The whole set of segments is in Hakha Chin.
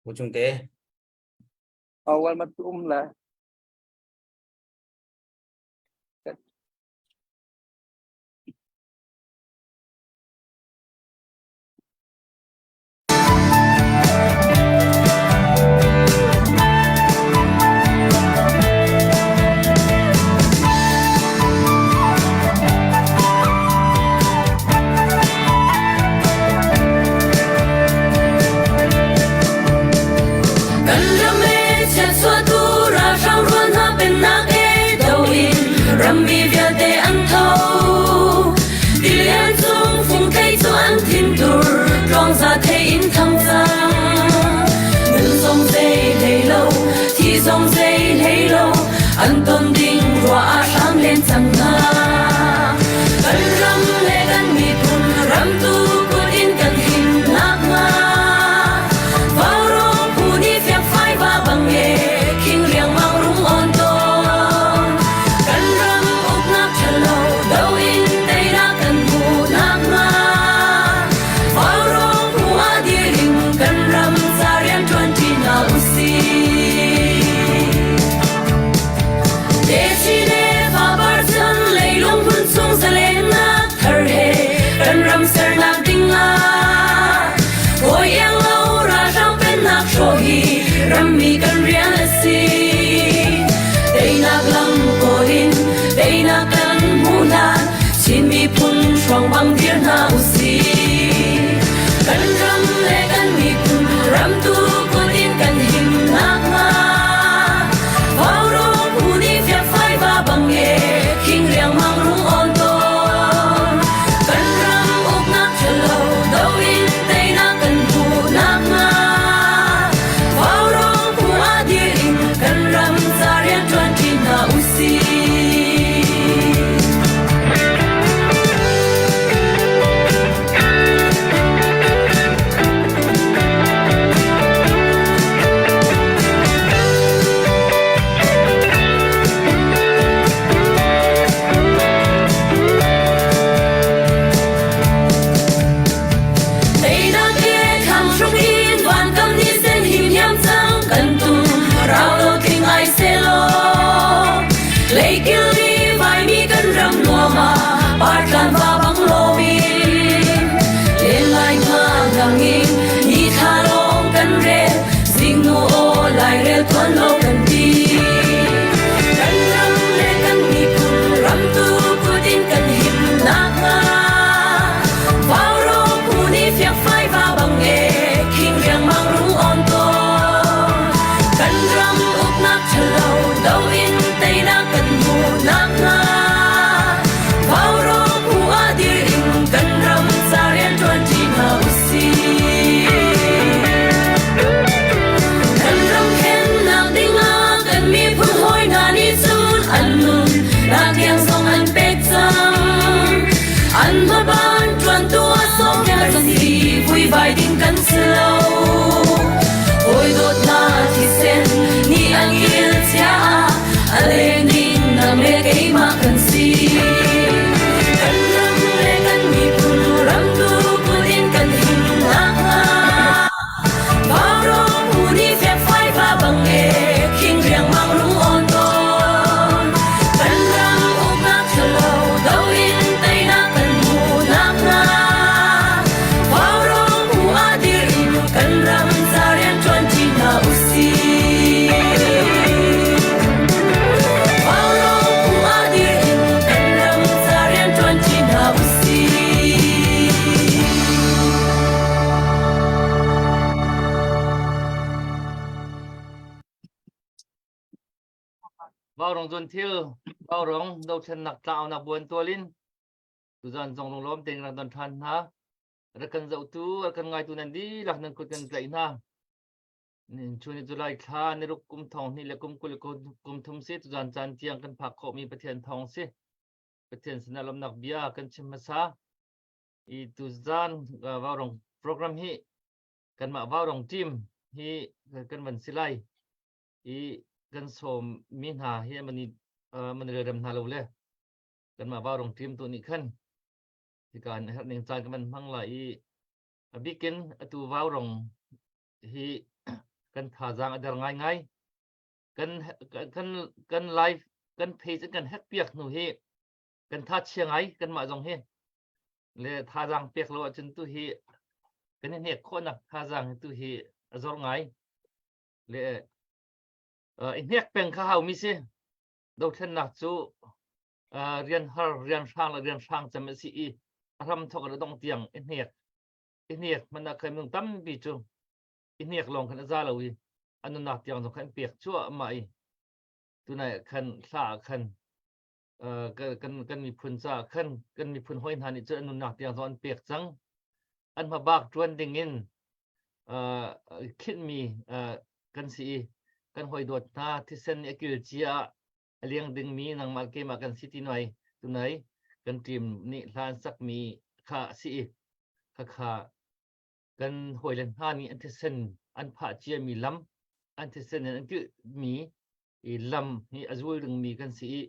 Pu Cung Te. Awal mat um la. Kan ram e chiatchuahtu ralhrang rual hna pennak e do in rammi vialte an tho. Tilian cung fungthei cu an thintur tlawngza thei in thang cang. Nun zong zei hlei lo, thi zong zei hlei lo, an ton ding ruah ah hram len cang hna. Kan ram le kan miphun ramtu kut in kan him nakhnga Vaurawng phu nih fiangfai va bang e khing riangmang rung on tawn. Kan ram uknak ṭhalo do in teinak kan hmuh nakhnga Vaurawng phu ah dir in kan ram ca rian ṭuanṭi hna usih. Techi le fapar chan leilung hmun chung zalennak thar he kan ram sernak ding ah Kawi iang lo ralhrang pennak hrawh hi rammi kan rian a si. Teinak lam kawl in teinak kan hmuh hlan Chin miphun hrawng bang dir hna usih. Kan ram le kan miphun ramtu kut in kan him nakhnga Vaurawng phu nih fiakfai va bang e khing riangmang rung on tawn. Kan ram uknak ṭhalo do in teinak kan hmuh nakhnga Vaurawng phu ah dir in kan ram ca rian ṭuanṭi hna usih. Teinak ke thlang hruk in van kam ni sen him hiam cang kan tum rau lo tling ai selaw leikil ni vaimi kan ram nuam ah partlan va bang lomin len lai nga nangin ni thla lawng kan rel zingnu aw lairel tuan lo kan ti kan ram le kan miphun ram tu kut in kan him nakhnga Vaurawng phu nih fiakfai va bang e khing riangmang rung on tawn. Kan ram uknak ṭhalo do in teinak kan hmuh nakhnga Vaurawng phu ah dir in kan ram ca rian ṭuanṭi hna usih. Kan ram khennak dingah kan miphun hawi hna nih cun an nun nak tiang zong an pek cang. An hmaban ṭuantu a sawm kan si vuivai ding kan si lo. Hawi dawt hna thisen ni an il chia a leng ding nang le keimah kan si. Kan ram le kan miphun ram tu kut in kan him nakhnga Vaurawng phu nih fiakfai va bang e khing riangmang rung on tawn. Kan ram uknak ṭhalo do in teinak kan hmuh nakhnga Vaurawng phu ah dir in kan ram ca rian ṭuanṭi hna usih. Vaurawng phu ah dir in kan ram ca rian ṭuanṭi hna usih. Vaurong zun thil vaurong dothlennak tlaunak buan tualin tuzan zong lunglawm tein rak don ṭhan hna. Rak kan zohtu, rak kan ngaitu nan dihlak nan kut kan tlaih hna. Chun July thla ni ruk kum thong hnih le kum 20 le kum thum si tuzan caan tiang kan phak khawhmi Pathian thawng si. Pathian sinah lawmnak bia kan chim hmasa. I tuzan vaurong program hi kanmah vaurong team hi kan van si lai i kan sawm mi hna hi man i man relrem hna lo le kanmah vaurong team tu nih khan hika an herh ning caan kan van hmang lai i a bikin atu vaurong hi. Kan thazaang a der ngaingai. Kan kan kan live kan page in kan hack piak hnu hi kan tha chia ngai kanmah zong hi. Le thazaang pek lo ahcun tu hi kan i hnek khawhnak thazaang hi tu hi a zor ngai. Le i hnek peng kha haumi si. Dothlennak cu rian har rian hrang le rian hrang cem a si i a hram thawk in a dong tiang i hnek i hnek hmanh ah khan minung tampi cu i hnek lawng khan a za lo i a nunnak tiang zong khan pek cuahmah i tunai khan hla ah khan kan kan miphun caah khan kan miphun hawi hna nih cun an nunnak tiang zong an pek cang an hmabak ṭuan ding in khinhmi kan si i kan hawi dawt hna thisen nih a kil cia ah a liang dingmi nangmah keimah kan si ti noi tunai kan team nih hla an sakmi kha a si i khakha kan hawile hna nih an thisen an phah ciami lam an thisen in an kilhmi i lam hi a zul dingmi kan si i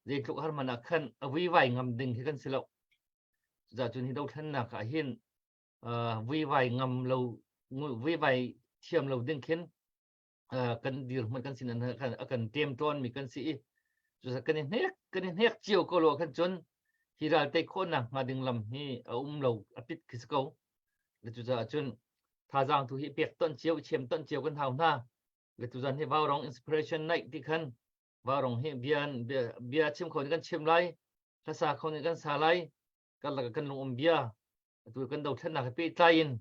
zeitluk har hmanh ah khan a vuivai ngam ding hi kan si lo. Cucaah cun hi dothlennak ah hin vuivai ngam lo vuivai thiam lo ding khin kan dirhmun kan sin a kan tem tawn mi kan si i cucaah kan i hnek kan i hnek cio ko lo khan cun hi ral tei khawhnak hnga ding lam hi a um lo a pit khi si ko. Cucaah cun thazaang tu hi pek ton cio chem ton cio kan hau hna. Le tuzan hi Vaurong inspiration night ti khan Vaurong hi bia bia chim kho nih kan chim lai hlasa kho nih kan sa lai kan laka kan lung um bia atu kan dothlennak he pehtlai in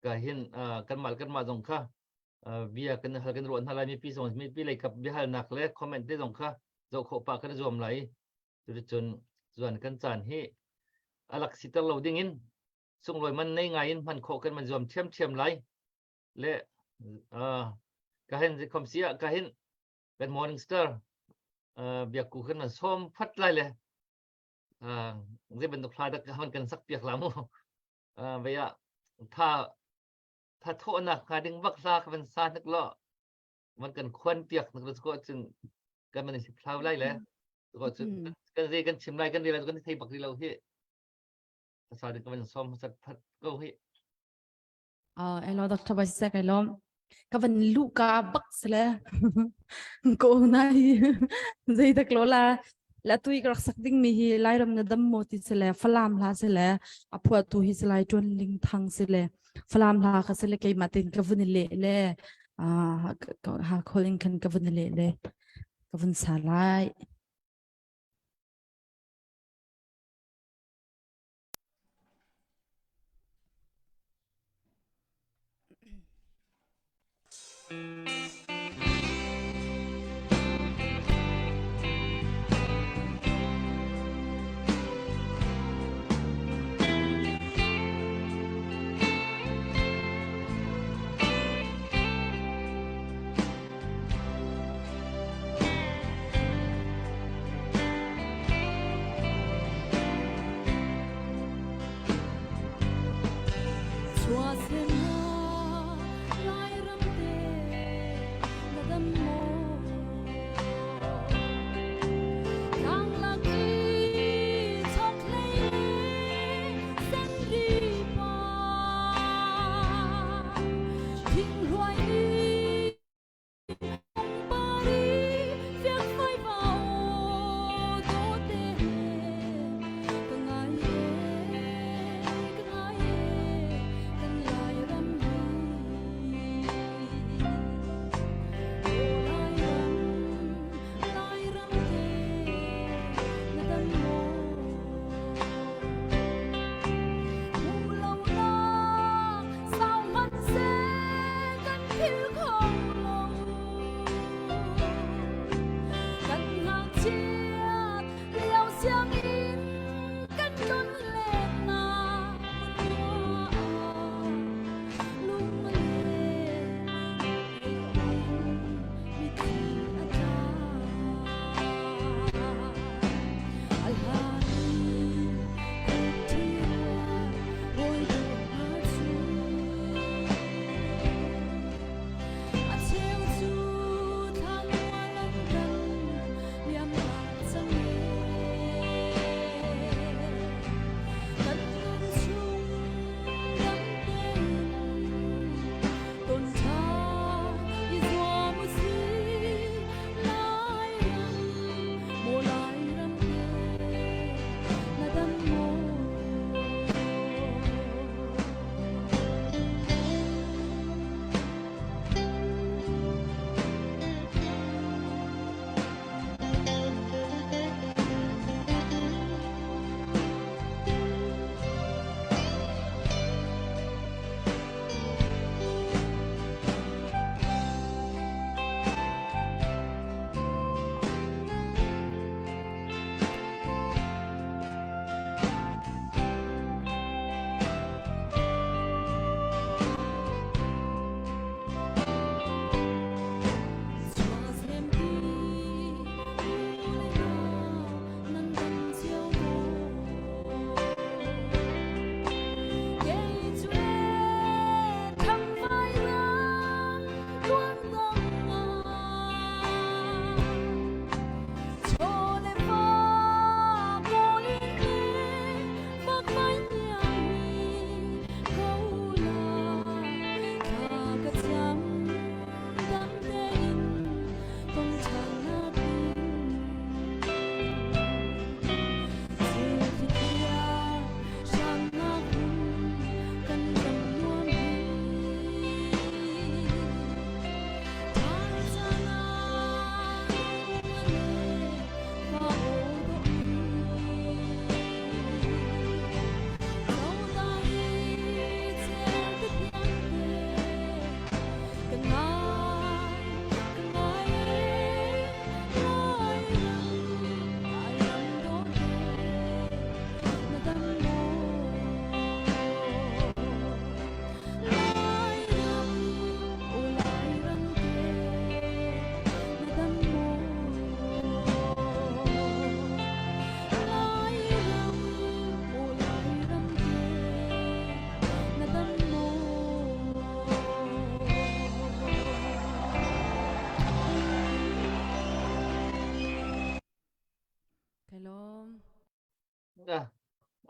ka hin kanmah kanmah zong kha bia kan hal kan ruah hna lai mipi zong mipi lei kap biahalnak le comment te zong kha zoh khawh pah kan zuam lai cuticun zuan kan caan hi alak siter lo ding in sunglawi man nei ngai in hman khawh kan man zuam thiamthiam lai le ka hin khom si ah ka hin kan morning star biakku kan man som phat lai le zei bantuk hla dak han kan sak piak la mu ve ah tha tha thawhnak hnga ding bak hla ka van sa hnik lo man kan khuan piak nak ko cun kan man si phlau lai le ko cun kan zei kan chim lai kan rel kan thei bak ri lo hi sa ding ka van som sat phat ko hi. Elo Dr. Baisek elo ka van lu ka bak sele ko na hi zei tak lo la la tui ka rak sak ding mi hi Lairam na dam mo ti sele Falam hla sele a phua tu hi selai tuan ling thang sele Falam hla kha sele keimah tin ka vun le le ha calling khan ka vun le le ka vun sa lai.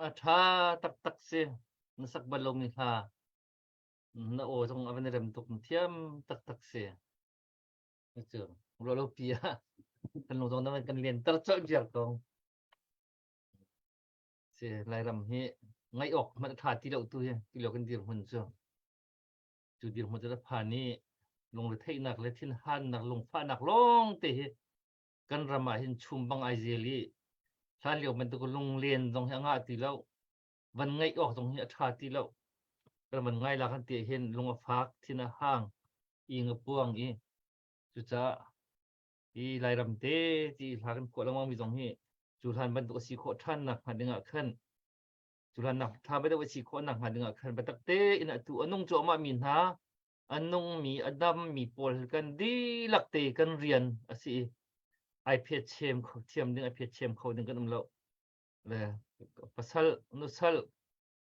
A ṭha taktak si. Na sak bal lomi hla. Na aw zong a van i rem tuk. Na thiam taktak si. Cu ruah lo pi ah kan lung zong na van kan len ter colh viar ko. Si Lairam hi ngaih awk hmanh a ṭha ti lo tu hi ti lo kan dirhmun cu. Cu dirhmun cu na phan i lungretheihnak le thinhannak lungfahnak lawng te hi kan ram ah hin chum bang ai zel i hlan lio bantuk lunglen zong hi a ngah ti lo van ngaih awk zong hi a ṭha ti lo kan van ngai la kan ti hin lung a fak thin a hang ing a puang i cucaah hi Lairam te ti hla kan phuah lengmang mi zong hi cu hlan bantuk a si khawh ṭhan nak hnga ding ah khan cu hlan nak ṭha deuh a si khawh nak hnga ding ah khan biatak tein atu a nung cuahmah mi hna a nungmi a dammi pawl kan dihlak te kan rian a si i ai phet chem kho thiam ding ai phet chem kho ding kan um lo le pasal nusal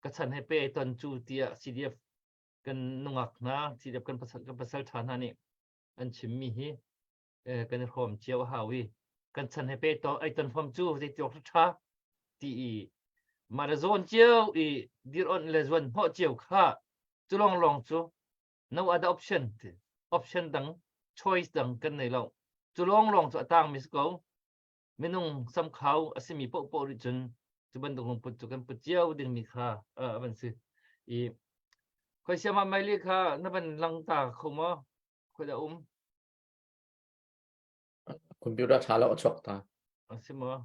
ka chan he pe ton cu tiah CDF kan nungak hna CDF kan pasal kan pasal tha hna nih an chimmi hi kan i hrawm cio a hau i kan chan he pe to ai ton fam cu zei tiok tha ti i mah le zawn cio i dir on le zuan hnawh cio kha cu long long cu no other option ti option dang choice dang kan nei lo cu long long cu atang mi si ko minung samkhau a simi poh poh rih cun cu bantuk lungput cu kan put cio ding mi kha a van si i khoi siama maili kha na van lang ta kho maw khoi da um Computer ṭha lo a chuak ta. A si maw?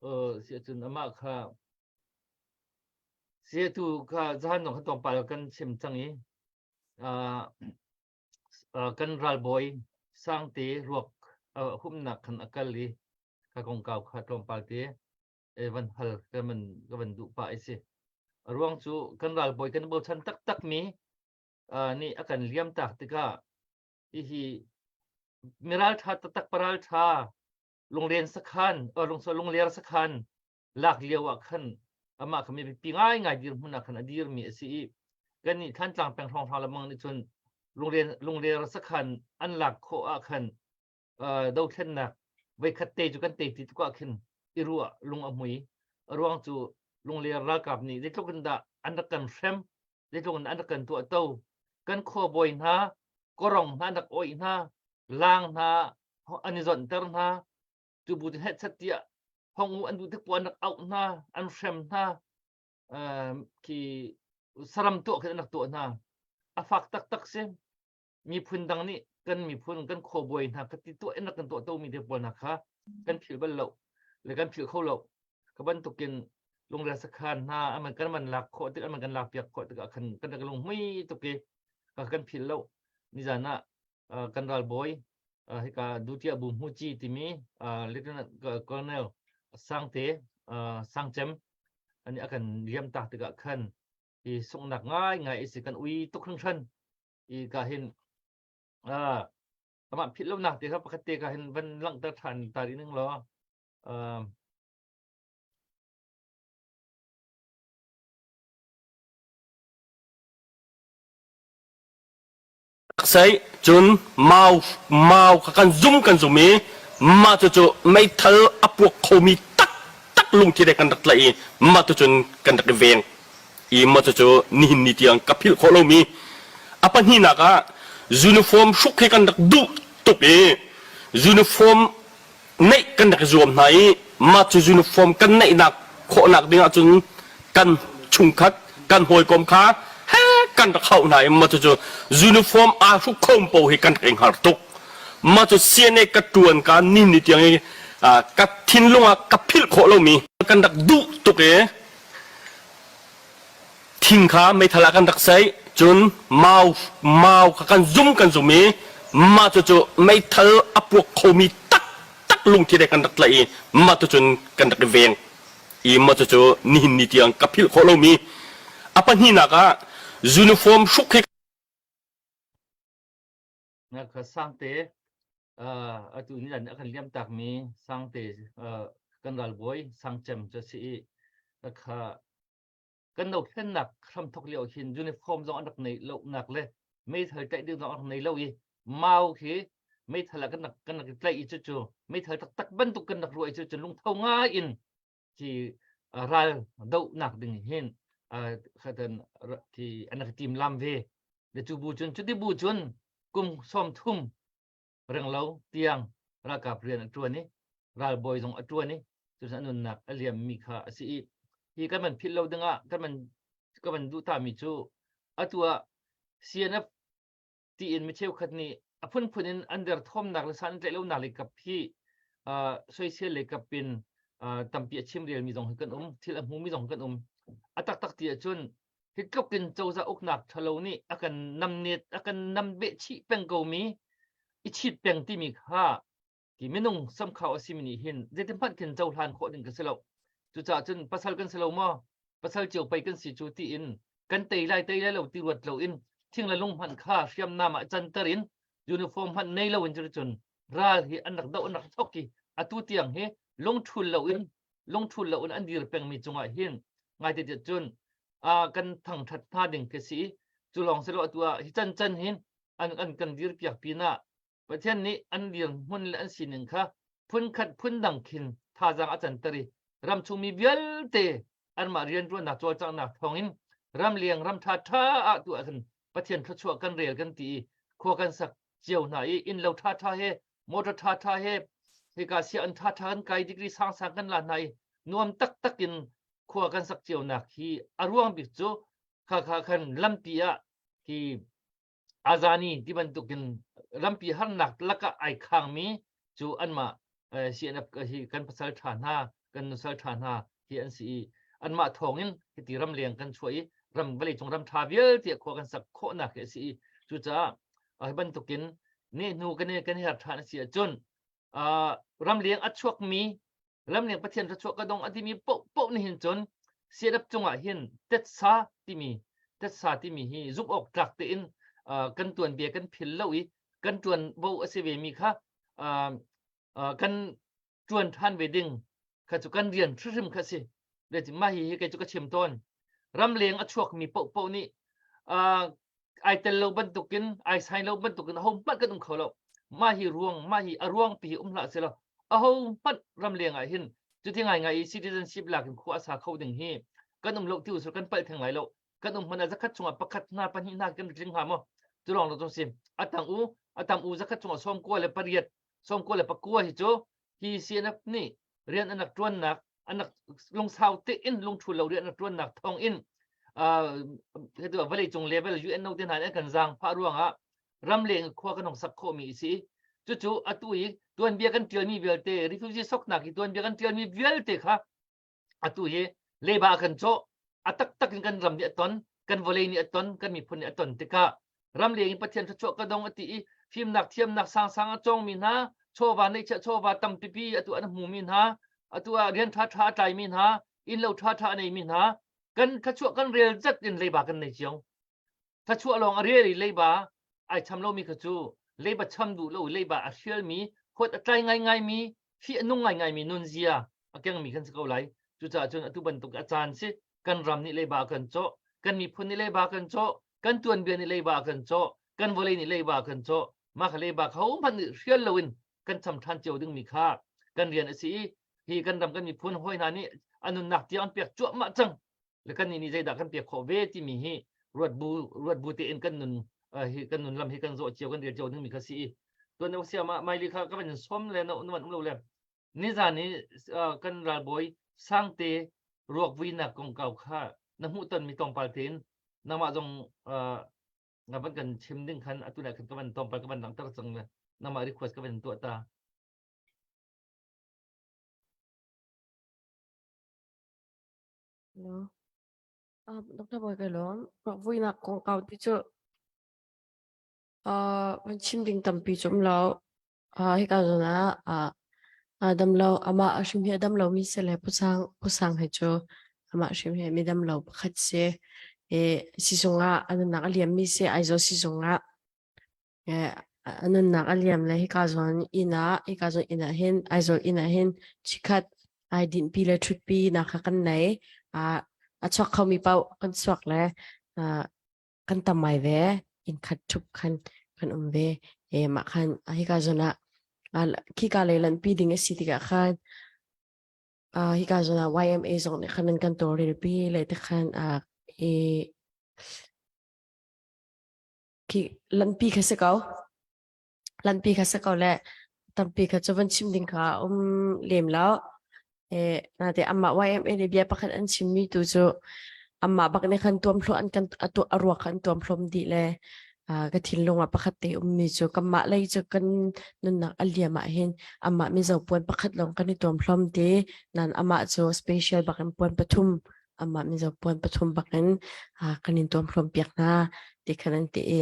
Uh, si ahcun amah kha si tu kha zahan nong kha tlawmpal kan chim cang i uh, uh, kan ralbawi sangte ruak uh, humnak khan a kal i kha kongkau kha tlawmpal te e van hal ka man ka van duh pa i si. A ruang cu kan ralbawi kan bochan taktak mi uh, nih a kan liam tak tikah hihi miralṭha taktak paralṭha lunglen sakhan lungso lungler sakhan lak lio ah khan amah kha mi pi ngaingai dirhmun ah khan a dirmi a si i kan nih Thantlang peng hrawnghrang lamang nih cun lunglen lungler sakhan an lak khawh ah khan dothlennak voikhat te cu kan te ti tuk ah khin i ruah lung a hmui a ruang cu lungler ralkap nih zeitluk in dah an rak kan hrem zeitluk in an rak kan tuah to kan khuabawi hna korong hna an rak oih hna lang hna an i zonhter hna cu bu cu hetchat tiah hong u an duh tik an rak auh hna an hrem hna khi saram tuah khin an rak tuah hna a fak taktak si miphun dang nih kan miphun kan khuabawi hna ka ti tuah in rak kan tuah to mi te pawl hna kha kan philh bal lo le kan philh kho lo ka bantukin lungrel sakhan hna aman kan man lak khawh tik aman kan lak piak khawh tikah khan kan rak lung hmui tuk i kan philh lo nizan ah kan ralbawi hika dutia bu hmuci timi lieutenant colonel sangte sangcem ani akan liam tak tikah khan i sunghnak ngai ngai isi kan ui tuk hringhran i ka hin amah philh lonak te kha pakhat te ka hin van langhter ṭhan ta rih ning law Sei cun mau mau kha kan zum kan zum i mah cucu meithal a puak khomi taktak lungthin he kan rak tlaih i mah tucun kan rak i veng i mah cucu nihin ni tiang ka philh khawh lomi a pahnihnak ah uniform hruk hi kan rak duh tuk i uniform neih kan rak i zuam hna i mah cu uniform kan neihnak khawhnak ding ahcun kan chungkhat kan hawikom kha he kan rak hauh hna i mah cucu uniform aa hruk kho paoh hi kan rak i hngar tuk mah cu CNA ka ṭuan ka ni ni tiang i ka thinlung ah ka philh khawh lomi kan rak duh tuk i thing kha meithal ah kan rak saih cun mau mau kha kan zum kan zum i mah cucu meithal a puak khomi taktak lungthin he kan rak tlaih i mah tucun kan rak i veng i mah cucu nihin ni tiang ka philh khawh lomi a pahnihnak ah uniform hruk hi Na kha sangte atu ni a kan liam takmi sangte kan ralbawi sangcem cu a si i kha kan dothlennak hramthok lio hin uniform zong an rak nei lo nak le meithal tlaih ding zong an rak nei lo i mau khi meithal ah kan rak kan rak tlaih i cucu meithal taktak bantuk kan rak ruah i cucu lungtho ngai in khi. ral dohnak ding hin khatan ti an rak tim lam ve le cu bu cun cuti bu cun kum 30 renglo tiang ralkap rian a ṭuan i ralbawi zong a ṭuan i cucu a nunnak a liammi kha a si i hi kan van philh lo dingah kan van ka van duh tami cu atu ah CNF tiin mi cheukhat nih a phunphun in an derthawmnak le san tlaih lonak lei kap hi soisel lei kap in tampi a chim relmi zong hi kan um thil a hmumi zong kan um a taktak ti ahcun hi tluk in cozah uknak ṭhalo nih a kan namnet a kan nambeh chih peng komi i chit peng timi kha ti minung samkhau a simi nih hin zeitin hmanh khin cohlan khawh ding ka si lo. Cucaah cun pasal kan si lo maw? Pasal cio pei kan si cu tiin kan tei lai tei lai lo ti ruat loin thing le lung hmanh kha hriamnam ah canter in uniform hmanh nei loin cun ral hi an rak doh an rak thok i atu tiang hi lungthul loin lungthul loin an dir pengmi cungah hin ngaite tiah cun kan thangthat hna ding khi si cu lawng si lo atu ah hi can can hin an an kan dir piak pinah Pathian nih an dirhmun le an sining kha phunkhat phundang khin thazaang a canter i ramchungmi vialte anmah rianṭuannak cawlcanghnak thawngin ramleng ram ṭhaṭha ah tu ahcun Pathian thluachuah kan rel kan ti i khua kan sak cio hna i innlo ṭhaṭha he motor ṭhaṭha he hika sianginn ṭhaṭha kan kai degree sangsang kan la hna i nuam taktak in khua kan sak cionak hi a ruang bik cu kha kha khan lampi ah hi Azani ti bantukin rampi harnak lakah ai khangmi cu anmah CNF hi kan pasal ṭha hna kan nusal ṭha hna hi an si i anmah thawngin hiti ramleng kan chuah i ram vawleicung ram ṭha vialte khua kan sak khawhnak hi a si i cucaah hi bantukin nehhnu kan kan her ṭhan a si ahcun ramleng a chuakmi lamleng Pathian thluachuah ka dong a timi paoh paoh nih hin cun CNF cungah hin tetsa timi tetsa timi hi zumh awk tlak tein kan tuanbia kan phil lo i kan tuanvo a si ve mi kha kan tuan than ve ding kha cu kan rian hrimhrim kha si mah hi hi kei cu ka chim tawn ramleng a chuakmi paoh paoh nih ai tel lo bantukin ai sai lo bantukin aho hmanh kan um kho lo mah hi ruang mah hi a ruang pi hi um hlah selaw aho hmanh ramleng ah hin cuti ngai ngai i citizenship lak in khua a sa kho ding hi kan um lo ti usur kan palh theng lai lo kan um hmanh ah zakhat chungah pakhat hna pahnih hna kan tling hnga maw cu lawng lo cu si atang u atam u zakhat chungah 98 99 hi cu hi CNF nih rian an rak ṭuannak an rak lungsau tein lungṭhu lo rian an rak ṭuannak thawng in vawleicung level UNO te hna nih an kan zaangfah ruangah ramleng khua kan hong sak khawhmi a si. Cucu atu i tuanbia kan ṭialmi vialte refugee soknak i tuanbia kan ṭialmi vialte kha atu hi leiba kan cawh a taktak in kan ram nih a ton kan vawlei nih a ton kan miphun nih a ton tikah ramleng in Pathian thluachuah ka dong a ti i fimnak thiamnak sangsang a cawngmi hna chawva neihchiah chawva tampipi atu an hmumi hna atu ah rian ṭhaṭha a tlaimi hna innlo ṭhaṭha a neimi hna kan thluachuah kan rel zat in leiba kan nei cio Thluachuah lawng a rel i leiba ai cham lomi kha cu leiba cham duh lo i leiba a hrialmi, huat a tlai ngaingaimi, fih a nung ngaingaimi nunzia a kengmi kan si ko lai. Cucaah cun atu bantuk a caan si kan ram nih leiba a kan cawh, kan miphun nih leiba a kan cawh, kan tuanbia nih leiba a kan cawh, kan vawlei nih leiba a kan cawh. Mah kha leiba kha hohmanh nih hrial loin kan cham ṭhan cio dingmi kha kan rian a si i hi kan ram kan miphun hawi hna nih a nunnak tiang an pek cuahmah cang. Le kan nih nih zeidah kan pek khawh ve timi hi ruat bu ruat bu tein kan nun hi kan nun lam hi kan zawh cio kan rel cio dingmi kha si i tuan deuh sia ma maili kha ka van som le na van um lo le nizan i kan ralbawi sangte ruak vuinak kongkau kha na hmuh tonmi tlawmpal tein nangmah zong na van kan chim ding khan atu lai khan ka van tlawmpal ka van langhter cang le nangmah request ka van tuah ta. Hello. Uh, Dr. Boy ka lawm. Ruakvuinak kongkau ti cu uh, van chim ding tampi cu um lo. Uh, hika zawn ah uh, uh, dam lo amah a hrim hi a dam lo mi si le pusang pusang he cu amah hrim hi mi dam lo pakhat si. E, sizung ah a nunnak a liam mi si Aizawl sizung ah A nunnak a liam le hika zawn inn ah hika zawn inn ah hin Aizawl inn ah hin chikkhat ai dinhpi le ṭhutpi nak kha kan nei. Ah a chuak khomi paoh kan chuak le ah kan tam ai ve. Inn khat ṭhup khan kan um ve. E mah khan hika zawn ah khika lei lanhpi ding a si tikah khan. Hika zawn ah YMA zong nih khan an kan tawlrelpi le tikhan i khi lanpi kha si ko. Lanpi kha si ko le tampi kha cu van chim ding kha um lem lo. E nate amah YMA nih bia pakhat an chimmi tu cu amah bak nih khan tuamhlawm an kan atu a ruak kha an tuamhlawm dih le ka thinlung ah pakhat te ummi cu kanmah lei cu kan nunnak a liam ah hin amah mizo puan pakhat lawng kan i tuamhlawm ti nan amah cu special bak in puan pathum amah mizo puan pathum bak in kan in tuamhlawm piak hna ti khan an ti i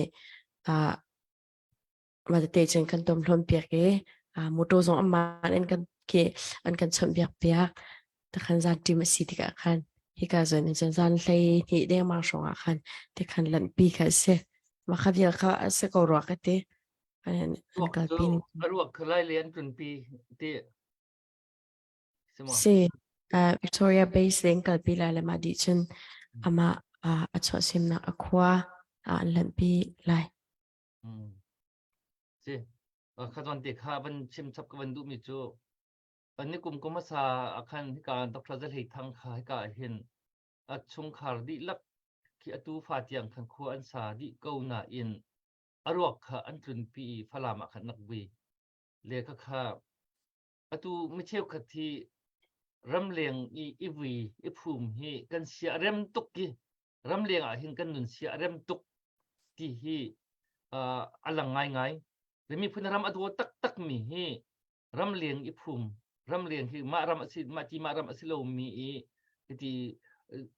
mah tete cun kan tuamhlawm piak i motor zong amah in kan ke an kan chawnhbiak piak takhan zan ṭim a si tikah khan hika zawn in cun zan hlei hnih dengmang hrawng ah khan tikhan lanhpi kha a si mah kha vial kha a si ko rua ka ti an Ruak cu kalpi ning a ruak kha lai le an tlunpi ti si maw? Si Victoria Base leng kalpi lai le mah dih cun amah a chuahsemnak a khua ah an lanhpi lai. Mm. Si kha zawn te kha van chim chap ka van duhmi cu Kan ni kum kum hmasa ah khan hika Dr. Za Hlei Thang kha hika ah hin a chungkhar dihlak khi atu fa tiang khan khua an sa dih ko nain a ruak kha an tlunpi i Falam ah khan nak vui. Le kha kha atu mi cheukhat hi ramleng i i vui i phum hi kan sia a rem tuk i ramleng ah hin kan nun sia a rem tuk ti hi uh, a lang ngaingai. Le miphun ram a daw taktak mi hi ramleng i phum ramleng hi mah ram a si mah ti mah ram a si lomi i hiti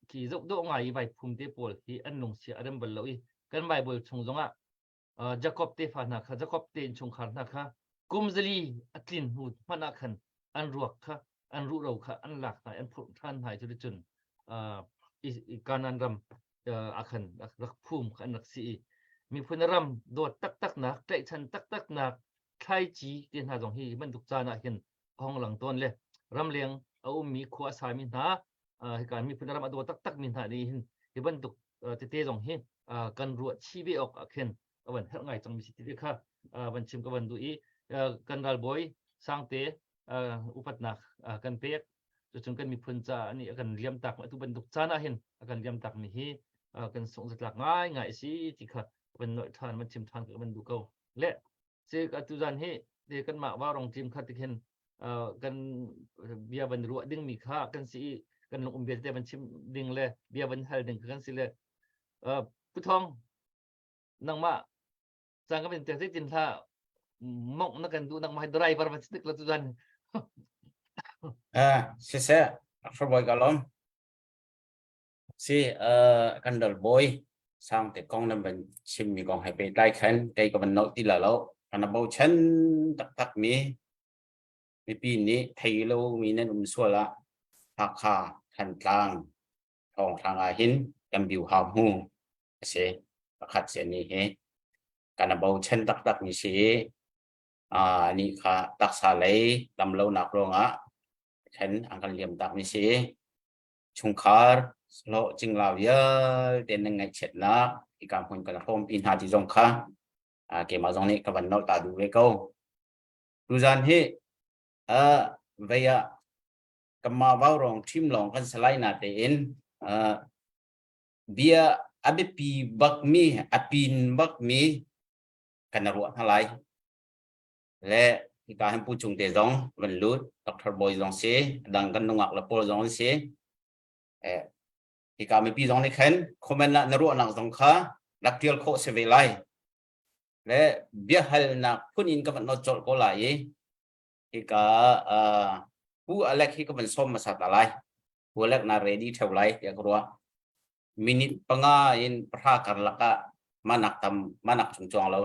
khi zoh dawh ngai i vai phum te pawl hi an lungsia a rem bal lo i kan Bible chung zongah Jacob tefa hna kha Jacob te innchungkhar hna kha kum zali a tlin hnu hmanh ah khan an ruak kha an ruhro kha an lak hna an phurh ṭhan hna i cuticun Kanaan ram ah khan rak phum kha an rak si i miphun ram dawt taktaknak tlaihchan taktaknak thlaici te hna zong hi bantuk caan ah hin a hong lang tawn le ramleng a ummi khua a sami hna hika miphun ram a daw taktakmi hna nih hin hi bantuk tete zong hi kan ruah chih ve awk ah khin a van herh ngai cangmi si ti kha van chim ka van duh i kan ralbawi sangte upatnak kan pek cucun kan miphun caah nih a kan liam tak atu bantuk caan ah hin a kan liam tak mi hi kan sungh zatlak ngai ngai si ti kha van nolh ṭhan van chim ṭhan ka van duh ko le Si atu zan hi te kanmah Vaurong team kha tikhin kan bia van ruah dingmi kha kan si i kan lung um bia te van chim ding le bia van hal ding kha kan si le Pu Thawng nangmah cang ka bin tek zeitin hla mongh na kan duh nangmah driver van si tik la tu zan Ah, siseh, Hraboy ka lom. Si, kan dal bawi sangte kong nan van chimmi kong he pehtlai khan kei ka van nolh ti la lo. Kan a bochan taktak mi mipi nih thei lo mi nan um sual ah Hakha, Thantlang, Thawnghrang ah hin kan biu hau hmu a si. Pakhat si ani hi kan a bochan taktak mi si i ani kha taksa lei dam lonak ruangah khan an kan liam tak mi si. Chungkhar hlawh cingla vialte nan ngaihchiatnak hika hmun kan hrawmpi hna ti zong kha keimah zong nih ka van nolh ta duh ve ko. Tuzan hi vei ah kanmah Vaurong ṭhim lawng kan salai na tein bia a biapi bakmi a pin bakmi kan ruah hna lai. Le hika hin Pu Cung te zong van lut, Dr. Bawi zong si, dang kan nungak le pawl zong an si. Eh, hika mipi zong nih khan comment ah na ruahnak zong kha rak tial khawh si ve lai. Le biahalnak phun in ka van not colh ko lai i hika uh, Pu Alec hi ka van sawm hmasa ta lai. Pu Alec na ready theo lai tiah ka ruah. Minute panga in pahra karlak ah manak tam manak chung chuang lo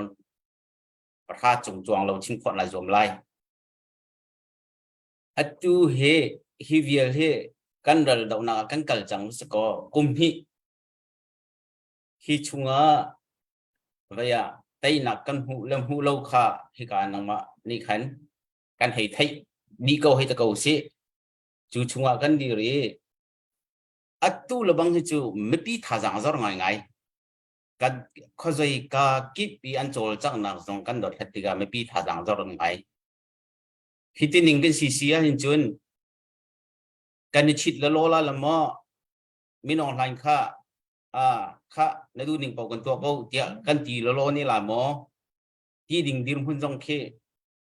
pahra cung cuang lo chim khawh lai zuam lai. Atu hi hi vial hi kan ral dohnak ah kan kal cang si kaw kum hnih hi chungah vei ah teinak kan hmuh le hmuh lo kha hika nangmah nih khan kan hei theih dih ko hei ta ko sih. Cu chungah kan dir i atu le bang hi cu mipi thazaang zor ngaingai kan khuazei ka kip i an cawlcanghnak zong kan dothlat tikah mipi thazaang zor an ngai. Hi ti ning kan si si ahhin cun. Kan i chit la law la la maw minong hlain kha a kha na du ning pau kan tuah ko tiah kan ti la law ni la maw ti ding dirhmun zong khi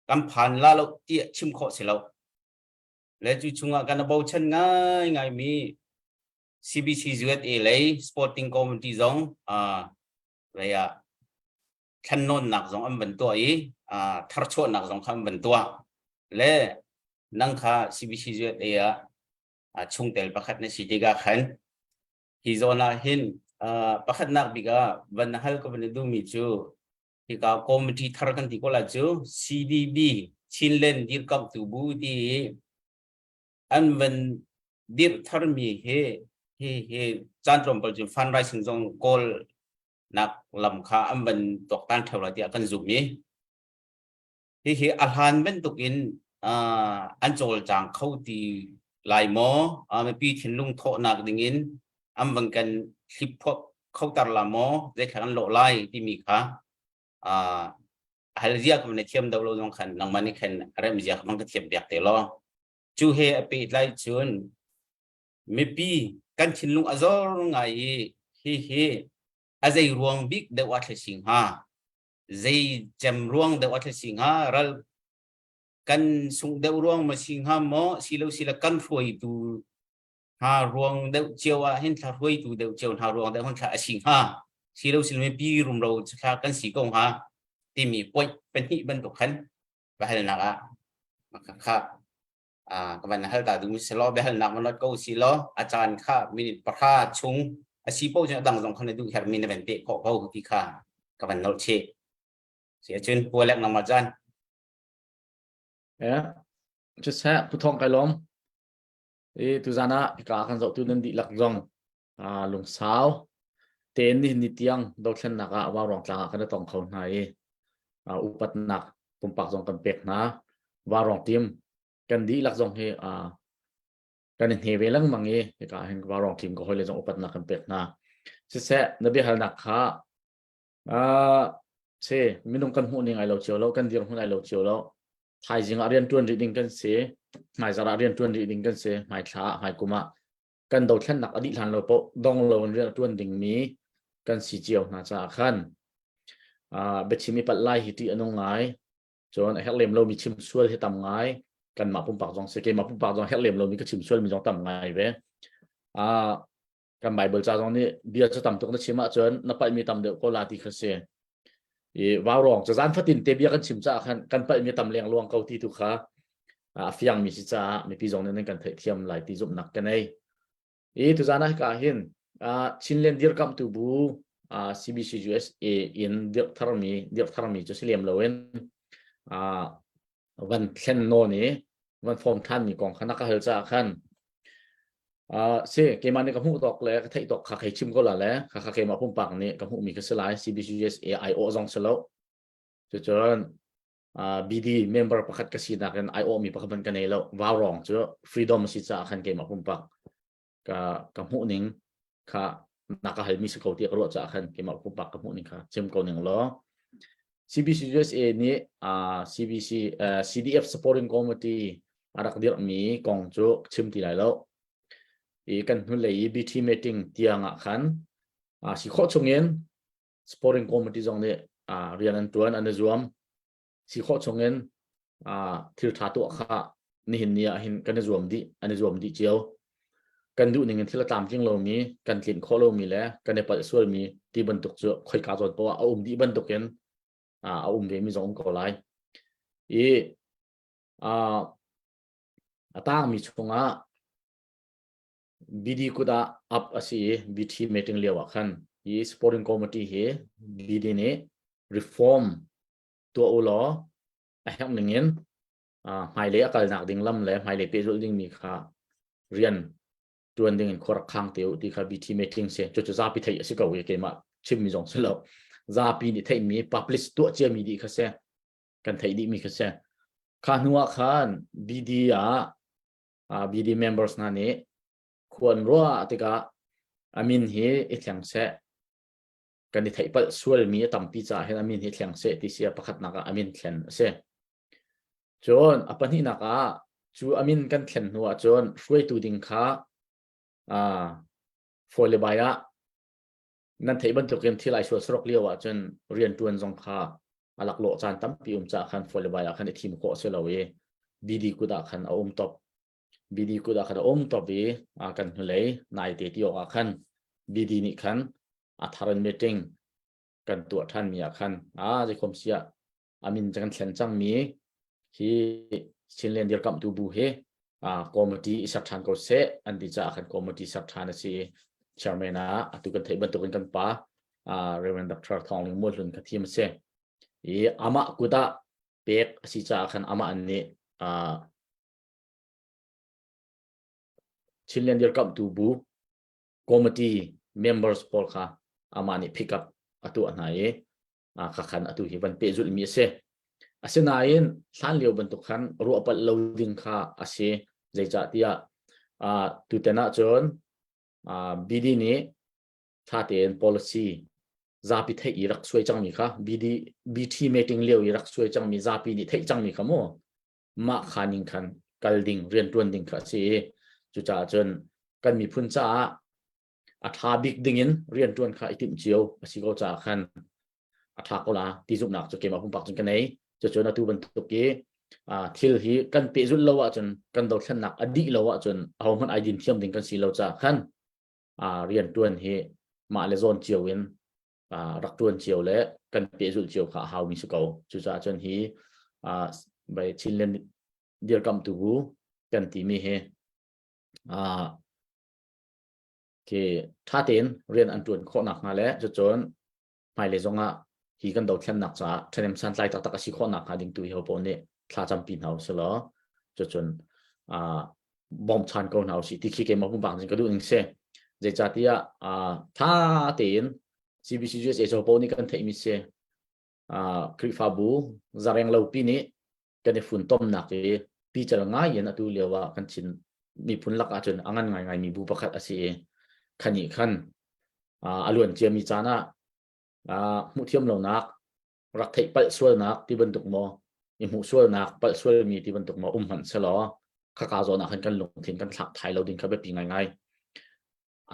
kan phan la lo tiah chim khawh si lo. Le cu chungah kan bochan ngai ngai mi CBC USA lei sporting committee zong lei ah thlennawnnak zong an van tuah i tharchuahnak zong kha an van tuah. Le nang kha CBC USA ah chungtel pakhat na si tikah khan hi zawn ah hin pakhatnak bik ah van hal ka van i duhmi cu hika committee thar kan ti ko la cu CDB Chinland dirkamhtu bu ti an van dirh tharmi hi hi hi caan tlawmpal cu fundraising zong kawl nak lam kha an van tuaktan theo lai tiah kan zumh i hihi a hlan bantuk in an cawlcang kho ti lai maw mipi thinlung thawhnak ding in an van kan hliphuap khotar la maw zeithla kan lawh lai timi kha hal zia ka na thiam do lo zong khan nangmah nih khan rem zia ka ka thiam piak te law cu he a pehtlai cun mipi kan thinlung a zor ngai i hi hi a zei ruang bik deuh a thle sing hnga zei cem ruang deuh a thle sing hnga ral kan sung deuh ruang ma si hnga maw silo sila kan hruaitu hna ruang deuh cio ah hin thla hruaitu deuh cio hna ruang deuh hin thla a si hnga silo silo mipi rumro thla kan si ko hnga timi point pahnih bantuk khan biahalnak ah kha ka van hal ta ding si law biahalnak van ko si law a caan kha minute pahra chung a si po cun a dang zong khan na duh hermi na van peh khawh ko ti kha ka van nolh chih si ahcun pualek nangmah caan Eh, siseh puthong kai lawm. I tuzan ah hika kan zohtu nan dihlak zong lungsau tein nihin ni tiang dothlennak ah Vaurawng tlang ah kan i tong kho hna i upatnak pumpak zong kan pek hna. Vaurawng team kan dihlak zong hi kan i hne ve lengmang i hika hin Vaurawng team ka hawile zong upatnak kan pek hna. Siseh na biahalnak kha si minung kan hmuh ning ai lo cio lo kan dirhmun ai lo cio lo thaizing ah rian ṭuan rih ding kan si hmaizarh ah rian ṭuan rih ding kan si hmaithla ah hmaikum ah kan dothlennak a dih hlan lo paoh dong lo in rian a ṭuan dingmi kan si cio hna caah khan biachim i palh lai hi ṭih a nung ngai cun a herh lem lomi chim sual hi tam ngai kanmah pumpak zong si keimah pumpak zong herh lem lomi ka chim sualmi zong tam ngai ve kan Bible ca zong nih bia cu tam tuk na chim ahcun na palhmi tam deuh ko la ti kha si. I vaurawng cu zan fatin te bia kan chim caah khan kan palhmi tam leng luang ko ti tu kha a fiangmi si caah mipi zong nih nan kan theihthiam lai ti zumhnak ka nei. I tuzan ah ka hin Chinland dirkamhtu bu CBC USA in dirhtharmi dirhtharmi cu si lem loin van thlen nawn i van form ṭhanmi kong kha na ka hal caah khan si keimah nih ka hmuh tawk le ka theih tawk kha khei chim ko la le kha kha keimah pumpak nih ka hmuhmi ka si lai CBCUSA ai-awh zong si lo cucun BD member pakhat ka sinak in ai-awhmi pakhat hmanh ka nei lo vaurawng cu freedom a si caah khan keimah pumpak ka ka hmuh ning kha na ka halmi si ko tiah ka ruah caah khan keimah pumpak ka hmuh ning kha chim ko ning law CBC USA nih uh, CBC uh, CDF supporting committee a rak dirhmi kong cu chim ti lai lo i kan hnulei i BT meeting tiang ah khan uh, si khawh chungin supporting committee zong nih uh, rian an tuan an i zuam si khawh chungin thil ṭha tuah kha nihin ni ah hin kan i zuam dih an i zuam dih cio kan duh ning in thil a tlamtling lomi kan tlinh khawh lomi le kan i palh sualmi ti bantuk cu khoika zawn poah a um dih bantukin a um ve mi zong um ko lai i a tangmi chungah BD kut ah up a si i BT meeting lio ah khan hi sporting committee hi BD nih reform tuah u law a herh ning in hmailei a kalnak ding lam le hmailei pehzulh dingmi kha rian tuan ding in khua rak khang te u ti kha BT meeting si cucu zapi theih a si ko i keimah chimmi zong si lo zapi nih theihmi publish tuah ciami dih kha si kan theih dihmi kha si kha hnu ah khan BD ah BD members hna nih khuan ruah tikah amin hi i thleng seh kan i theihpalh sualmi a tampi caah hin a min hi thleng seh ti si a pakhatnak ah a min thlen a si. Cun a pahnihnak ah. Cu a min kan thlen hnu ahcun hruaitu ding kha uh, fawi le bai ah nan theih bantukin thil ai sual sarok lio ahcun rianṭuan zong kha a laklawh caan tampi um caah khan fawi le bai ah khan i thim khawh a si lo i BD kut ah khan a um top. BD kut ah khan a um top i kan hnulei naite ti awk ah khan BD nih khan a thar in meeting kan tuah ṭhan mi ah khan a zeikhom siah a min kan thlen cangmi hi Chinland dirkamhtu bu hi committee i ser ṭhan ko seh an ti caah khan committee ser ṭhan a si i chairman ah atu kan theih bantukin kan pa Reverend Dr. Thawng Ling Mualhlun kha thim a si. I amah kut ah pek a si caah khan amah nih Chinland dirkamhtu bu committee members pawl kha amah nih pick up a tuah hna i kha khan atu hi van pehzulh mi a si. Asinain hlan lio bantuk khan ruah palh lo ding kha a si. Zeicahtiah tutan ahcun BD nih tha tein policy zapi theih i rak suai cangmi kha BD BT meeting lio i rak suai cangmi zapi nih theih cangmi kha mu mah kha ning khan kal ding riantuan ding kha a si i cucaah cun kan miphun caah a ṭha bik dingin rianṭuan kha i timh cio a si ko caah khan a ṭha ko la ti zumhnak cu keimah pumpak cun ka nei. Cucun atu bantuk i thil hi kan pehzulh lo ahcun kan dothlennak a dih lo ahcun ahohmanh ai din thiam ding kan si lo caah khan rianṭuan hi mah le zawn cio in rak ṭuan cio le kan pehzulh cio kha a haumi si ko. Cucaah cun hi bai Chinland dirkamhtu bu kan timi hi khi ṭha tein rian an ṭuan khawh nakhnga le cucun hmailei zongah hi kan dothlennak caah ṭhahnem santlai taktak a si khawh nakhnga ding tu hi hopaoh nih thla campi hna usih law cucun bawmchan ko hna usih ti khi keimah pumpak in ka duh ning si. Zeicahtiah ṭha tein CBC USA hopaoh nih kan theihmi si Khrihfabu zareng lopi nih kan i funtomnak i pical ngai in atu lio ah kan Chin miphun lak ahcun a ngan ngaingai mi bu pakhat a si i khan nih khan a luan ciami caan ah hmuh thiam lonak rak theih palh sualnak ti bantuk maw i hmuh sualnak palh sualmi ti bantuk maw um hmanh selaw khaka zawn ah khan kan lungthin kan thlak thai lo ding kha biapi ngaingai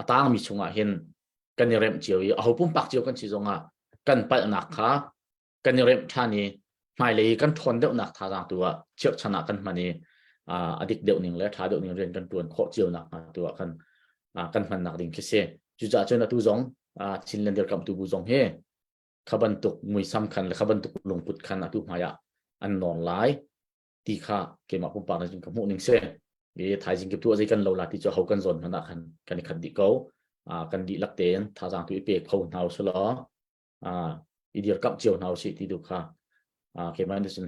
a tangmi chungah hin kan i remh cio i aho pumpak cio kan si zongah kan palhnak kha kan i remh ṭhan i hmailei kan ṭhawn deuhnak thazaang tu ah chirhchan ah kan hman i a dik deuh ning le ṭha deuh ning rian kan ṭuan khawh cio nak hnga tu ah khan kan hmannak ding khi si. Cucaah cun atu zong Chinland dirkamhtu bu zong hi kha bantuk muisam khan le kha bantuk lungput khan atu hmai ah an nawr lai ti kha keimah pumpak nih cun ka hmuh ning si. I thaizing kip tu zei kan lo la ti cu ho kan zawn hmanh ah khan kan i khat dih ko. Kan dihlak tein thazaang tu i pe kho hna usih law i dirkamh cio hna usih ti tu kha keimah nih cun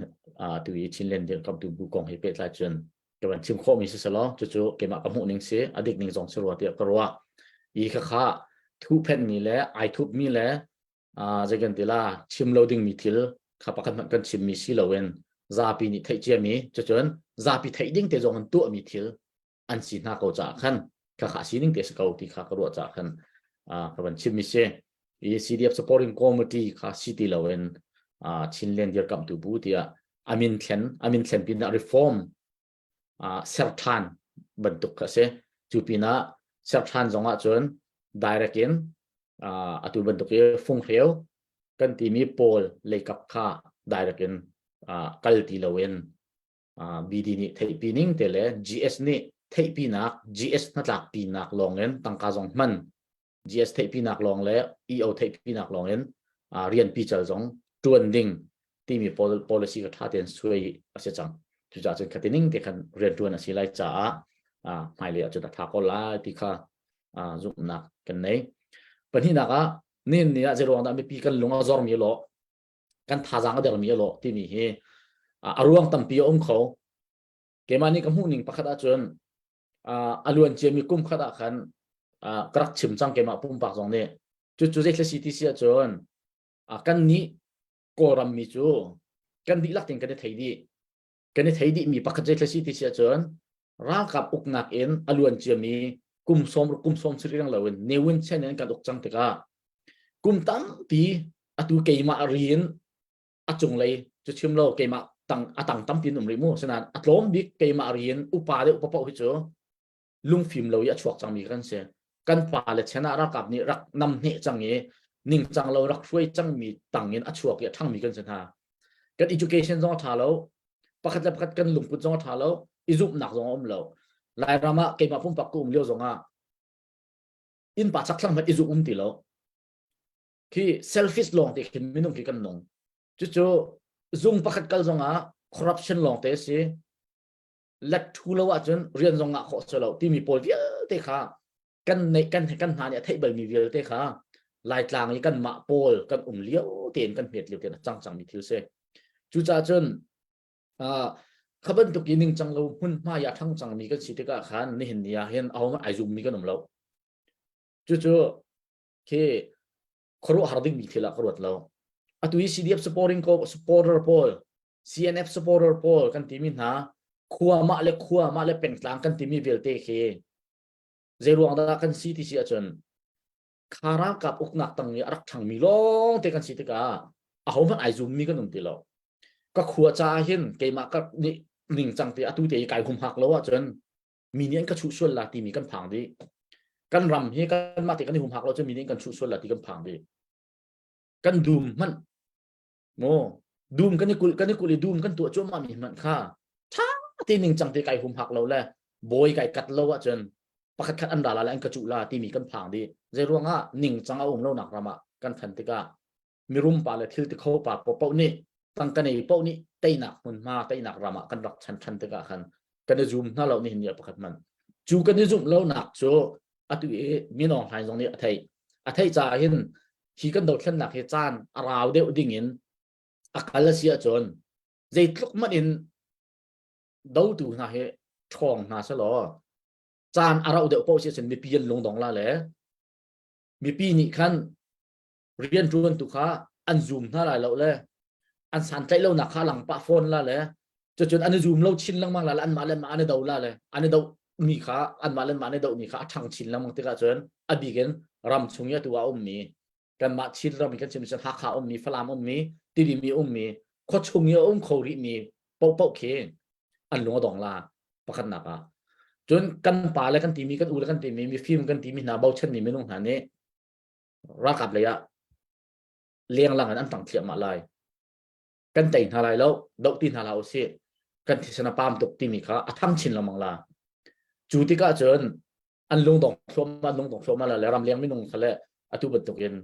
tu i Chinland dirkamhtu bu kong he pehtlai cun ka van chim khawhmi si selaw cucu keimah ka hmuh ning si a dik ning zong si rua tiah ka ruah i khakha thuhphenhmi le ai thupmi le zei kan ti la chim lo dingmi thil kha pakhat hmanh kan chimmi si loin zapi nih theih ciami cucun zapi theih ding te zong in tuahmi thil an si hna ko caah khan khakha sining te si ko ti kha ka ruah caah khan ka van chimmi si i CDF supporting committee kha si ti loin Chinland dirkamhtu bu tiah amin thlen amin thlen pinah reform ser than bantuk kha si cu pinah ser than zong ah cun direct in atu bantuk i funghreu kan timi pawl leikap kha direct in kal ti loin BD nih theihpi ning te le GS nih theihpinak GS hnatlakpinak lawng in tangka zong hman GS theihpinak lawng le EO theihpinak lawng in rian pical zong tuan ding timi policy ka tha tein suai a si cang cucaah cun khati ning te khan rian tuan a si lai caah hmailei ah cun a tha ko lai ti kha zumhnak kan nei pahnihnak ah nin ni ah zeiruang dah mipi kan lung a zormi lo kan thazaang a dermi a lawh timi hi a ruang tampi a um kho keimah nih ka hmuh ning pakhat ahcun a luan ciami kum khat ah khan ka rak chim cang keimah pumpak zong nih cucu zeithil si ti si ahcun kan nih kawlram mi cu kan dihlak tein kan i thei dih kan i thei dih mi pakhat zeithil si ti si ahcun ralkap uknak in a luan ciami kum sawm kum sawm sireng loin Ne Win chen in kan uk cang tikah kum tampi atu keimah riin a cunglei cu chim lo keimah tang. tang a tang tampi in um rih mu sinain a tlawm bik keimah riin upa deuh paoh hi cu lungfim lo i a chuak cangmi kan si. Kan pa le chen ah ralkap nih rak namhneh cang i ningcang lo rak hruai cangmi tang in a chuak i a ṭhangmi kan si hna. Kan education zong a ṭha lo, pakhat le pakhat kan lungput zong a ṭha lo, i zumhnak zong a um lo. Lairam ah keimah pumpak ka um lio zong ah innpa chakthlang hmanh i zumh um ti lo. Khi selfish lawng te khin minung khi kan nung. Cucu zung pakhat kal zong ah corruption lawng te a si. Let thu lo ahcun rian zong ngah khawh si lo timi pawl vialte kha kan neih kan kan hna nih a theih balmi vialte kha Laitlang i kanmah pawl kan um lio tein kan hmet lio tein a cang cangmi thil si. Cucaah cun kha bantuk i ningcang lo hmunhma i a ṭhang cangmi kan si tikah khan nihin ni ah hin ahohmanh ai zummi kan um lo. Cucu khi khuaruahhar dingmi thil ah ka ruat lo. Atu hi CDF supporting supporter pawl, CNF supporter pawl kan timi hna khua mah le khua mah le pengtlang kan timi vialte khi zei ruang dah kan si ti si ahcun kha ralkap uknak tang i a rak ṭhangmi lawng te kan si tikah ahohmanh ai zummi kan um ti lo. Ka khua caah hin keimah ka nih ningcang te atu te i kai humhak lo ahcun mi nih an ka chuh sual la timi kan phang dih. Kan ram hi kanmah te kan i humhak lo cun mi nih an kan chuh sual la ti kan phang dih. Kan dum hmanh maw dum kan i kulh kan i kulh i dum kan tuah cuahmah mi hmanh kha ṭha te ningcang te kai humhak lo le bawi kai kat lo ahcun pakhat khat an ra la le an ka cuh la timi kan phang dih. Zei ruangah ningcang a um lonak ram ah kan phan tikah mirum pa le thil ti kho pa paoh nih tangka nei paoh nih teinak hmunhma teinak ram ah kan rak chan than tikah khan kan i zum hna lo nihin ni pakhat man cu kan i zumh lonak cu atu i minawng hlain zong nih a theih a theih caah hin hi kan dothlennak hi caan a rau deuh ding in a kal a si ahcun zeitluk hmanh in dotu hna hi ṭhawng hna selaw caan a rauh deuh paoh si ahcun mipi an lungdong la le mipi nih khan rianṭuantu kha an zum hna lai lo le an santlaih lonak kha lang pah fawn la le cucun an i zum lo chin lengmang la le anmah le anmah an i do la le an i do mi kha anmah le anmah an i do mi kha a ṭhang chin lengmang tikah cun a bik in ram chung i atu ah ummi kanmah Chin ram i kan chim cun Hakha ummi Falam ummi Tidim i ummi khuachung i a um kho rihmi paohpaoh khi an lung a dong la pakhatnak ah cun kan pa le kan timi kan u le kan timi mifim kan timi hna bochanmi minung hna nih ralkap lei ah lenglang in an tang thliahmah lai kan tei hna lai lo doh ti hna hlah usih kan thisen a pam tuk timi kha a thang chin lengmang la cu tikah cun an lungdong thluahmah lungdong thluahmah la le ramleng minung kha le atu bantukin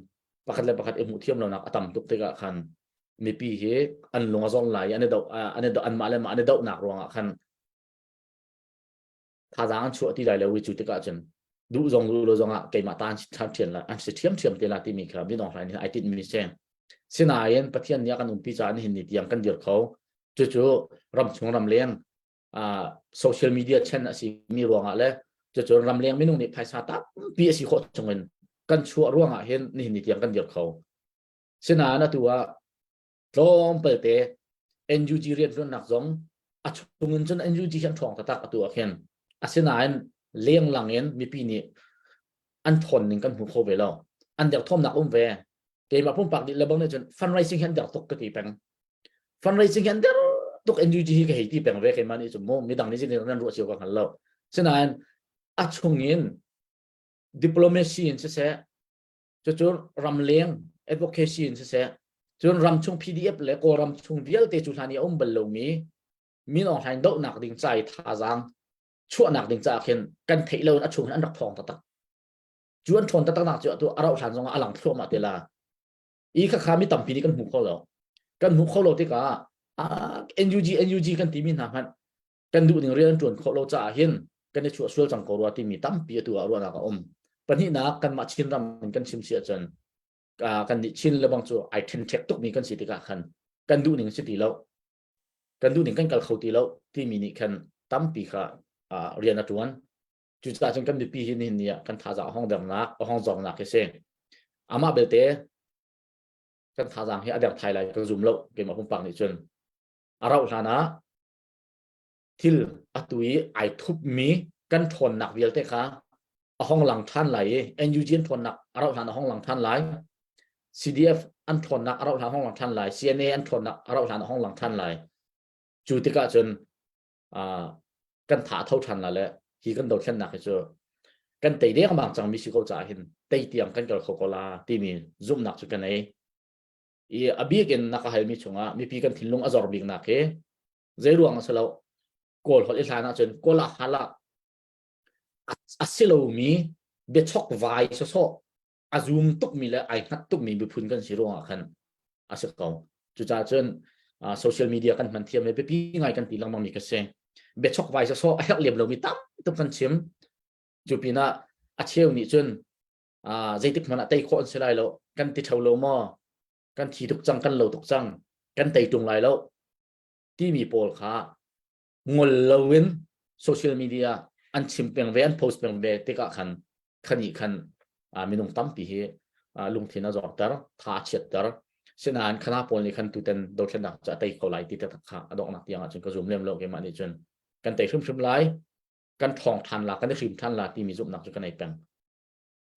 pakhat le pakhat i hmuh thiam lonak a tam tuk tikah khan mipi hi an lung a zong lai i an i doh an i doh anmah le mah an i dohnak ruangah khan thazaang an chuah ti lai lo i cu tikah cun duh zong duh lo zong ah keimah ta an ṭhan ṭhian la an si ṭhiamṭhiam te la timi kha minung hlai nih ai tinhmi si. Sinain Pathian nih a kan umpi caah nihin ni tiang kan dir kho. Cucu ramchung ramleng uh, social media chan a si mi ruangah le cucu ramleng minung nih phaisa tampi a si khawh chungin kan chuah ruangah hin nihin ni tiang kan dir kho. Sinain atu ah tlawmpalte NUG rianṭuannak zong a chungin cun NUG hi an ṭhawng taktak atu ah khin asinain lenglang in mipi nih an ṭhawn ning kan hmu kho ve lo an derthawmnak um ve keimah pumpak nih lebang nih cun fundraising hi an der tuk ka ti peng fundraising hi an der tuk NUG hi ka hei ti peng ve keimah nih cun mu midang nih cun nan ruah cio ka hngal lo sinain a chungin diplomacy in siseh Cucu ramleng advocacy in siseh, cun ramchung PDF le Kawlram chung vialte cu hlan i a um bal lomi Min Aung Hlaing dohnak ding ca i thazaang chuahnak ding caah khin kan theih lo in a chung hin an rak thawng taktak. Cu an ṭhawn taktak nak cu atu a rauh hlan zongah a lang thluahmah te la. I khakha mi tampi nih kan hmu kho lo. Kan hmu kho lo tikah NUG NUG kan timi hna hmanh kan duh ning rian an ṭuan khawh lo caah hin kan i chuah sual cang ko rua timi tampi atu ah ruahnak a um. Pahnihnak kanmah Chinram in kan chim si ahcun kan nih Chin lebang cu ai ṭhenṭhek tukmi kan si tikah khan kan duh ning si ti lo. Kan duh ning kan kal kho ti lo timi nih khan tampi kha rian a ṭuan. Cucaah cun kan mipi hi nihin ni ah kan thazaang a hong dernak, a hong zornak hi si. Amah belte kan thazaang hi a der thai lai ka zum lo keimah pumpak nih cun. A rauh hlan ah thil atu i ai thupmi kan ṭhawnnak vialte kha a hong lang ṭhan lai i NUG an ṭhawnnak a rauh hlan a hong lang ṭhan lai CDF an ṭhawnnak a rauh hlan a hong lang ṭhan lai CNA an ṭhawnnak a rauh hlan a hong lang ṭhan lai. Cu tikah cun uh, kan tha tho ṭhan la le hi kan dothlennak hi cu kan tei dengmang cangmi si ko caah hin tei tiang kan kal kho ko la timi zumhnak cu kan ei. I a bik in na ka halmi chungah mipi kan thinlung a zor biknak hi zei ruang a si lo kawl holh i hlan ahcun kawl ah hal ah a si lomi biachok vai sawsawh a zum tukmi le ai hngat tukmi miphun kan si ruangah khan a si ko. Cucaah cun uh, social media kan hman thiam le biapi ngai kan ti lengmang mi ka si. Biachok vai sawsawh a herh lem lomi tam tuk kan chim. Cu pinah a cheu nih cun uh, zeitik hmanh ah tei khawh an si lai lo kan ti theo lo maw kan thi tuk cang kan lo tuk cang kan tei tung lai lo timi pawl kha ngol loin social media an chim peng ve an post peng ve tikah khan khani khan minung tampi hi lungthin a zorter tha a chiatter sinain khana pawl nih khan tuten dothlennak cu a tei kho lai ti taktak kha a donghnak tiang ahcun ka zum lem lo keimah nih cun kan tei hrimhrim lai kan thawng than la kan i hrim than la timi zumhnak cu kan ei peng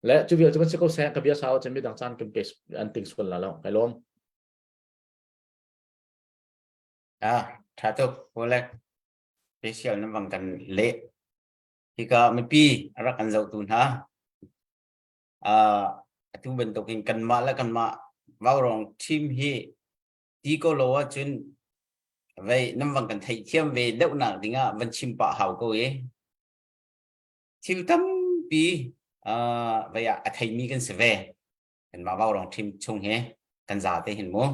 le cu vial cu kan si ko seh ka bia sau cun midang caan kan pe an ting sual la lo kai lawm Ah, ṭha tuk. Holek special nan bang kan leh. Hika mipi a rak kan zohtu hna. Ah, atu bantukin kanmah le kanmah Vaurawng team hi ti ko lo ahcun vei nan bang kan theihthiam ve deuhnak dingah van chim pah hau ko i. Thil tampi ah vei ah a theimi kan si ve. Kanmah Vaurawng team chung hi kan za te hin mu.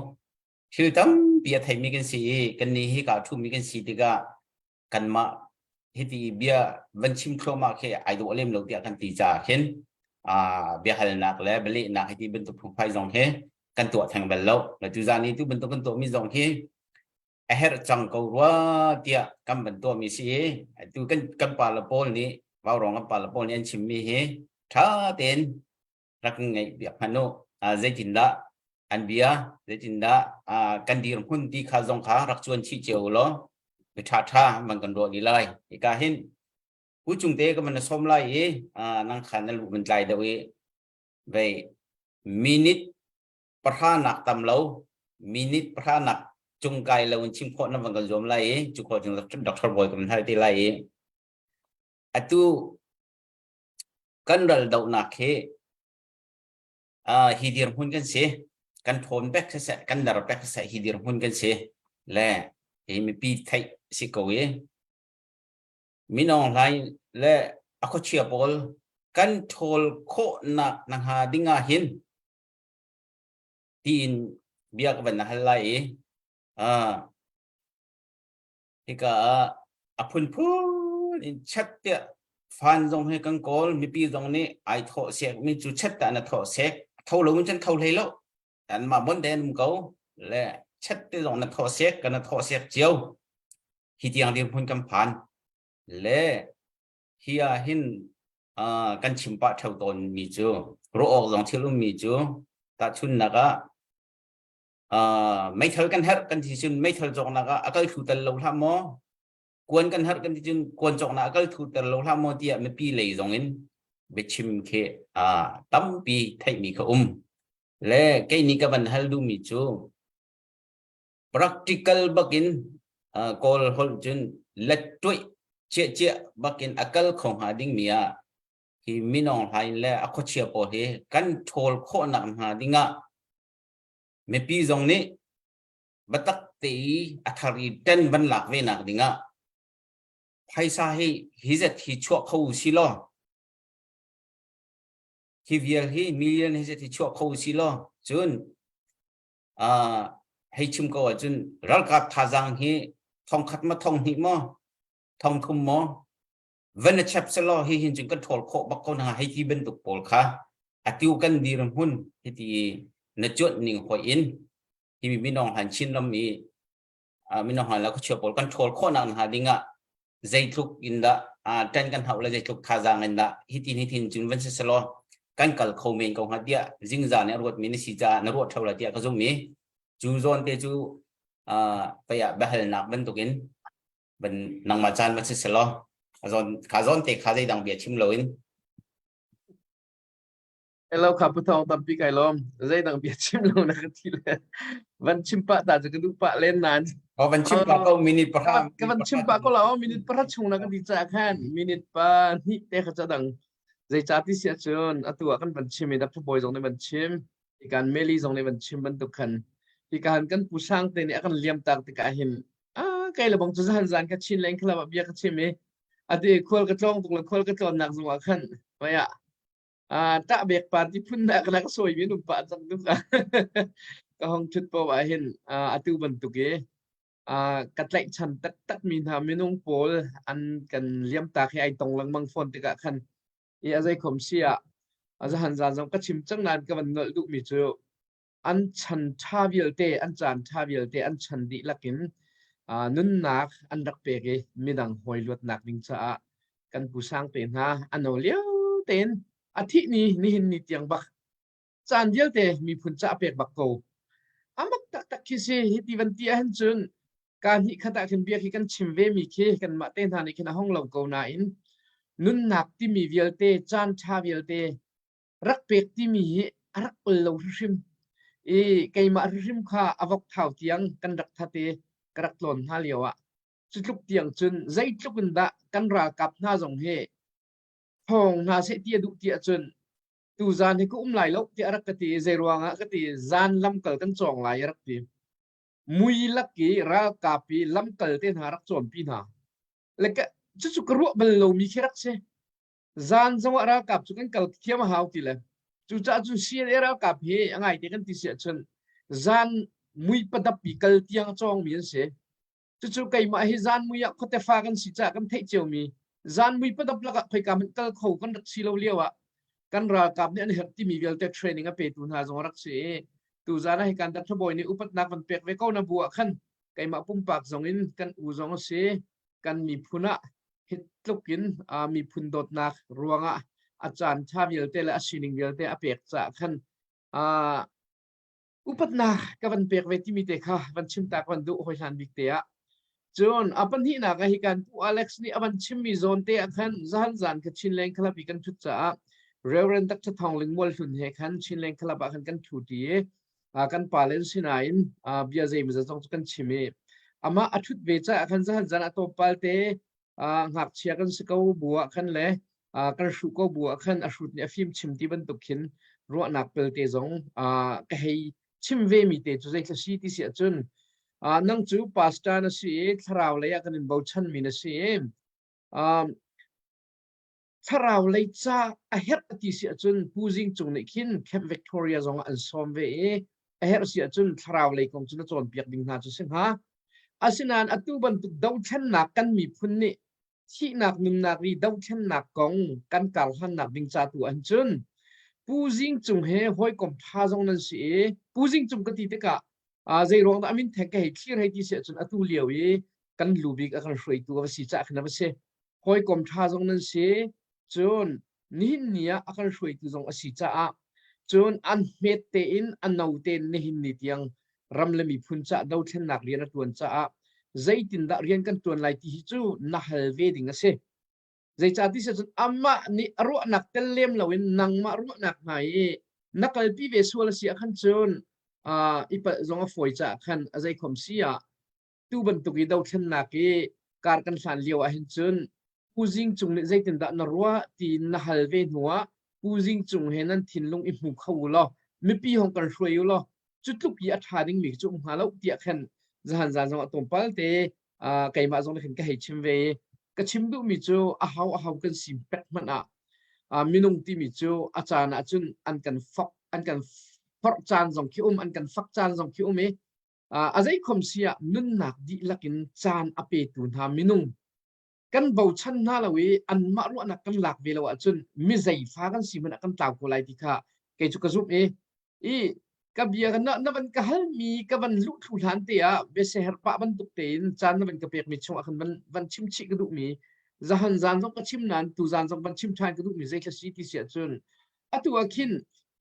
Thil tampi a theimi kan si i kannih hi kaa ṭhumi kan si tikah kanmah hiti bia van chim thluahmah khi ai dawh lem lo tiah kan ti caah khin biahalnak le bialehnak hiti bantuk phungphai zong hi kan tuah theng bal lo. Le tuzaan i tu bantuk kan tuahmi zong hi a herh cang ko rua tiah kan van tuahmi si i tu kan kan pa le pawl nih Vaurawng kan pa le pawl nih an chimmi hi ṭha tein rak ngaih piak hmanh u. Zeitindah an bia, zeitindah kan dirhmun ti kha zong kha rak cuan chih cio u law mi ṭha ṭha van kan ruah li lai. Hika hin pu cung te ka van sawm lai i nang kha na lu van tlai deuh i vei minute pahra nak tam lo minute pahra nak cung kai lo in chim khawh na van kan zuam lai i cu khawh cung Dr. Boy ka van hal te lai i atu Kan ral dohnak hi uh, hi dirhmun kan si. Kan ṭhawn pek siseh, kan lar pek siseh hi dirhmun kan si. Le hi mipi theih si ko i minong hlai le a khuachia pawl kan ṭhawl khawhnak na hnga ding ah hin tiin bia ka van hal lai i uh, Hika ah a phunphun in chat tiah fan zong hi kan kawl mipi zong nih ai thawh sek mi cu chat tah na thawh sek tho lo in cun tho hlei lo an mah bon den um ko le chat te zong na thawh sek kan na thawh sek cio hi tiang dirhmun kan phan le hi ah hin uh, kan chim pah theo tawn mi cu ruah awk zong thil um mi cu tahchunnak ah Uh, meithal kan herh kan ti cun meithal cawknak ah a kal thlu tel lo hlah maw kuan kan herh kan ti cun kuan cawknak a kal thlu tel lo hlah maw tiah mipi lei zong in biachim khi uh, tampi theihmi kha um le kei nih ka van hal duhmi cu practical bakin uh, kawl holh cun let tuih chiah chiah bakin a kal kho hnga dingmi ah hi minong hlain le a khuachia pawl hi kan ṭhawl khawhnak hnga dingah Mipi zong nih biatak te i a thar i ṭen van lak ve nak dingah phaisa hi hi zet hi chuah kho u si law hi vial hi million hi zet hi chuah kho u si law cun uh, hei chim ko ahcun ralkap thazaang hi thongkhat ma thong hnih maw thong thum maw van a chep selaw hi hin cun kan ṭhawl khawh bak ko hna hei ti bantuk pawl kha atu kan dirhmun hiti na cuanh ning hoi in hi minong han Chin ram i minong han la khuachia pawl kan ṭhawl khawhnak hna dingah zeitluk in dah ṭan kan hauh le zeitluk thazaang in dah hitin hitin cun van si selaw kan kal kho men ko hnga tiah zingza nih a ruatmi na si caah na ruah ṭheo la tiah ka zumh i cu zawn te cu pei ah biahalnak bantukin van nangmah caan van si selaw a zawn kha zawn te kha zeidang bia chim loin. Hello kha pu thawng tampi kai lawm. Zeidang bia chim lo na ka ti le. Van chim pah ta cu ka duh pah len nan. Oh, van chim pah ko minute pahra. Ka van chim pah ko la oh minute pahra chung na ka ti ca khan minute pa hnih te kha ca dang. Zei ca ti si ahcun atu ah kan van chim i Dr. Bawi zong nih van chim. Ikan Meli zong nih van chim bantuk khan. Hika han kan pu sang te nih a kan liam tak tikah hin ah kai le bang cu zan zan ka chin leng khala bia ka chim i ati khual ka tlong tuk le khual ka tlawnnak zong ah khan vai ah tah bek party phun nak na ka sawi mi num pa cang duk ka hong thut po ah hin atu bantuk i ka tlaihchan taktak mi hna minung pawl an kan liam tak hi ai tong lengmang fawn tikah khan i a zei khom si ah a zahan zan zong ka chim cang nain ka van nolh duh mi cu an chan ṭha vialte an caan ṭha vialte an chan dihlak in nunnak an rak pek i midang hawi luatnak ding caah kan pu sang te hna a no lio tein a thih ni nihin ni tiang bak caan vialte miphun ca pek bak ko amak taktak khi si hi ti van ti ahhin cun ka hnih khat ah khin bia khi kan chim ve mi khi kanmah te hna nih khin a hong lo ko nain nunnak timi vialte caan ṭha vialte rak pek timi hi a rak ol lo hrimhrim i keimah hrimhrim kha a vok thau tiang kan rak that i ka rak tlawn hna lio ah cu tluk tiang cun zeitluk in dah kan ralkap hna zong hi thawng hna seh ti a duh ti ahcun tu zan hi ka um lai lo tiah a rak ka ti i zei ruangah ka ti zan lamkal kan cawng lai a rak ti mui lak i ralkap i lamkal te hna rak cawnpi hna le ka cucu ka ruah bal lomi khi rak si Zan zongah ralkap cu kan kal thiam a hau ti le cucaah cun CNA ralkap hi a ngaite kan ti si ahcun zan mui padap i kal tiang a cawngmi an si. Cucu keimah hi zan mui ah khuate fa kan si caah kan theih ciomi zan mui padap lakah khoika hmanh kal kho kan rak si lo lio ah kan ralkap nih an herh timi vialte training a petu hna zong a rak si i tuzan ah hi kan Dr. Bawi nih upatnak van pek ve ko na bu ah khan keimah pumpak zong in kan u zong a si kan miphun ah hi tluk in miphun dawtnak ruangah a caan ṭha vialte le a sining vialte a pek caah khan upatnak ka van pek ve timi te kha van chim ta ka van duh hoi hlan bik te ah cun a pahnihnak ah hi kan pu Alex nih a van chimmi zawn te ah khan zahan zan ka Chinland Club i kan ṭhut caah Reverend Dr. Thawng Ling Mual Hlun he khan Chinland Club ah khan kan ṭhu ṭi i kan pa len sinain bia zeimawzat zong cu kan chim i amah a ṭhut ve caah khan zahan zan a tlawmpal te ngakchia kan si ko bu ah khan le kan hruh ko bu ah khan a hrut nih a fim chim ti bantuk khin ruahnak pelte zong ka hei chim ve mi te cu zeithla si ti si ahcun nang cu pastor na si i thlarau lei ah kan in bochan mi na si i thlarau lei ca a herh a ti si ahcun Pu Zing Cung nih khin Camp Victoria zong ah an sawm ve i a herh si ahcun thlarau lei kong cu na cawnpiak ding hna cu si hnga. Asinain atu bantuk dothlennak kan miphun nih thihnak nunnak ri dothlennak kong kan karhlannak ding ca tu ahcun cun Pu Zing Cung he hawikom ṭha zong nan si i Pu Zing Cung ka ti tikah zei ruang dah a min theng ka hei thlir hei ti si ahcun atu lio i kan lu bik a kan hruaitu a va si caah khin a va si. Hawikom ṭha zong nan si. Cun nihin ni ah a kan hruaitu zong a si caah cun an hmet tein a no tein nihin ni tiang ram le miphun caah dothlennak rian a ṭuan caah zeitindah rian kan ṭuan lai ti hi cu na hal ve ding a si. Zeicah ti cun amah nih a ruahnak tel lem loin nangmah ruahnak hna i na kalpi ve sual a si ah khan cun i palh zong a fawi caah khan a zeikhom si ah tu bantuk i dothlennak i kar kan hlan lio ah hin cun Pu Zing Cung nih zeitindah na ruah tiin na hal ve hnuah Pu Zing Cung he nan thinlung i hmu kho u law mipi hong kan hruai u law cu tluk i a ṭha dingmi cu um hnga lo tiah khan zahan zan zong a tlawmpal te keimah zong nih khin ka hei chim ve i ka chim duhmi cu a hau a hau kan si pek hmanh ah minung timi cu a caan ah cun an kan fok an kan forh caan zong khi um an kan fak caan zong khi um i a zeikhom si ah nunnak dihlak in caan a petu hna minung kan bochan hna lo i anmah ruahnak kan lak ve lo ahcun mi zeifa kan si hmanh ah kan tlau ko lai ti kha kei cu ka zumh i i ka bia na, na van ka halmi ka van luh thlu hlan te ah biaseher pah bantuk tein caan na van ka pekmi chungah khan van van chim chih ka duhmi zahan zan zong ka chim nain tu zan zong van chim ṭhan ka duhmi zeithla si ti si ahcun atu ah khin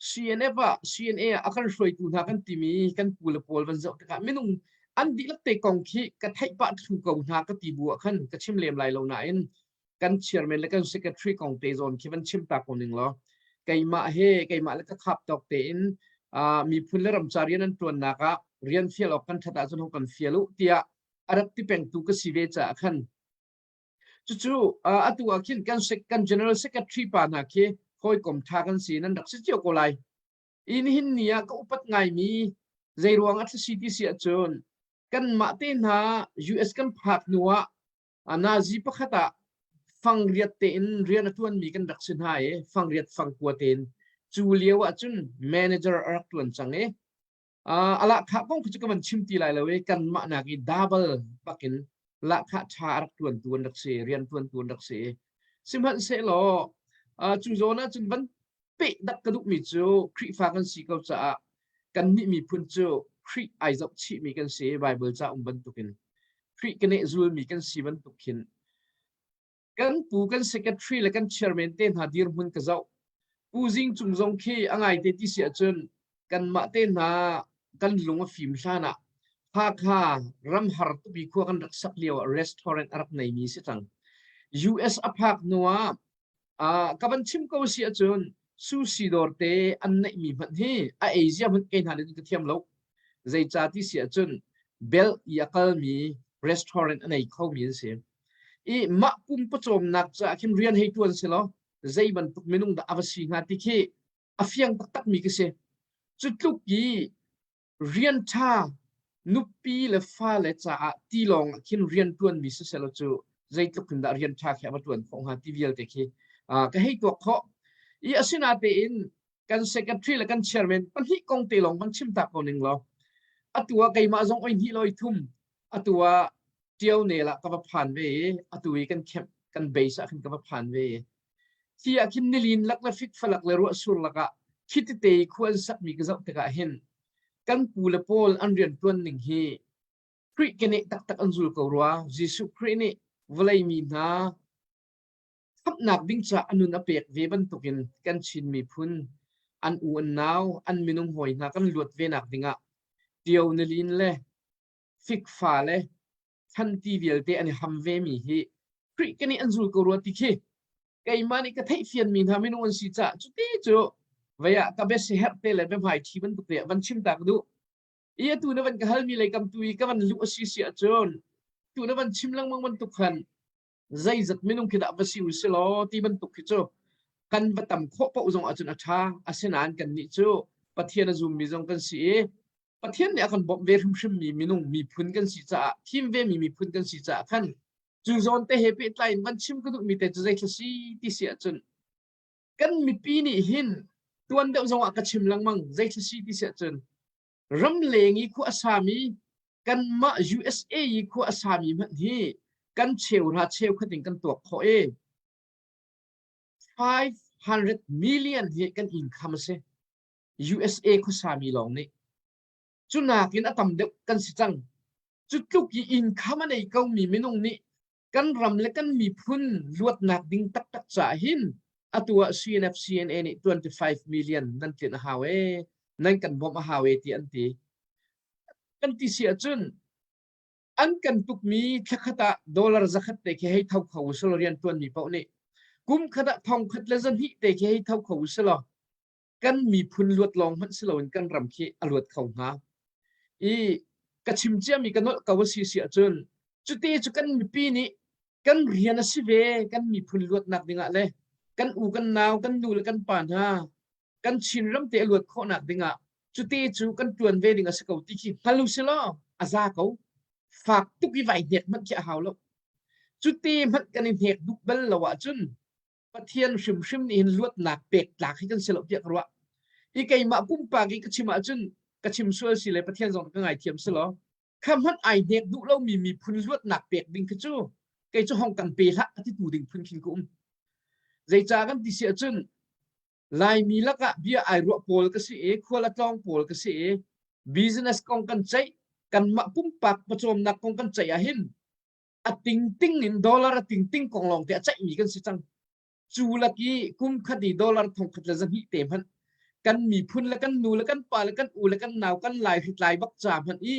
CNF ah CNA ah a kan hruaitu hna kan timi kan pu le pawl van zoh tikah minung an dihlak te kong khi ka theih pah thlu ko hna ka ti bu ah khan ka chim lem lai lo nain kan chairman le kan secretary kong te zawn khi van chim ta ko ning law. Keimah he keimah le ka khap tawk tein uh, miphun le ramca rian an ṭuannak ah rian fial awk kan ṭhat ahcun hong kan fial u tiah a rak ti pengtu ka si ve caah khan cucu uh, atu ah khin kan kan general secretary pa hna khi hawikom ṭha kan si nan rak si cio ko lai. I nihin ni ah ka upat ngaimi zeiruang a si ti si ahcun kanmah te hna US kan phak hnu ah nazi pakhat ah fangriat tein rian a ṭuanmi kan rak si hna i fangriat fangkua tein cu lio ah cun manager a rak ṭuan cang i a lahkhah kong khi cu ka van chim ti lai lo i kanmah nak i double bakin lahkhah ṭha a rak ṭuantu an rak si rian ṭuantu an rak si sihmanhsehlaw cu zawn ah cun van peh dak ka duhmi cu Khrihfa kan si ko caah kannih miphun cu Khrih ai zoh chihmi kan si i Bible ca um bantukin Khrih keneh zulmi kan si bantuk khin kan pu kan secretary le kan chairman te hna dirhmun ka zoh Pu Zing Cung zong khi a ngaite ti si ahcun kanmah te hna kan lung a fim hlan ah Hakha ramhar tupi khua kan rak sak lio ah restaurant a rak neimi si cang. US a phak hnu ah Uh, ka van chim ko si ahcun sushi dawr te an neihmi hmanh hi a ei zia hmanh kei hna nih ka thiam lo. Zeica ti si ahcun bel i a kalmi restaurant a nei khomi an si. I mah pum pawcawmnak caah khin rian hei tuan si law zei bantuk minung dah a va si hnga ti khi a fiang taktakmi ka si. Cu tluk i rian ṭha nupi le fale caah ti lawng ah khin rian ṭuanmi siselaw cu zeitluk in dah rian ṭha khi a va ṭuan khawh hnga ti vialte khi ka hei tuak khawh. I asinatein kan secretary le kan chairman pahnih kong te lawng kan chim ta ko ning law atu ah keimah zong oi hnih loi thum atu ah ṭio nel ah ka va phan ve i atu i kan camp kan base ah khin ka va phan ve i khi ah khin nilin lak le fikfalak le ruahsur lakah khi tete i khua an sakmi ka zoh tikah hin kan pu le pawl an rianṭuan ning hi Khrih keneh taktak an zul ko rua. Jesuh Khrih nih vawlei mi hna khamhnak ding caah a nun a pek ve bantukin kan Chin miphun an u an nau an minung hawi hna kan luat ve nak dingah ṭio nilin le fikfa le thlanti vialte an i ham vemi hi Khrih keneh an zul ko rua ti khi keimah nih ka theihfianmi hna minung an si caah cuti cu vei ah ka bia siherh te le biahmai ṭhi bantuk te ah van chim ta ka duh. I atu na van ka halmi lei kam tu i ka van luh a si si ahcun tu na van chim lengmang bantuk khan zeizat minung khi dah va si u si law ti bantuk khi cu kan va tam khawh paoh zong ahcun a ṭha. Asinain kannih cu Pathian a zummi zong kan si i Pathian nih a kan bawmh ve hrimhrimmi minung miphun kan si caah thim vemi miphun kan si caah khan cu zawn te he pehtlai in van chim ka duhmi te cu zeithla si ti si ahcun kan mipi nih hin tuan deuh zongah ka chim lengmang zeithla si ti si ahcun ramleng i khua a sami kanmah USA i khua a sami hmanh hi kan cheuhra cheukhat in kan tuak khawh i 500 million hi kan income a si USA khuasami lawng nih cu nakin a tam deuh kan si cang. Cu tluk i income a nei komi minung nih kan ram le kan miphun luatnak ding taktak caah hin atu ah CNF CNA nih 25 million nan tlinh a hau ee nan kan bawmh a hau ee ti an ti. Kan ti si ahcun an kan tukmi thlakhat ah dollar zakhat te khi hei tho kho usulaw rian tuanmi paoh nih kum khat ah thong khat le zahnih te khi hei tho kho usulaw kan miphun luat lawng hmanh si loin kan ram khi a luat kho hnga. I ka chim ciami ka nolh ko a si si ahcun cuti cu kan mipi nih kan rian a si ve kan miphun luatnak dingah le kan u kan nau kan nu le kan pa hna kan Chin ram te a luat khawhnak dingah cuti cu kan tuan ve ding a si ko ti khi hngal u si law a za ko fak tuk i vai hnek hmanh khi a hau lo cuti hmanh kan i hnek duh bal lo ahcun Pathian hrimhrim nih hin luatnak pek tlak hi kan si lo tiah ka ruah. Hi keimah pumpak i ka chim ahcun ka chim sual si le Pathian zong ka ngaithiam si law kha hmanh ai hnek duh lomi miphun luatnak pek ding khi cu kei cu hong kan pe hlah a titu ding phun khin ka um. Zeicah kan ti si ahcun Laimi lakah bia ai ruah pawl ka si i khual a tlawng pawl ka si i business kong kan ceih kanmah pumpak pawcawmnak kong kan ceih ahhin a tingting in dollar a tingting kong lawng te a ceihmi kan si cang cu lak i kum khat i dollar thong khat le zahnih te hmanh kan miphun le kan nu le kan pa le kan u le kan nau kan lai hritlai bak ca hmanh i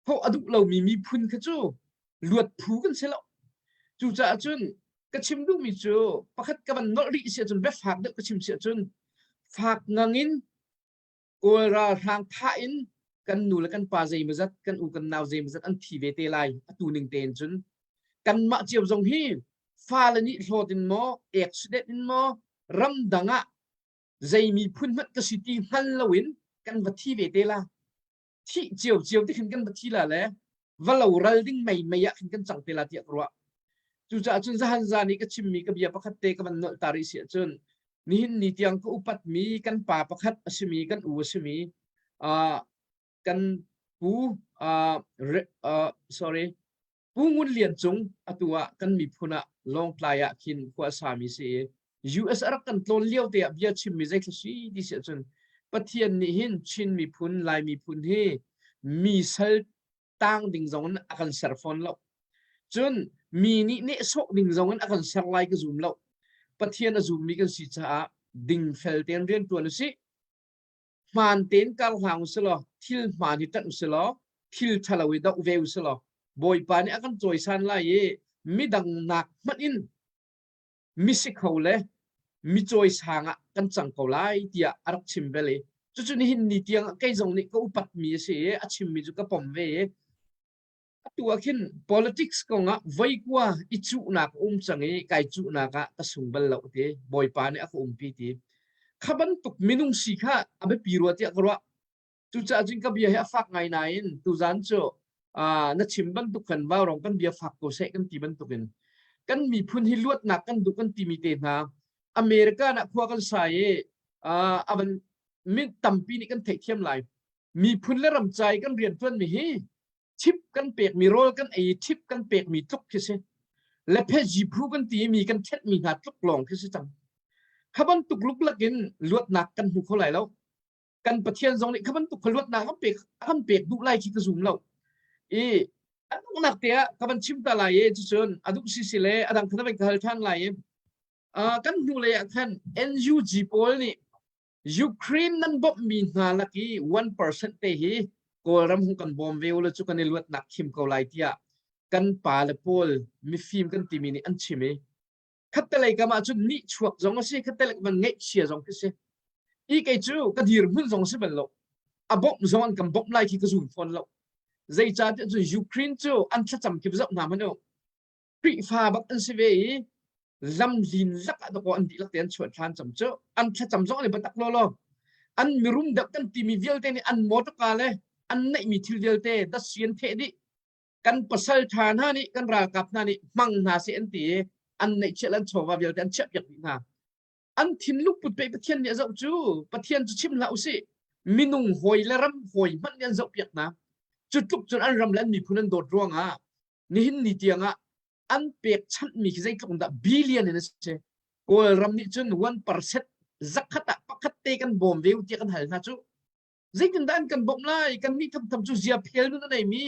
thawh a duh lomi miphun kha cu luat phu kan si lo cucaah cun ka chim duhmi cu pakhat ka van nolh rih si ahcun biafak deuh ka chim si ahcun. Fak ngang in Kawl ralhrang thah in kan nu le kan pa zeimawzat kan u kan nau zeimawzat an thi ve te lai atu ning tein cun kanmah cio zong hi fale nih hlawt in maw accident in maw ramdang ah zei miphun hmanh ka si ti hngal loin kan va thi ve te la thih cio cio ti khin kan va thi la le va lo ral ding mei mei ah khin kan cang te la tiah ka ruah. Cucaah cun zahan zan i ka chimmi ka bia pakhat te ka van nolh ta rih si ahcun nihin ni tiang ka upatmi kan pa pakhat a simi kan u a simi uh, kan pu uh, uh, sorry Pu Ngun Lian Cung atu ah kan miphun ah Lawngtlai ah khin khua a sami si i US a rak kan tlawn lio te ah bia chimmi zeithla si ti si ahcun Pathian nih hin Chin miphun Lai miphun hi mi sal tang ding zong in a kan ser fawn lo. Cun mi nih nehsawh ding zong in a kan ser lai ka zum lo. Pathian a zummi kan si caah dingfel tein rian ṭuan usih. Hmaan tein kar hlang usih law thil hmaan hi ṭanh usih law thil ṭhalo hi doh ve usih law Bawipa nih a kan cawisan lai i midang nak hmanh in misikho le mi cawisang ah kan cang ko lai tiah a rak chim bel i cucu nihin ni tiang ah kei zong nih ka upatmi a si i a chimmi cu ka pom ve i atu ah khin politics kong ah voikua i cuhnak a um cang i kai cuhnak ah ka sung bal lo ti Bawipa nih a ka umpi ti kha bantuk minung si kha a biapi rua tiah ka ruah. Cucaah cun ka bia hi a fak ngai nain tuzan cu na chim bantuk khan vaurong kan bia fak ko seh kan ti bantukin kan miphun hi luatnak kan duh kan timi te hna America na khua kan sa i avan min tampi nih kan theihthiam lai. Miphun le ram ca i kan rianṭuan mi hi chip kan pek mi rawl kan ei chip kan pek mi tluk khi si lephe phu kan ti mi kan ṭhet mi hna tluk lawng khi si cang. Kha bantuk luklak in luatnak kan hmu kho lai lo. Kan Pathian zong nih kha bantuk kha luatnak kan pek kan pek duh lai khi ka zum lo. I a donghnak te ah ka van chim ta lai i cucun a duh si si le a dang kha na van ka hal ṭhan lai i kan hnu lei ah khan NUG pawl nih Ukraine nan bawmhmi hna lak i 1% te hi Kawlram hung kan bawm ve ula cu kan i luatnak khim ko lai tiah kan pa le pawl mifim kan timi nih an chim i khattelei kam ah cun nihchuak zong a si khattelei kam ngeihchia zong khi si i kei cu ka dirhmun zong si bal lo a bawmh zong an kan bawmh lai khi ka zum fawn lo zeicahtiah cun Ukraine cu an thlacam kip zoh hna hmanh u Khrihfa bak an si ve i lamlin lak ah dakaw an dihlak te an chuan thlan cam cu an thlacam zong an i biatak law law an mirum deuh kan timi vialte nih an motorka le an neihmi thil vialte datsi an theh dih kan pasal ṭha hna nih kan ralkap hna nih hmang hna seh an ti i an neihchiah le an chawva vialte an chiahpiak dih hna an thinlung put pe Pathian nih a zoh cu Pathian cu chim hlah usih minung hawi le ram hawi hmanh nih an zohpiak hna cu tluk cun an ram le an miphun an dawt ruangah nihin ni tiangah an pekchanhmi khi zeitluk in dah billion in a si Kawlram nih cun 1% zakhat ah pakhat te kan bawm ve u tiah kan hal hna cu zeitindah an kan bawmh lai kan nih thamtham cu zia phel nun a neimi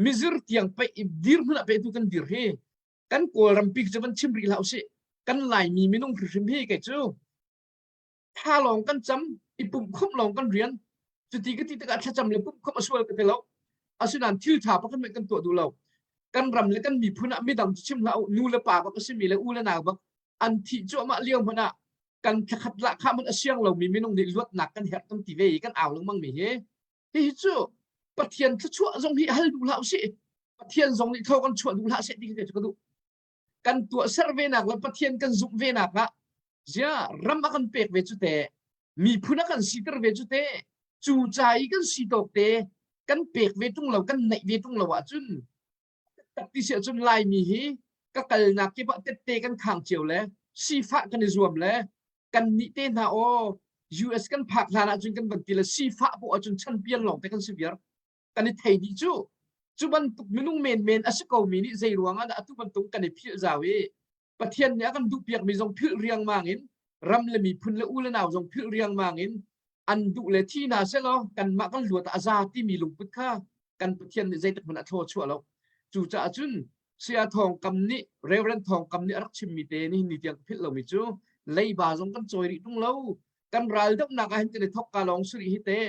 mizir tiang pe dirhmun ah petu kan dir hi kan kawlram pi cu van chim rih hlah usih kan laimi minung hrimhrim hi kei cu tha lawng kan cam i pumh khumh lawng kan rian cuti ka ti tikah thlacam le pumh khumh a sual ka ti lo asinain thil tha pakhat hmanh kan tuah duh lo kan ram le kan miphun ah midang cu chim hlah u nu le pa bak a simi le u le nau bak an thih cuahmah lio hmanh ah kan thlakhat lah kha man a siang lomi minung nih luatnak kan herh kan ti ve i kan au lengmang mi hi hihi cu Pathian thluachuah zong hi hal duh hlah usih Pathian zong nih thaw kan chuah duh hlah seh ti khi ka duh kan tuahser ve nak le Pathian kan zumh ve nak ah zia ram a kan pek ve cu te miphun a kan siter ve cu te cu ca i kan si tawk te kan pek ve tung lo kan neih ve tung lo ahcun tak ti si ahcun Laimi hi ka kalnak kip ah tette kan khang cio le sifah kan i zuam le kan nih te hna aw US kan phak hlan ahcun kan van ti le sifah poh ahcun chanpian lawng te kan si viar kan i thei dih cu cu bantuk minung menmen a si ko mi nih zei ruang ah dah atu bantuk kan i philh zau i Pathian nih a kan duhpiak mi zong philh riangmang in ram le miphun le u le nau zong philh riangmang in an duh le thi hna selaw kanmah kan luat ah a za timi lungput kha kan Pathian nih zeitik hmanh a thlaw chuah lo. Cucaah cun Saya Thawng Kam nih Reverend Thawng Kam nih a rak chimmi te nihin ni tiang ka philh lomi cu leiba zong kan cawi rih tung lo kan ral dohnak ah hin kan i thok ka lawng si rih hi te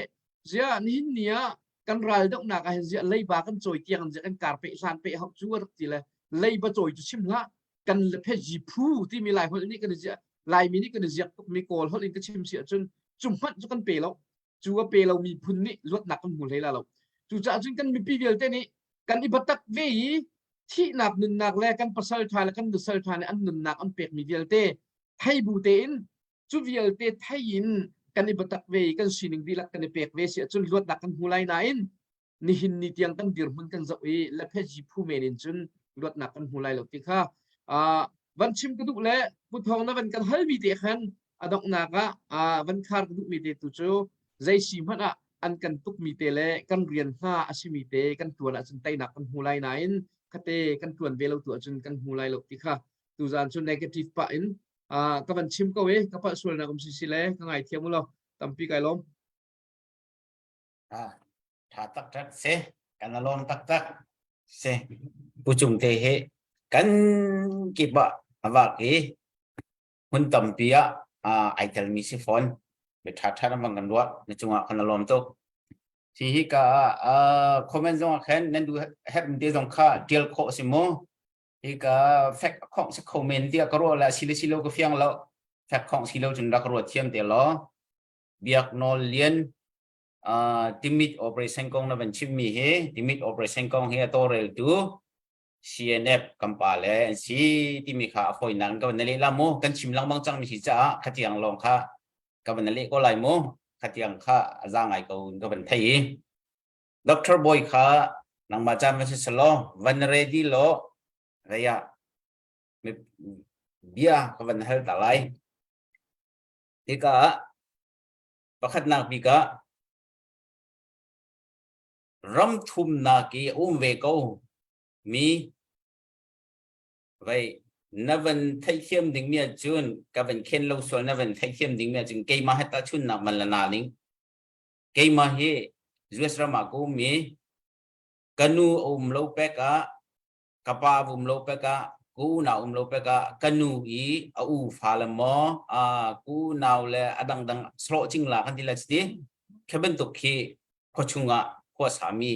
ziah nihin ni ah kan ral dohnak ah hin ziah leiba kan cawi tiang in ziah kan kar pe hlan pe hau cu a rak ti le leiba cawi cu chim hlah kan le phe ji phu timi lai holh nih kan i ziah Laimi nih kan i ziak tukmi Kawl holh in ka chim si ahcun. Cu hmanh cu kan pe lo. Cu a pe lo miphun nih luatnak kan hmu hlei la lo. Cucaah cun kan mipi vialte nih kan i biatak ve i thihnak nunnak le kan pasal ṭha le kan nusal ṭha nih an nunnak an pekmi vialte thei bu tein cu vialte thei in kan i biatak ve i kan sining dihlak kan i pek ve si ahcun luatnak kan hmu lai nain nihin ni tiang kan dirhmun kan zoh i lepheji phu men in cun luatnak kan hmu lai lo ti kha van chim ka duh le Pu Thawng na van kan halmi te khan a donghnak ah van khar ka duhmi te tu cu zei si hmanh ah an kan tukmi te le kan rian hna a simi te kan tuan ahcun teinak kan hmu lai nain khate kan tuan ve lo tu ahcun kan hmu lai lo ti kha tuzan cu negative pah in ka van chim ko i ka palh sualnak um si si le ka ngaithiam u law tampi kai lawm. Ah, tha taktak si kan alawm taktak si pu cung te hi kan kip ah a vak i hmun tampi ah ai telmi si fawn mi tha tha na bang kan ruah na cungah kan alawm tuk hi hi ka comment zong ah khan nan du herh te zong kha tial khawh si mu hi ka fek khong si kho men tiah ka ruah la si le si lo ka fiang lo fek khong si lo cun rak ruat thiam te law biak nawl lian Timit operation kong na van chimmi hi Timit operation kong hi a tawlreltu CNF kan pa le an si timi kha a fawinak in ka van leh la mu kan chim lengmang cangmi si caah khatiang lawng kha ka van leh ko lai mu khatiang kha a za ngai ko in ka van thei i Dr. Boy kha nangmah caan van si selaw van ready law reiah bia ka van hal ta lai hika ah Pakhatnak bik ah ram thumnak i a um ve ko mi vei na van theihthiam dingmi ahcun ka van khen lo sual na van theihthiam dingmi ahcun keimah he tahchunnak van la na ning keimah hi US ram ah ka um i ka nu a um lo pek ah ka pa um lo pek ah ka unau um lo pek ah ka nu i a u fa le maw a ku nau le a dangdang sawh cingla kan ti la ti khi bantuk khi khua chungah khua sami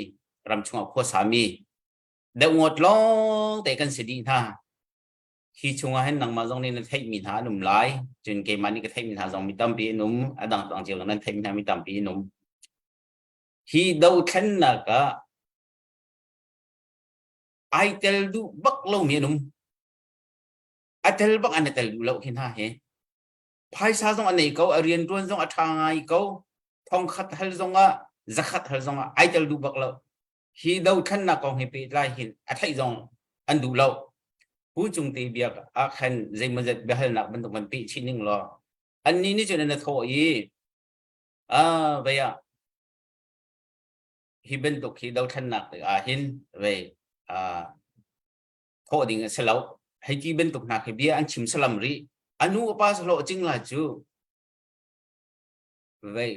ram chungah khua sami deuh ngawt lawng te kan si dih hna hi chungah hin nangmah zong nih na theihmi hna an um lai cun keimah nih ka theihmi hna zong mi tampi an um a dang dang cio nan theihmi hna mi tampi an um hi dothlennak ah ai tel duh bak lomi an um a tel bak an i tel duh lo khi hna hi phaisa zong a nei ko a rian tuan zong a tha ngai ko thongkhat hal zong ah zakhat hal zong ah ai tel duh bak lo hi dothlennak kong hi pehtlai hin a theih zong an duh lo pu cung te biak ah khan zeimawzat biahalnak bantuk van peh chih ning law annih nih cun an thawh i a vei ah hi bantuk hi dothlennak ah hin vei thawh ding a si lo hei ti bantuk hna khi bia an chim salam rih anu a pa salo cingla cu vei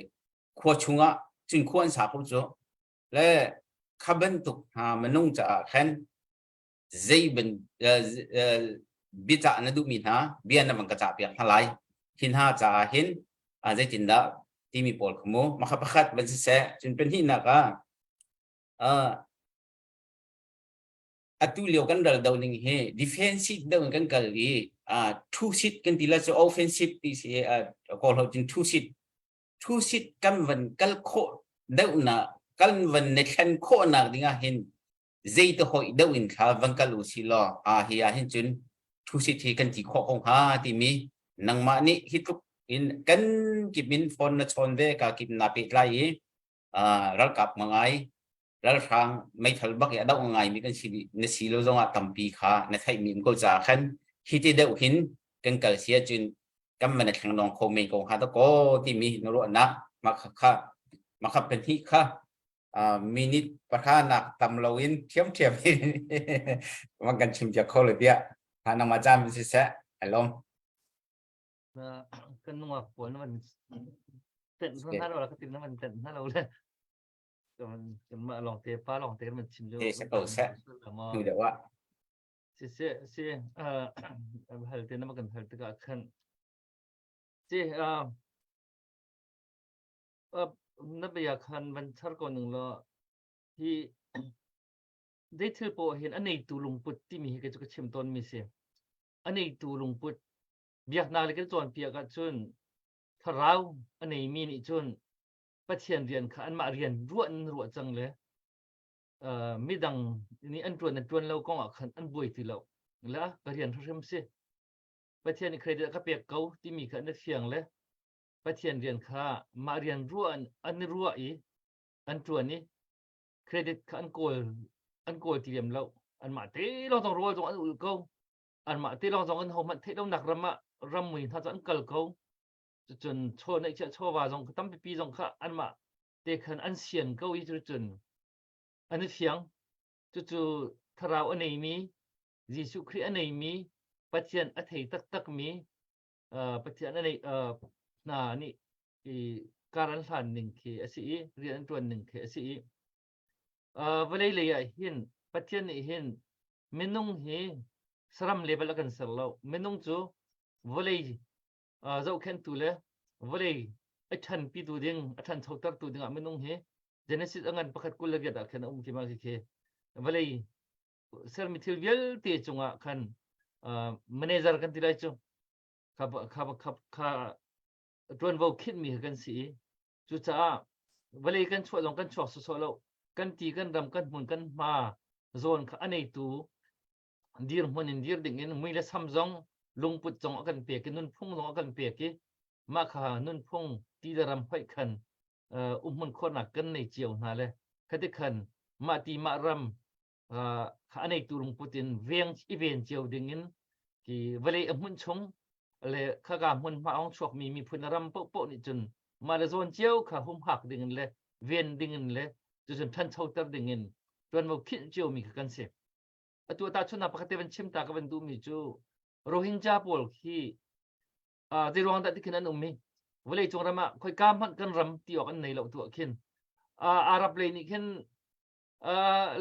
khua chungah cun khua an sa ko cu le kha bantuk hna minung caah khan zei ban biacah na duhmi hna bia na van ka cah piak hna lai hi hna caah hin zeitindah timi pawl kha mu makha pakhat van siseh cun pahnihnak ah atu lio kan ral do ning hi defensive deuh in kan kal i two seat kan ti la cu offensive ti si kawl ho cun two seat two seat kan van kal khawh deuh na kan van ne thlen khawh nak ding ah hin zeite hawih deuh in thla van kal u si law a hi ah hin cun thu sit hi kan ti khawh ko hnga timi nangmah nih hi tluk in kan kip in phone na chawn ve ka kip na pehtlai i ralkap ngai ralhrang meithal bak i a doh ngai mi kan si na si lo zongah tampi kha na theih mi um ko ca khan hi ti deuh hin kan kal si ahcun kan van thleng dong kho men ko hnga da ko timi na ruahnak makha kha makha pahnih kha minute pahra nak tam loin ṭhiamṭhiam in van kan chim piak kho le tiah ha nangmah caan si seh alom kan nungak pawl na van tenh hna lo ka tin na van tenh hna lo le kan mah lawng te pa lawng te kan van chim jo se ko se nu deuh ah si si si hal te na ma kan hal tikah khan si Na bia khan van char ko ning law hi zei thil poah hin a neitu lungput timi hi kei cu ka chim tawnmi si. A neitu lungput biaknak le kan cawnpiak ahcun Thlarau a neimi nih cun Pathian rian kha anmah rian ruah in ruah cang le uh, midang nih an ṭuan an ṭuan lo kong ah khan an buai ti lo. La ka rian hrim si. Pathian nih credit a ka pek ko timi kha an i fiang le Pathian rian kha mah rian ruah an i ruah i an ṭuan i credit kha an kawl an kawl ti lem lo. Anmah te lawng zong rawl zong an ulh ko. Anmah te lawng zong an hohmanh theih lonak ram ah ram mui hna cu an kal ko. Cucun chaw neihchiah chawva zong tampipi zong kha anmah te khan an sian ko i cucun an i fiang. Cucu thlarau a neimi Jesuh Khrih a neimi Pathian a thei taktakmi Pathian a nei hna nih i kar an hlan ning khi a si i rian an ṭuan ning khi a si i vawlei lei ah hin Pathian nih hin minung hi saram level a kan ser lo. Minung cu vawlei zohkhenhtu le vawlei a ṭhanpitu ding a ṭhanchotertu dingah minung hi Genesis a ngan pakhat 28 ah khan a um khi ma khi khi vawlei sermi thil vialte cungah khan manager kan ti lai cu kha kha kha kha ṭuanvo khinhmi kha kan si i cucaah vawlei kan chuah zong kan chuak sawsawh lo kan ti kan ram kan hmun kan hma zawn kha a neitu dirhmun in dir ding in mui le sam zong lungput zong a kan pek i nunphung zong a kan pek i mah kha nunphung ti le ram hoih khan umhmun khawhnak kan nei cio hna le khati khan mah ti mah ram kha a neitu lungput in veng i ven cio ding in ki vawlei a hmun chung le khaka hmun hma ong chuakmi miphun ram paohpaoh nih cun mah le zawn cio kha humhak ding in le ven ding in le cucun ṭhanchoter ding in ṭuanvo khinh ciomi kha kan si. Atu tahchunhnak pakhat te van chim ta ka van duhmi cu Rohingya pawl khi zei ruang dah tikhin an um i vawlei cung ram ah khoika hmanh kan ram ti awk an nei lo tu ah khin Arab lei nih khin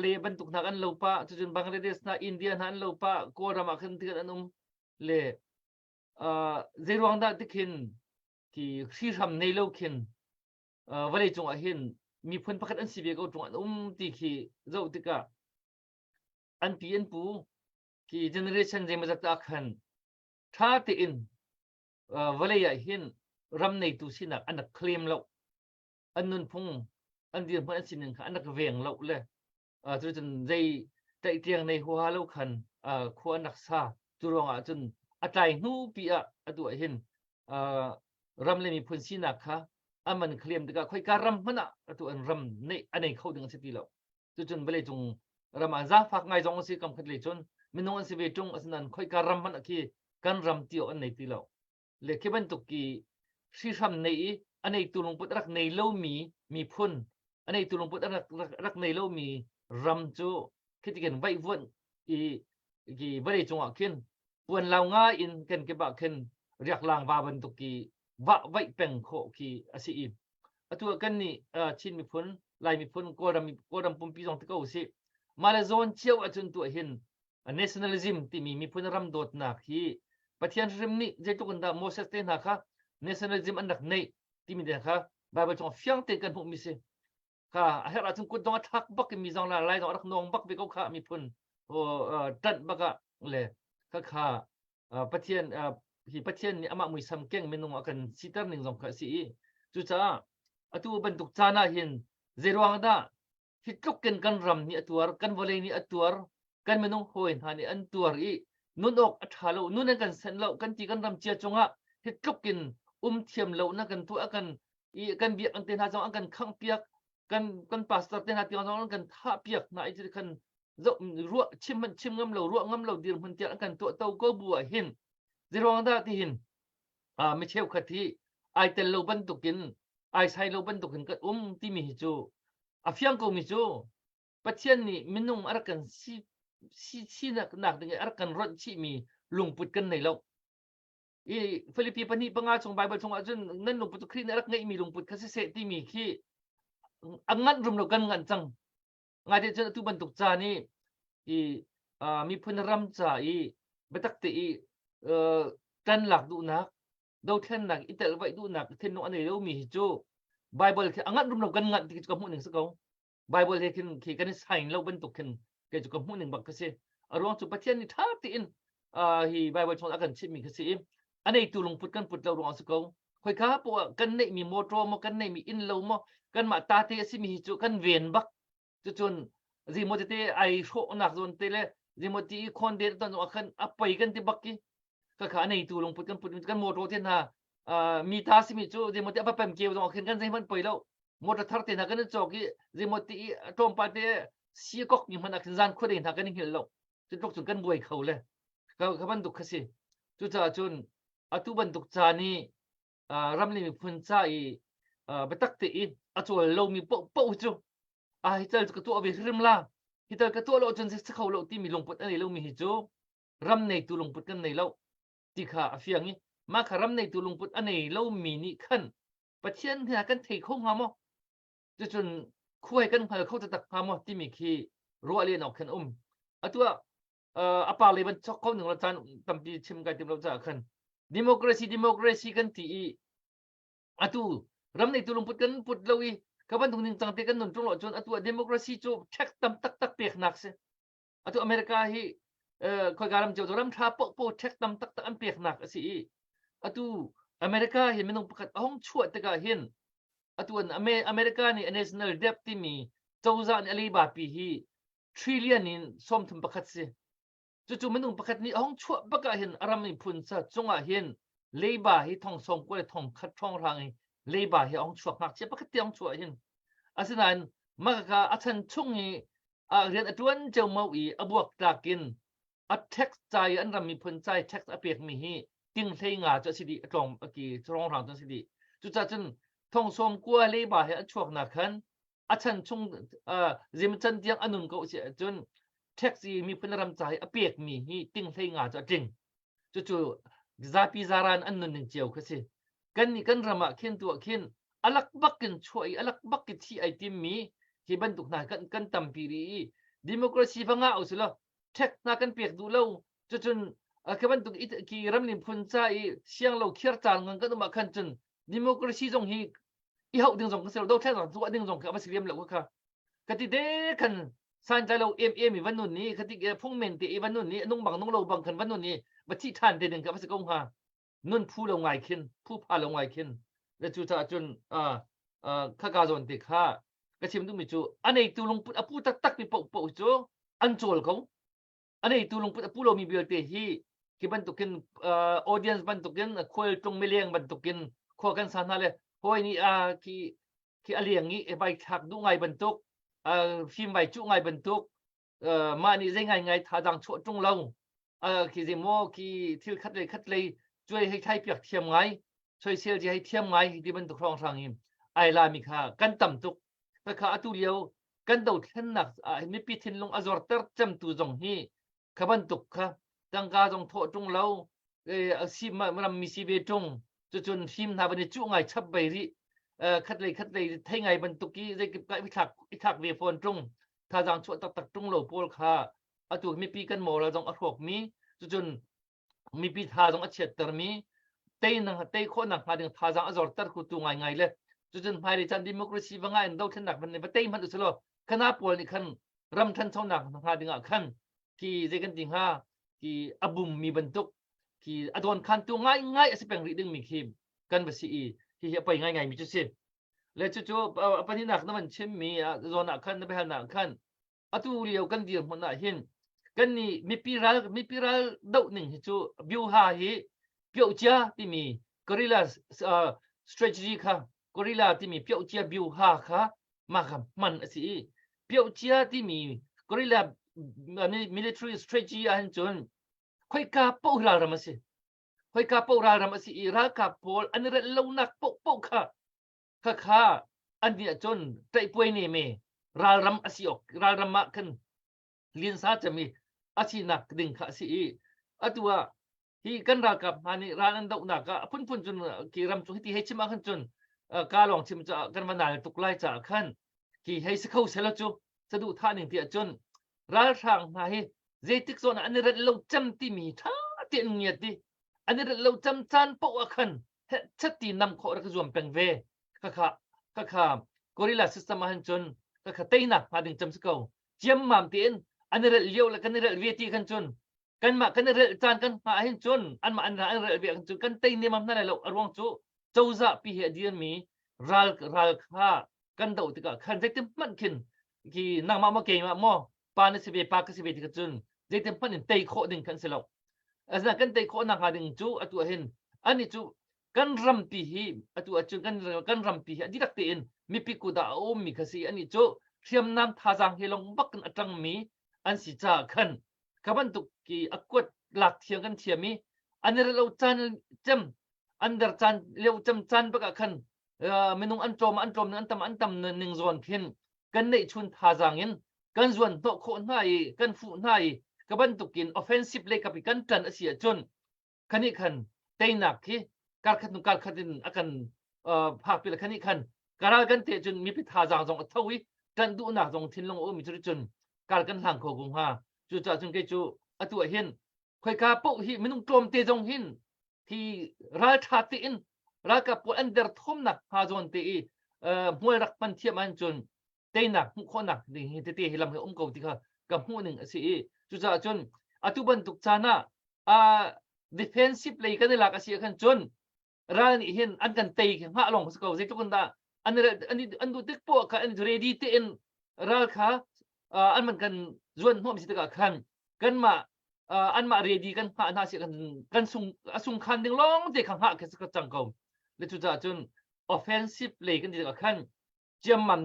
le bantuk hna an lo pa cucun Bangladesh hna India hna an lo pa Kawlram ah khin tikhin an um le zei ruang dah tikhin ki hrihram nei lo khin vawlei cung ah hin miphun pakhat an si ve ko ṭung an um ti khi zoh tikah an pi an pu ki generation zeimawzat ah khan ṭha tein vawlei ah hin ram neitu sinak an rak claim lo an nunphung an dirhmun an sining kha an rak veng lo le cucun zei tlaihtiang nei huaha lo khan khua an rak sa cu ruangah cun a tlai hnu pi ah atu ah hin ram le miphun sinak kha a man claim tikah khoika ram hmanh ah atu an ram nei a nei kho ding a si ti lo cucun vawlei cung ram ah zaangfak ngai zong a si kam khat lei cun minung an si ve ṭung asinain khoika ram hmanh ah khi kan ram ti awk an nei ti lo le khi bantuk ki hrihram nei i a neitu lungput a rak nei lomi miphun a neitu lungput a rak, rak, rak nei lomi ram cu khi tikin vaihvuanh i ki vawlei cungah khin puan lau nga in kan kip ah khin riaklang va bantuk ki vah vaih peng khawh khi a si i atu ah kan nih Chin miphun Lai miphun Kawlram Kawlram pumpi zong ti ko usih mah le zawn cio ahcun tuah hin nationalism timi miphun ram dawtnak hi Pathian hrim nih zeitluk in dah Moses te hna kha nationalism an rak neih timi te kha Bible chung fiang tein kan hmuhmi si kha a herh ahcun kut dong a thlak bak in mi zong la lai zong a rak nawng bak ve ko kha miphun ṭanh bak ah le kha kha Pathian hi Pathian nih amah muisam keng minung a kan siter ning zong kha a si i cucaah atu bantuk caan ah hin zeiruang dah hi tluk in kan ram nih a tuar kan vawlei nih a tuar kan minung hawi hna nih an tuar i nun awk a ṭha lo nun an kan senh lo kan ti kan ram cia cungah hi tluk in um thiam lo na kan tuah kan i kan biakinn te hna zong an kan khangh piak kan kan pastor te hna tiang zong an kan thah piak hna i khan zoh ruah chim hmanh chim ngam lo ruah ngam lo dirhmun tiang an kan tuah to ko bu ah hin zeiruang dah ti hin mi cheukhat hi ai tel lo bantukin ai sai lo bantukin kan um timi hi cu a fiang ko mi cu Pathian nih minung a rak kan si si sinak nak ding i a rak kan ronh chihmi lungput kan nei lo i Filipi pahnih panga chung Bible chung ahcun nan lungput cu Khrih nih a rak ngeihmi lungput kha siseh timi khi a nganh rum lo kan nganh cang ngai te cun atu bantuk ca nih i miphun ram ca i biatak te i ṭan lak duhnak dothlennak i tel vaih duhnak thinlung a nei lomi hi cu Bible khi a nganh rum lo kan nganh ti khi cu ka hmuh ning si ko Bible he khin khi kan i sign lo bantuk khin kei cu ka hmuh ning bak ka si. A ruang cu Pathian nih ṭha tein hi Bible chung a kan chimhmi kha si i a neitu lungput kan put lo ruangah si ko. Khoika poah kan neihmi motor maw kan neihmi inn lo maw kanmah ta te a simi hi cu kan ven bak. Cucun zimaw tete ai hrawhnak zawn te le zimaw ti i khawn den ton zong ah khan a poi kan ti bak i khakha a neitu lungput kan put kan motor te hna mi ta simi cu zimaw te a va pem keu zong ah khin kan zeihmanh poi lo. Motor thar te hna kan i cawk i zimaw ti i tlawmpal te si kok mi hmanh ah khin zan khuadei hna kan i hngilh lo. Cu tluk cun kan buai kho le ka bantuk kha si. Cucaah cun atu bantuk caan i ram le miphun ca i biatak te i a cawl lomi paohpaoh cu a hi cal cu ka tuah ve hrim la hi tal ka tuah lo cun si kho lo timi lungput a nei lomi hi cu ram neitu lungput kan nei lo ti kha a fiang i mah kha ram neitu lungput a nei lomi nih khan Pathian hna kan thei kho hnga maw cucun khuai kan hngal kho taktak hnga maw timi khi ruah len awk khan um atu ah a pa le ban chok ko ning lo caan tampi chim kai tim lo caah khan democracy democracy kan ti i atu ram neitu lungput kan put lo i ka bantuk ning cang te kan nun ṭung lo cun atu ah democracy cu check tam taktak peknak si atu America hi khoika ram cio cu ram ṭha popo check tam taktak an peknak a si i atu America hi minung pakhat a hung chuah tikah hin atu an America nih a national debt timi cozah nih a leiba pi hi trillion in 31 si. Cucu minung pakhat nih a hung chuah bak ah hin a ram miphun sa cungah hin leiba hi thong sawm kua le thong khat ṭhawng hrang i leiba hi a hung chuak ngakchia pakhat te hung chuah hin. Asinain mah kha a chan chung i a rian a ṭuan ceumau i a buak tlak in a tax ca i an ram miphun ca i tax a pekmi hi ting hlei nga cu a si dih a tlawng a ki rongrang cu a si dih. Cucaah cun thong sawm kua leiba he a chuaknak khan a chan chung zimcan tiang a nun ko si ahcun tax i miphun ram ca i a pekmi hi ting hlei nga cu a tling cucu zapi zaran an nun ning cio kha si kan nih kan ram ah khin tu ah khin alak bak in chuah i alak bak i thi ai timmi hi bantuk hna kan kan tampi ri i democracy va ngah usilo tax hna kan pek duh lo cucun ka bantuk ki ramlim phun ca i siang lo khiar caan ngan kan um ah khan cun democracy zong hi i hauh ding zong ka si lo dothlennak tuah ding zong kha va si lem lo kha ka ti de khan santlai lo em em i van nun ni khati phung men te i van nun ni nung bang nung lo bang khan van nun ni va thi than te ding ka va si ko hnga nun phu lo ngai khin phu pha lo ngai khin le cu caah cun kha ka zawn te kha ka chim duhmi cu a neitu lungput a pu taktak mi paoh paoh cu an cawl ko a neitu lungput a pu lomi vialte hi khi bantukin audience bantukin khualtlung mileng bantukin khua kan sa hna le hawi nih khi khi a leng i vai thlak duh ngai bantuk fim vai cuh ngai bantuk mah nih zei ngai ngai thadang chuah ṭung lo khi zei maw khi thil khat lei khat lei cuai hei thlai piak thiam ngai soisel ji hei thiam ngai ti bantuk hrawng hrang in ai la mi kha kan tam tuk kha atu lio kan dothlennak ah mipi thinlung a zorter cemtu zong hi kha bantuk kha tangka zong thawh ṭung lo si rammi si ve ṭung cucun fim hna van i cuh ngai chap bei rih khat lei khat lei thei ngai bantuk i zeikip ka i thlak i thlak ve fawn ṭung thazaang chuah taktak ṭung lo pawl kha atu mipi kan moral zong a hrawkmi cucun mipi tha zong a chiattermi teinak tei khawhnak hnga ding thazaang a zorter khutu ngaingai le cucun hmailei caan democracy va nga in dothlennak van va tei hmanh usulaw khana pawl nih khan ram ṭhanchonak hnga ding ah khan ki zei kan ti hnga ki a bum mi bantuk ki a dawn khan tu ngai ngai a si peng rih ding mi khi kan va si i hi hi a poi ngai ngai mi cu si le cucu a pahnihnak na van chim mi zawn ah khan na biahalnak khan atu lio kan dirhmun ah hin kan nih mipi ral mipi ral doh ning hi cu byuha hi pyohcia timi guerrilla uh, strategy kha guerrilla timi pyohcia byuha kha mah kha hman a si i pyohcia timi guerrilla military strategy ah hin cun khoika poh ralram a si khoika poh ralram a si i ralkap pawl an i relh lonak poh poh kha Khakha an nih ahcun ṭaihpuai ne me ralram a si awk ralram ah khan linsa cem i a sinak ding kha a si i atu ah hi kan ralkap hna nih ral an dohnak ah a phunphun cun ki ram cu hiti hei chim ah khan cun ka lawng chim caah kan va nal tuk lai caah khan ki hei si kho selaw cu saduhthah ning ti ahcun ralhrang hna hi zeitik zawn ah an i relh lo cem timi ṭha tein ngiat i an i relh lo cem caan paoh ah khan chatti nam khawh rak zuam peng ve khakha khakha gorilla system ah hin cun khakha teinak hnga ding cem si ko ciammam tein an i relh lio le kan i relh ve ti khan cun kanmah kan i relh caan kan hngah hin cun anmah an an relh ve khan cun kan tei nemam hna lai lo a ruang cu. Cozah pi he a dirmi ral ral kha kan doh tikah khan zeitin hmanh khin khi nangmah maw keimah maw pa na si ve pa ka si ve ti cun zeitin hmanh in tei khawh ding kan si lo. Asinain kan tei khawh nakhnga ding cu atu ah hin anih cu kan rampi hi atu ahcun kan kan rampi hi a dihlak tein mipi kut ah a ummi kha si anih cu hriamnam thazaang he lawng bak in a ṭangmi an si caah khan kha bantuk ki a kuat lak thiam kan thiam i an i lo caan cem an der caan lio cem caan bak ah khan minung an tlawm an tlawm an tam an tam ning zawn khin kan neih chun thazaang in kan zuan hnawh khawh hna i kan fuh hna i ka bantukin offensive lei kap i kan ṭan a si ahcun khani khan teinak khi karkhat hnu karkhat in a kan phak pi le khani khan karal kan te cun mipi thazaang zong a tho i ṭanh duhnak zong thinlung a um i cun kar kan hlang kho ko hnga. Cucaah cun kei cu atu ah hin khoika paoh hi minung tlawmte zong hin hi ralṭha tein ralkap pawl an derthawmnak hnga zawn te i hmual rak hman thiam ahcun teinak hmuh khawhnak ding hi tete hi lam hi um ko ti kha ka hmuh ning a si i cucaah cun atu bantuk caan ah defensive lei kan i lak a si ah khan cun ral nih hin an kan tei khi hngah lawng si ko. Zeitluk in dah an an an duh tik poah kha an ready tein ral kha an man kan zuan hnawm si tikah khan kanmah anmah ready kan hngah hna si kan kan sung a sung khan ding lawng te kha hngah khi ka cang ko le. Cucaah cun offensive lei kan ti tikah khan ciammam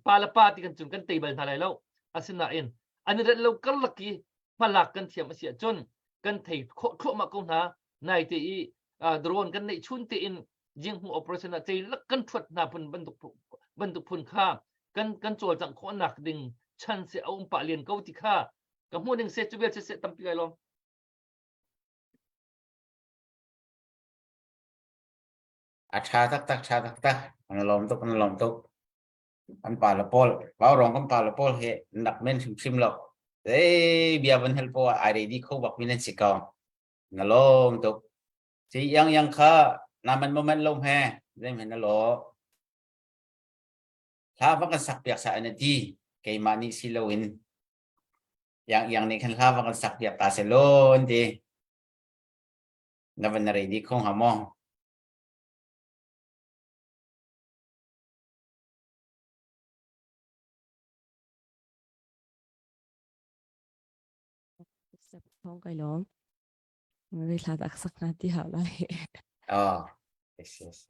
pa le pa ti kan cun kan tei bal hna lai lo. Asinain an i ret lo karlak i hmalak kan thiam a si ahcun kan thei khawh thluahmah ko hna. Nai te i drone kan neih chun te in jinghmu operation ah ceilak kan thuat hna phun bantuk bantuk phun kha kan kan cawlcangh khawhnak ding chance a um pah len ko ti kha ka hmuh ning se. Cu vial se tampi lai lawm. A ṭha taktak, ṭha taktak. Kan lawm tuk, kan lawm tuk. Kan pa le pawl, Vaurawng kan pa le pawl hi nak men hrimhrim lo. Zei bia van hal poah ai ready kho bak mi nan si ko. Na lawm tuk. Si yang yang kha na man mo man lo he, zei men na lo. Hla va kan sak piak sa an ti. Keimah nih si loin yang yang nih khan hla va kan sak piak ta se lo an ti. Na van na ready kho hnga maw? Thong kai lawm. Ri hla dak sak na ti hau lai. Oh, yes, yes.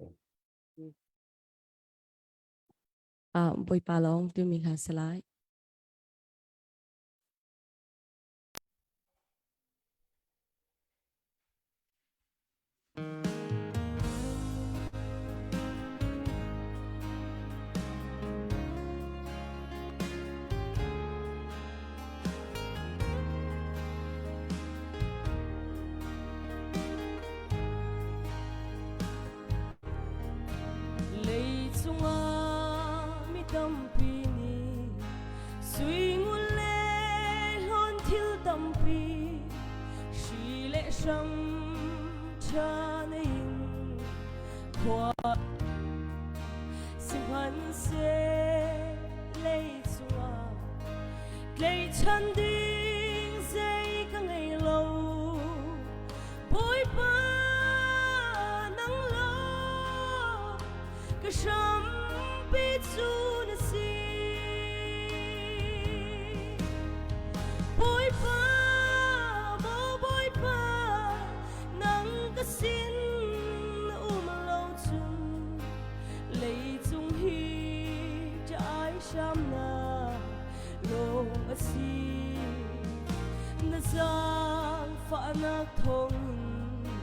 Ah, Bawipa lawng timi hla si lai. Leicung ah mi tampi nih sui ngun le hlawn thil tampi hri le hram ṭha nei in khua sihmanhseh leicung ah tleichan ding zei ka ngei lo. Bawipa nang law ka hrampi cu na si. Bawipa, maw Bawipa, nang ka sin na um lo cun leicung hi ṭah hramnak lawng a si. Na zaangfahnak thawngin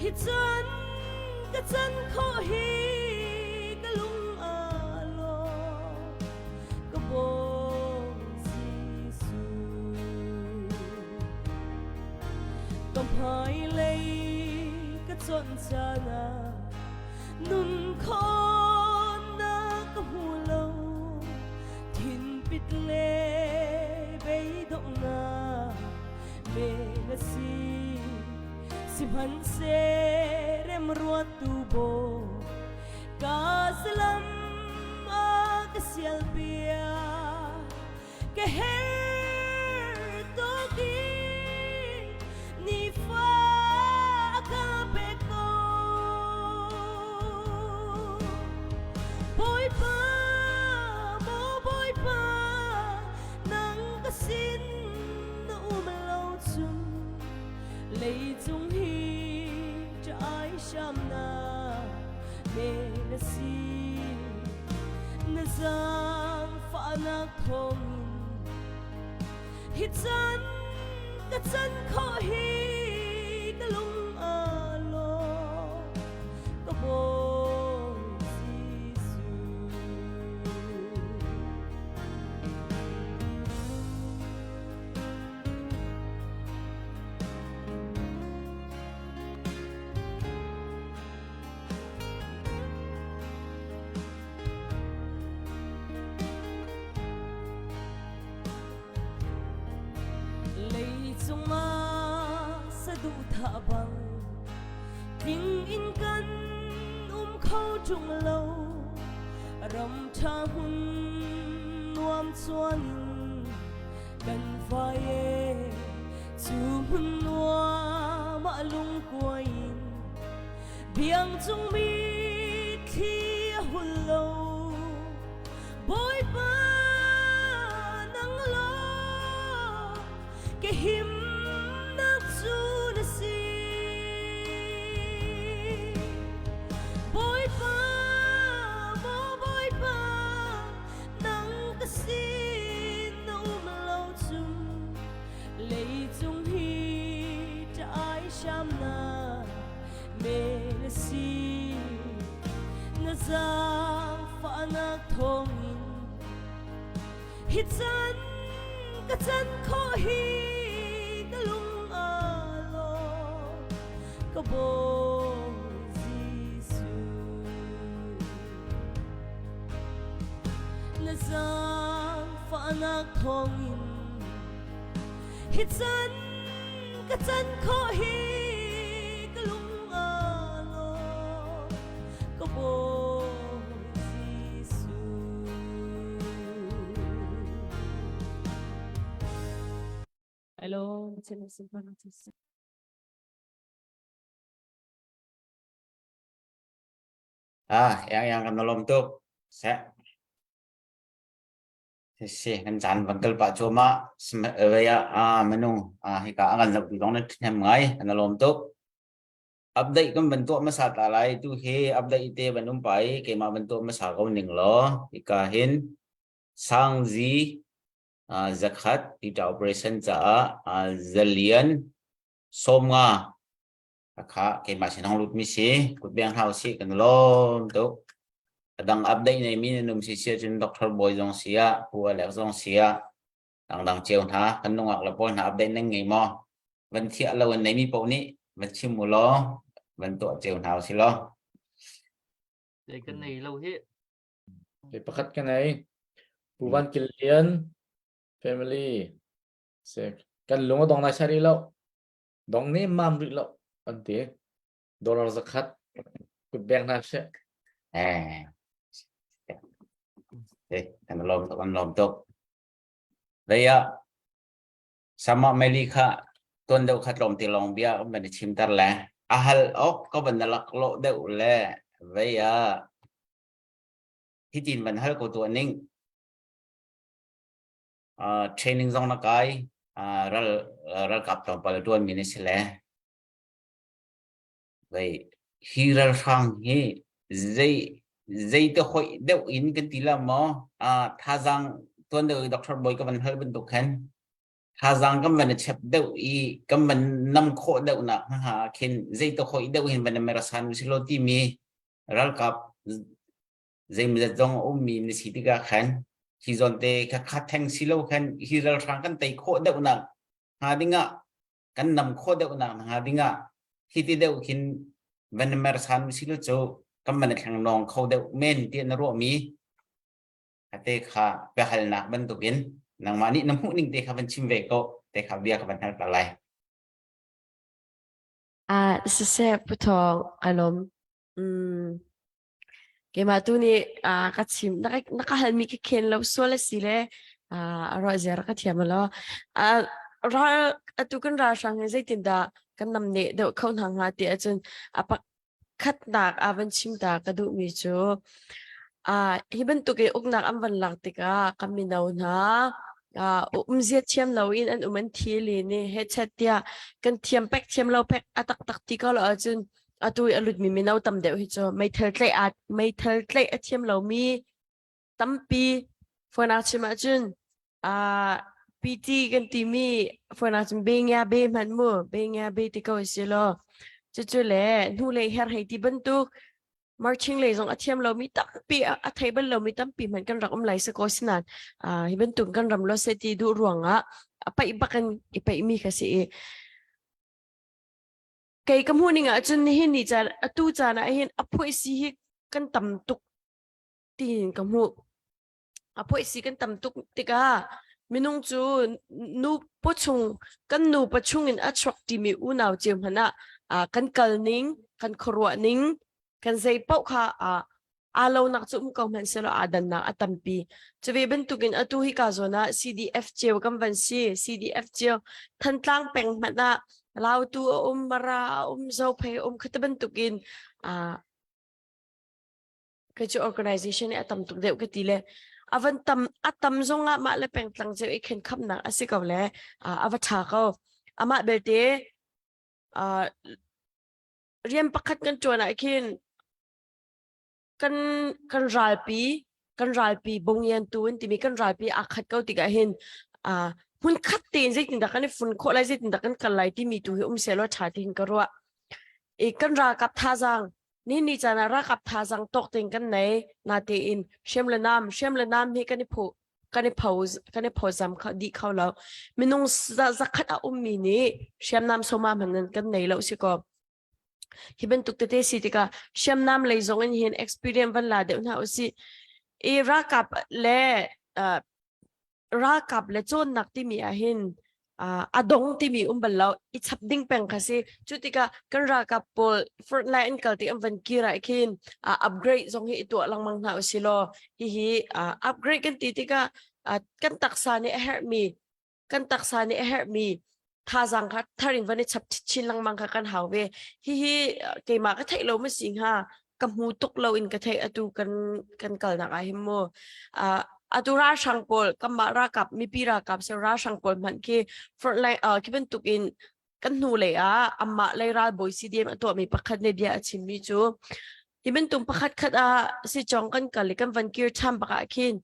hi cun ka can khawh hi ka lung aa lawm ka Bawi Jesuh. Ka hmailei ka chawnh caan ah nun khawhnak ka hmu lo. Thinpit le beidonghnak men a si. Sihmanhseh remruattu baw ka zalam a ka sialpiak ka her tuk i nifa a ka pek ko. Leicung hi ṭai hramnak men a si. Na zaangfahnak thawngin hi can ka can khawh hi ka lung aa lawm ka Bawi Jesuh. Leicung ah saduhthah bang tling in kan um kho ṭung lo ram ṭha hmun nuam chuan in kan fai e cu hmun nuam ah lungkuai in biang cung mi thli a hul lo Bawipa nang law ke himnak cu na si Bawipa maw Bawipa nang ka sin na um lo cun leicung hi ṭah-ai hramnak men a si na zaangfahnak thawngin hi can ka can khawh hi ka lung aa lawm ka Bawi Jesuh Na zaangfahnak thawngin hi can ka can khawh hi ka lung aa lawm ka Bawi Jesuh. Hello. Ah, yang yang kan lom tuk. Seh. Si kan caan van kal pah cuahmah. Vei ah ah minung ah hika a kan zoh tu zong na ṭhahnem ngai. Kan lawm tuk. Update kan van tuah hmasa ta lai. Tu hi update te van um pa i keimah van tuah hmasa ko ning law. Hika hin Sangzi ah zakhat tita operation caah ah zalian sawmnga Khakha keimah sin hong lutmi si kutbeng hau si kan lawm tuk. A dang update neimi nan um si sia cun Doctor Bawi zong si ah Pu Alek zong si ah dangdang cio hna kan nungak le pawl hna update nan ngei maw? Van thiah lo an neimi paoh nih van chim u law van tuah cio hna u si law. Zei kan nei lo hi. Kei pakhat ka nei. Pu Van Kil Lian family. Se kan lung a dong nai sai rih lo. Dong nemmam rih lo an ti. Dollar zakhat kut beng hna seh. Eh. Eh, kan lawm tuk, kan lawm tuk. Vei ah sama meli kha tuan deuh kha tlawm ti lawng bia kan van i chimter le a hal awk ka van lak lo deuh le vei ah hitin van hal ko tuah ning training zong na kai ral ralkap tlawmpal ṭuanmi na si le vei hi ralhrang hi zei zei te hoih deuh in kan ti la maw thazaang tuan deuh i doctor boy ka van hal bantuk khan thazaang kan van chep deuh i kan van nam khawh deuh nak hnga khin zei te hoih deuh hin van merasan usilo timi ralkap zeimawzat zong a ummi na si tikah khan hi zawn te kha kha theng si lo khan hi ralhrang kan tei khawh deuhnak hnga dingah kan nam khawh deuhnak hnga dingah hi ti deuh khin van mersan si lo cu kan man thleng nong kho deuh men ti na ruahmi ate kha biahalnak bantukin nangmah nih na hmuh ning te kha van chim ve ko te kha bia ka van hal ta lai Ah, siseh puthong alom. Mm. Keimah tu nih aa ka chim na ka na ka halmi ka khen lo sual a si le aa a ruah zia ka thiam lo. Aa ral atu kan ralhrang hi zeitindah kan namneh deuh kho hna hnga ti ahcun a pakhatnak aa van chim ta ka duhmi cu aa hi bantuk i uknak an van lak tikah kan mino hna. Uh, umzia thiam lo in an um an thi le ne he chat tiah kan thiam pek thiam lo pek a tak tak ti ko lo ahcun atu i a lutmi mino tam deuh hi cu meithal tlaih a meithal tlaih a thiam lomi tampi fonak chim ahcun uh, PT kan timi fonak cun be ngia be hmanh mu be ngia be ti ko si law cucu le hnu lei her hei ti bantuk marching lei zong a thiam lomi tampi a thei bal lomi tampi hmanh kan rak um lai se ko sinan hi bantuk kan ram lo se ti duh ruangah a paih bakin i paih mi kha si i kei ka hmuh ning ahcun nihin ni caan atu caan ah hin a phuai si hi kan tam tuk tiin ka hmuh a phuai si kan tam tuk tikah minung cu nu pawchung kan nu pachung in a chuak timi unau cio hmanh ah kan kal ning kan khuaruah ning kan zei paoh kha aa lonak cu um ko hmanh selaw aa dannak a tampi. Cuve bantukin atu hi ka zawn ah CDF cio kan van si. CDF cio Thantlang peng hmanh ah Lautu a um, Mara a um, Zophei a um khata bantukin kei cu organization i a tam tuk deuh ka ti le a van tam a tam zong ah mah le pengtlang cio i khenkhamnak a si ko le a va ṭha ko amah belte rian pakhat kan ṭuan ah khin kan kan ralpi kan ralpi bongyan tu in timi kan ralpi aa khat ko tikah hin hmun khat tein zeitindah kan i fun khawh lai zeitindah kan kal lai timi tu hi um seh law ṭha tiin ka ruah i kan ralkap thazaang ni ni caan ah ralkap thazaang tawk tein kan nei natein hriam le nam hriam le nam hi kan i phu kan i pho kan i phozam kha dih kho lo minung zakhat a ummi nih hriamnam soma hmanh kan nei lo si ko hi bantuk tete si tikah hriamnam lei zong in hin experience van la deuh hna usih i ralkap le ralkap le cawnnak timi ah hin a dong timi um bal lo i chap ding peng kha si cu tikah kan ralkap pawl front line in kal ti an van kir ah khin upgrade zong hi i tuah lengmang hna usih law hihi upgrade kan ti tikah kan taksa nih a herhmi kan taksa nih a herhmi thazaang kha thar in van i chap chin lengmang kha kan hau ve hihi keimah ka theih lo ma si hnga ka hmu tuk lo in ka theih atu kan kan kalnak ah hin mu atu ralhrang pawl kanmah ralkap mipi ralkap se ralhrang pawl hmanh khi frontline uh, khi bantuk in kan hnu lei ah amah lei ralbawi CDM a tuahmi pakhat nih bia a chimmi cu hi bantuk pakhat khat ah si chong kan kal i kan van kir ṭhan bak ah khin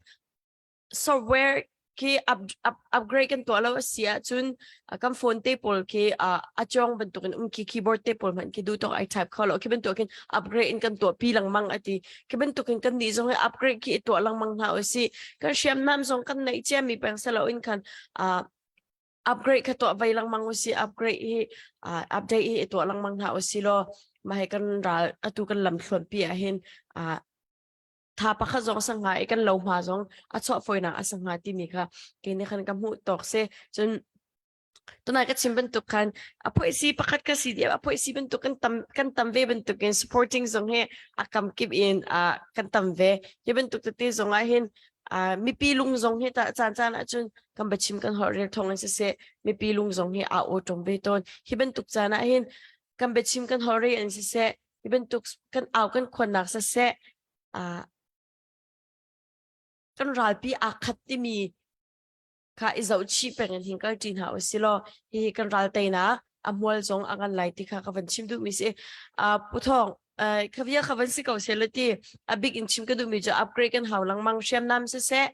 software khi up, up, upgrade kan tuah lo a si ahcun kan phone te pawl khi a cawng bantukin um khi keyboard te pawl hmanh khi duh tawk ai type kho lo khi bantukin upgrade in kan tuah pi lengmang ati khi bantukin kan nih zong hi upgrade khi i tuah lengmang hna usih kan hriamnam zong kan neih cia mi peng selo in khan upgrade kha tuah vai lengmang usih upgrade hi update hi i tuah lengmang hna usih law mah hi kan ral atu kan lam thluan pi ah hin tha pakhat zong a hnga i kan lo hma zong a chuah fawinak a hnga timi kha kei nih khan ka hmuh tawk si cun tunai ka chim bantuk khan a phoisi pakhat ka si a phoisi bantuk kan tam kan tam ve bantuk in supporting zong hi a kam kip in a kan tam ve hi bantuk tete zong ah hin mipi lung zong hi ta caan caan ahcun kan bachim kan holh rel thong in siseh mipi lung zong hi a aw tong ve tawn hi bantuk caan ah hin kan biachim kan holh rel in siseh hi bantuk kan au kan khuannak siseh kan ralpi aa khat timi kha i zohchih peng in hin kal ṭi hna usih law hihi kan ral teinak a hmual zong a ngan lai ti kha ka van chim duhmi si. Pu Thawng, kha bia kha van si ko seh law ti a bik in chim ka duhmi cu upgrade kan hau lengmang hriamnam siseh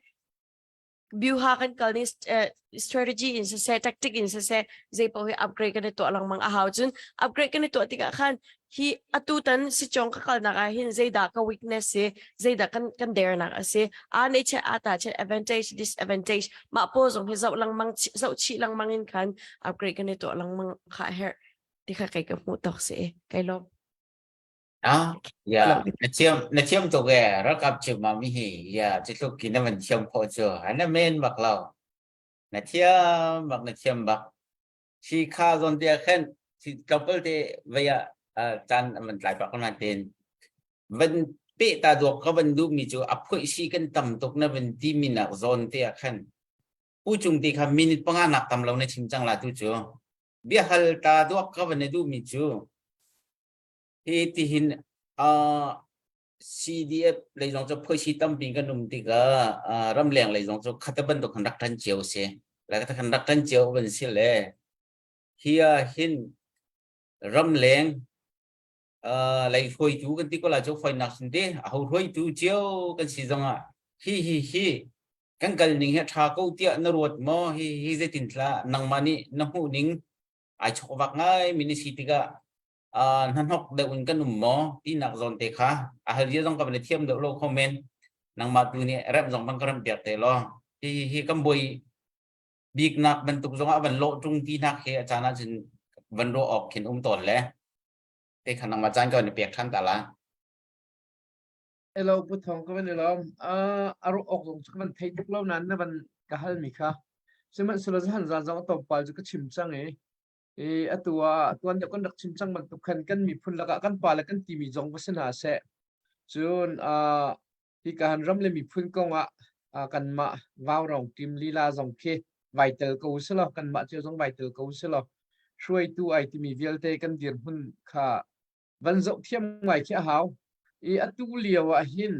Byuha kan kal ni strategy in siseh tactic in siseh zei paoh hi upgrade kan i tuah lengmang a hau cun upgrade kan i tuah tikah khan hi atu tan sichong ka kalnak ah hin zeidah ka weakness si zeidah kan kan dernak a si a nei che a ta che advantage disadvantage mah pawl zong hi zoh lengmang zoh chih lengmang in khan upgrade kan i tuah lengmang kha a herh ti kha kei ka hmuh tawk si kai lawm Ah, ya, na thiam na thiam tuk e ralkap chim ma mi hi ya cu tluk ki na van thiam khawh cu ana men bak lo na thiam bak na thiam bak si kha zon te khen si tlawmpal te vei ah caan an van tlai pak na ten van pe ta duak ka van duh mi cu a phuih si kan tam tuk na van ti mi nak zawn te ah khan pu cung ti kha minute panga nak tam lo na chim cang la tu cu bia hal ta duak ka van duh mi cu Hi tihin uh, CDF lei zong cu phoisi tampi kan um tikah ramleng lei zong cu khata bantuk kan rak ṭan cio si. Le kan rak ṭan cio van si le hi ah hin ramleng lei hruaitu kan ti ko la cu foinak sin te aho hruaitu cio kan si zongah hi hi hi kan kal ning hi ṭha ko tiah na ruat maw hi hi zeitin thla nangmah nih na hmuh ning ai chok vak ngai mi ni si tikah hnahnok deuh in kan um maw tinak zawn te kha a hal zia zong ka van i thiam deuh lo kho men nangmah tu nih remh zong bang ka remh piak te law hi hi kan buai biknak bantuk zong ah van lawh ṭung ti nak he a caan ah cun van ruah awk khin um tawn le te kha nangmah caan ka van i pek ṭhan ta la Hello Pu Thawng ka van i lawm. A ruah awk zong cu ka van thei tuk lo nain na van ka hal mi kha. Sihmanhsehlaw zahan zan zong a tlawmpal cu ka chim cang i i atu ah tuan deuh kan rak chim cang bantuk khan kan miphun lakah kan pa le kan timi zong va si hna seh. Cun uh, hi ka han ram le miphun kong ah uh, kanmah vaurong team lila zong khi vai tel ko selaw kanmah cio zong vai tel ko selaw hruaitu ai timi vialte kan dirhmun kha van zoh thiam ngai khi a hau. I atu lio ah hin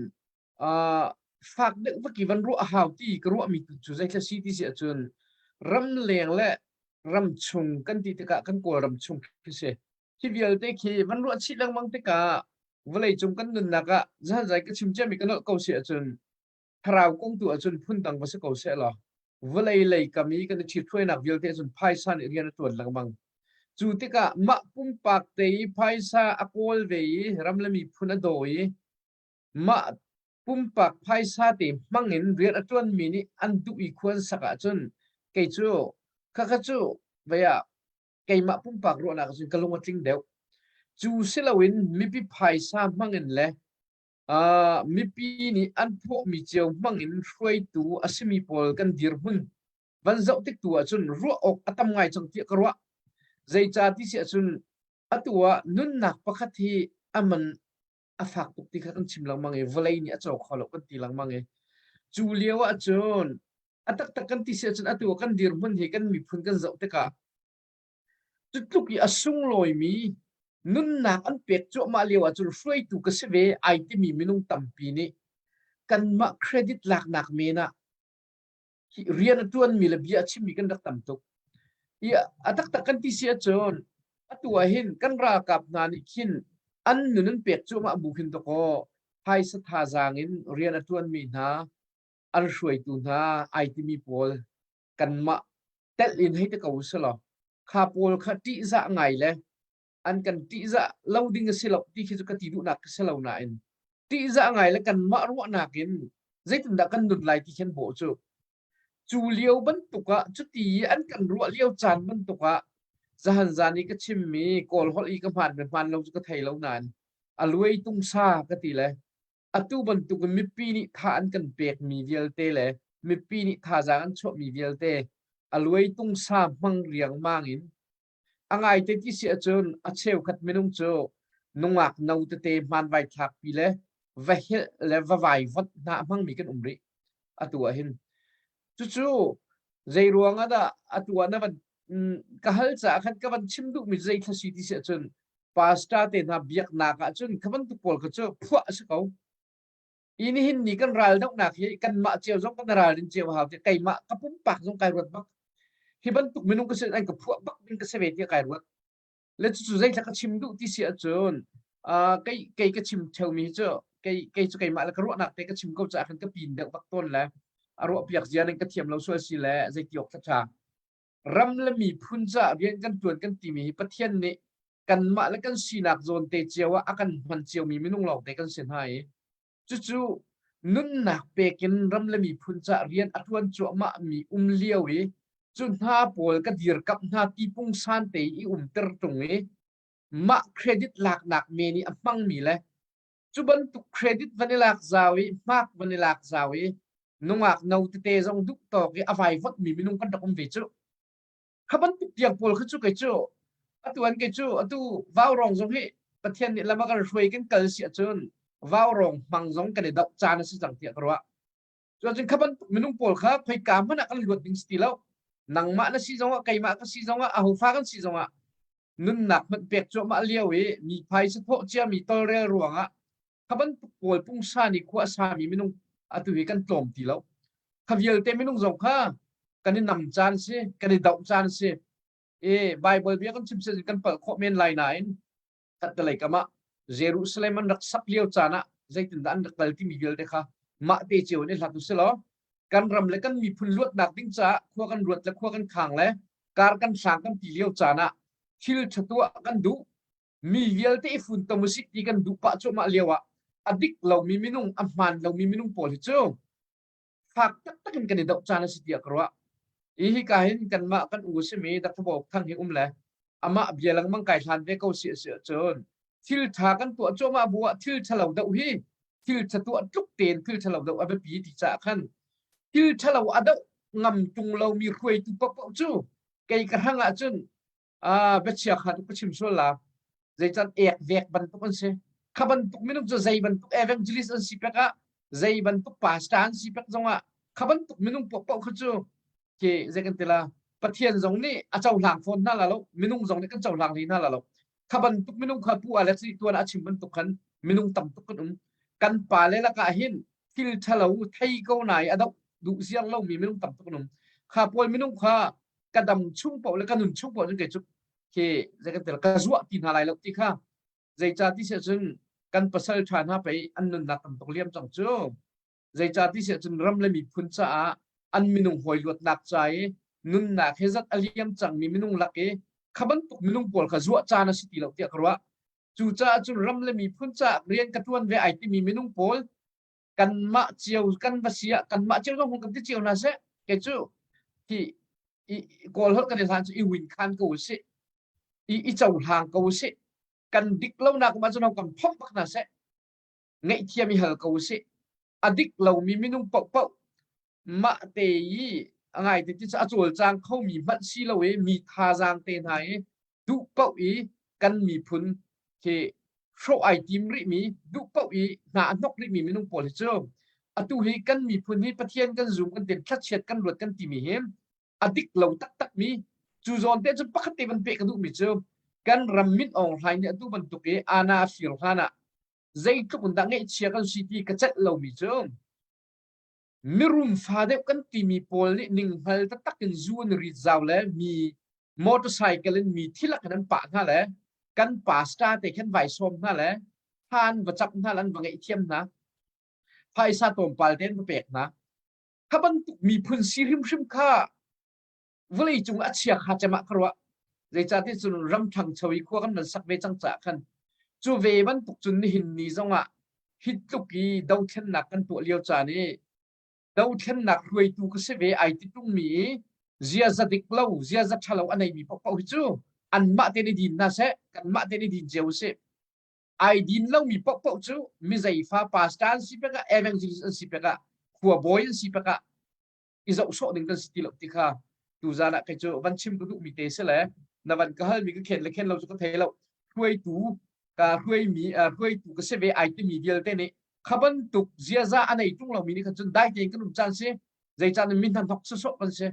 uh, fak deuh vaki van ruah a hau ti ka ruahmi tu cu zeithla si ti si ahcun ramleng le ramchung kan ti tikah kan Kawlram chung khi si. Hi vialte khi van ruah chih lengmang tikah vawleicung kan nunnak ah zai ka chim ciami ka nolh ko si ahcun thlarau kong tu ahcun phundang va si ko seh law vawlei lei kam i kan i ṭhithruainak vialte cun phaisa nih rian a ṭuan lengmang. Cu tikah mah pumpak te i phaisa a kawl ve i ram le miphun a daw i mah pumpak phaisa te hmang in rian a ṭuanmi nih an duh i khua an sak ahcun kei cu khakha cu vei ah keimah pumpak ruahnak cun ka lung a tling deuh. Cu si loin mipi phaisa hmang in le Uh, mipi nih an phawhmi cio hmangin hruaitu a simi pawl kan dirhmun van zoh tik tu ahcun ruah awk a tam ngai cang tiah ka ruah. Zeicah ti si ahcun atu ah nunnak pakhat hi a man a fak tuk ti kha kan chim lengmang i vawlei nih a co kho lo kan ti lengmang i cu lio ahcun a taktak kan ti si ahcun atu ah kan dirhmun hi kan miphun kan zoh tikah Cu tluk i a sunglawimi nunnak an pek cuahmah lio ahcun hruaitu ka si ve ai timi minung tampi nih kanmah credit laknak men ah rian a ṭuanmi le bia a chimmi kan rak tam tuk. I a taktak kan ti si ahcun atu ah hin kan ralkap hna nih khin an nun an pek cuahmah bu khin dawkaw phaisa thazaang in rian a ṭuanmi hna an hruaitu hna ai timi pawl kanmah telh in hei ti ko selaw kha pawl kha ṭihzah ngai le an kan ṭihzah lo ding a si lo ti khi cu ka ti duhnak ka si lo nain ṭihzah ngai le kanmah ruahnak in zeitindah kan nun lai ti khin bawh cu cu lio bantuk ah cuti i an kan ruah lio caan bantuk ah zahan zan i ka chimmi kawl holh i ka hmaan me hmaan lo cu ka thei lo nain a luai tungsa ka ti le atu bantuk in mipi nih tha an kan pekmi vialte le mipi nih thazaang an chuahmi vialte a luai tungsa hmang riangmang in a ngaite ti si ahcun a cheukhat minung cu nungak no tete hmaan vai thlakpi le va helh le va vai vot hna hmangmi kan um rih atu ah hin cucu zei ruang ah dah atu ah na van ka hal caah khan ka van chim duhmi zei thla si ti si ahcun pastor te hna biaknak ahcun kha bantuk pawl kha cu phuah a si ko. I nihin ni kan ral dohnak hi kanmah cio zong kan ralrin cio hau ti keimah ka pumpak zong kai ruat bak. Hi bantuk minung ka si an ka phuah bak ding ka si ve tiah kai ruat. Le cucu zeithla ka chim duh ti si ahcun uh, kei kei ka chim theumi hi cu kei kei cu keimah le ka ruahnak te ka chim ko caah khan ka pin deuh bak tawn le a ruah piak zia ning ka thiam lo sual si le zeiti awk tha ram le miphun caah rian kan ṭuan kan timi hi Pathian nih kanmah le kan sinak zawn te cio ah a kan hman ciomi minung lawngte kan si hna i cucu nunnak pekin ram le miphun caah rian a ṭuan cuahmah mi um lio i cu hna pawl ka dirkamh hna ti pungsan te i umter ṭung i mah credit laknak men i a hmangmi le cu bantuk credit van i lak zau i hmak van i lak zau i nungak no tete zong duh tawk i a vaivot mi minung kan rak um ve cu kha bantuk tiang pawl kha cu kei cu atu an kei cu atu vaurong zong hi Pathian nih lam a kan hruai kan kal si ahcun vaurong hmang zong kan i doh caan a si cang tiah ka ruah cuacun kha bantuk minung pawl kha khoika hmanh ah kan luat ding si ti lo nangmah na si zongah keimah ka si zongah ahofa kan si zongah nunnak hmanh pek cuahmah lio i mi phaisa thawh ciami tolrel ruangah. Kha bantuk pawl pungsan i khua a sami minung atu hi kan tlawm ti lo. Kha vialte minung zong kha kan i nam caan si, kan i doh caan si. I Bible bia kan chim si kan palh khawh men lai nain khattelei kam ah Jerusalem an rak sak lio caan ah zeitindah an rak kal timi vialte kha mah te cio in i hlat u si law kan ram le kan miphun luatnak ding caah khua kan ruat le khua kan khang le kar kan hlang kan ti lio caan ah thil ṭha tuah kan duh mi vialte i funtom usih ti kan duh pah cuahmah lio ah a dik lomi minung a hmaan lomi minung pawl hi cu fak taktak in kan i doh caan a si tiah ka ruah. I hika hin kanmah kan u simi Dr. Bawk Thang hi um le amah bia lengmang kai hlan ve ko si a si ahcun thil ṭha kan tuah cuahmah bu ah thil ṭhalo doh hi thil ṭha tuah tluk tein thil ṭhalo doh a biapi ti caah khan thil ṭhalo a doh ngam ṭung lomi hruaitu paohpaoh cu kei ka hrang ahcun Ah, biachia kha ka chim sual la. Zeican ek vek bantuk an si. Kha bantuk minung cu zei bantuk evangelist an si pek ah, zei bantuk pastor an si pek zong ah, kha bantuk minung paohpaoh kha cu ke zei kan ti la, Pathian zong nih a cohlang fawn hna la lo, minung zong nih kan cohlang hlei hna la lo. Kha bantuk minung kha Pu Alex nih tuan a chim bantuk khan minung tam tuk kan um. Kan pa le lakah hin thil ṭhalo thei ko nai a doh duh ziar lomi minung tam tuk an um. Kha pawl minung kha ka dam chung paoh le ka nun chung paoh cun kei cu khi zei kan ka zuah ti hna lai lo ti kha zeica ti si ahcun kan pasal ṭha hna pei an nunnak tam tuk liam cang cu zeica ti si ahcun ram le miphun caah an minung hawi luatnak ca i nunnak he zat a liam cangmi minung lak i kha bantuk minung pawl kha zuah caan a si ti lo tiah ka ruah cucaah cun ram le miphun caah rian ka ṭuan ve ai timi minung pawl kanmah cio kan va si ah kanmah cio zong hung kan ti cio hna seh kei cu hi i kawl holh kan i hlan cu i win khan ko usih i i cohlang ko usih kan dik lonak um ahcun kan phomh bak hna seh ngaihthiam i hal ko usih a dik lomi minung paohpaoh mah te i a ngai te ti cu a cawlcang khomi hmanh si lo i mi thazaang te hna i duh paoh i kan miphun khi hrawh ai tim rihmi duh paoh i hna a hnok rihmi minung pawl hi cu atu hi kan miphun hi Pathian kan zum kan tin thlachiat kan ruat kan timi hi a dik lo taktak mi cu zawn te cu pakhat te van peh ka duhmi cu kan ram min Aung Hlaing nih atu bantuk i ana fir hlan ah zeitluk in dah ngaihchia kan si ti ka celh lomi cu mirum fa deuh kan timi pawl nih ninghngal taktak in zu an rit zau le mi motorcycle in mi thilak in an pah hna le kan pastor te khan vai sawm hna le han va chap hna le an va ngaihthiam hna phaisa tlawmpal te an va pek hna kha bantuk miphun si hrimhrim kha vawlei cung a chia kha cem ah ka ruah zeicahtiah cun ram ṭhangcho i khua kan van sak ve cang caah khan cu ve bantuk cun nihin ni zongah hi tluk i dothlennak kan tuah lio caan i dothlennak hruaitu ka si ve ai ti ṭungmi i ziaza dik lo ziaza ṭhalo a neimi paohpaoh hi cu anmah te nih din hna seh kanmah te nih din cio usih ai din lomi paohpaoh cu mi zeifa pastor an si pek ah evangelist an si pek ah khuabawi an si pek ah i zoh sawh ding kan si ti lo ti kha tuzan ah kei cu van chim ka duhmi te si le na van ka halmi ka khen le khen lo cu ka thei lo hruaitu ka hruaimi hruaitu ka si ve ai timi vialte nih kha bantuk ziaza a nei tung lomi nih khan cun dai tein kan um caan si zeican mi hna hnok sawsawh kan si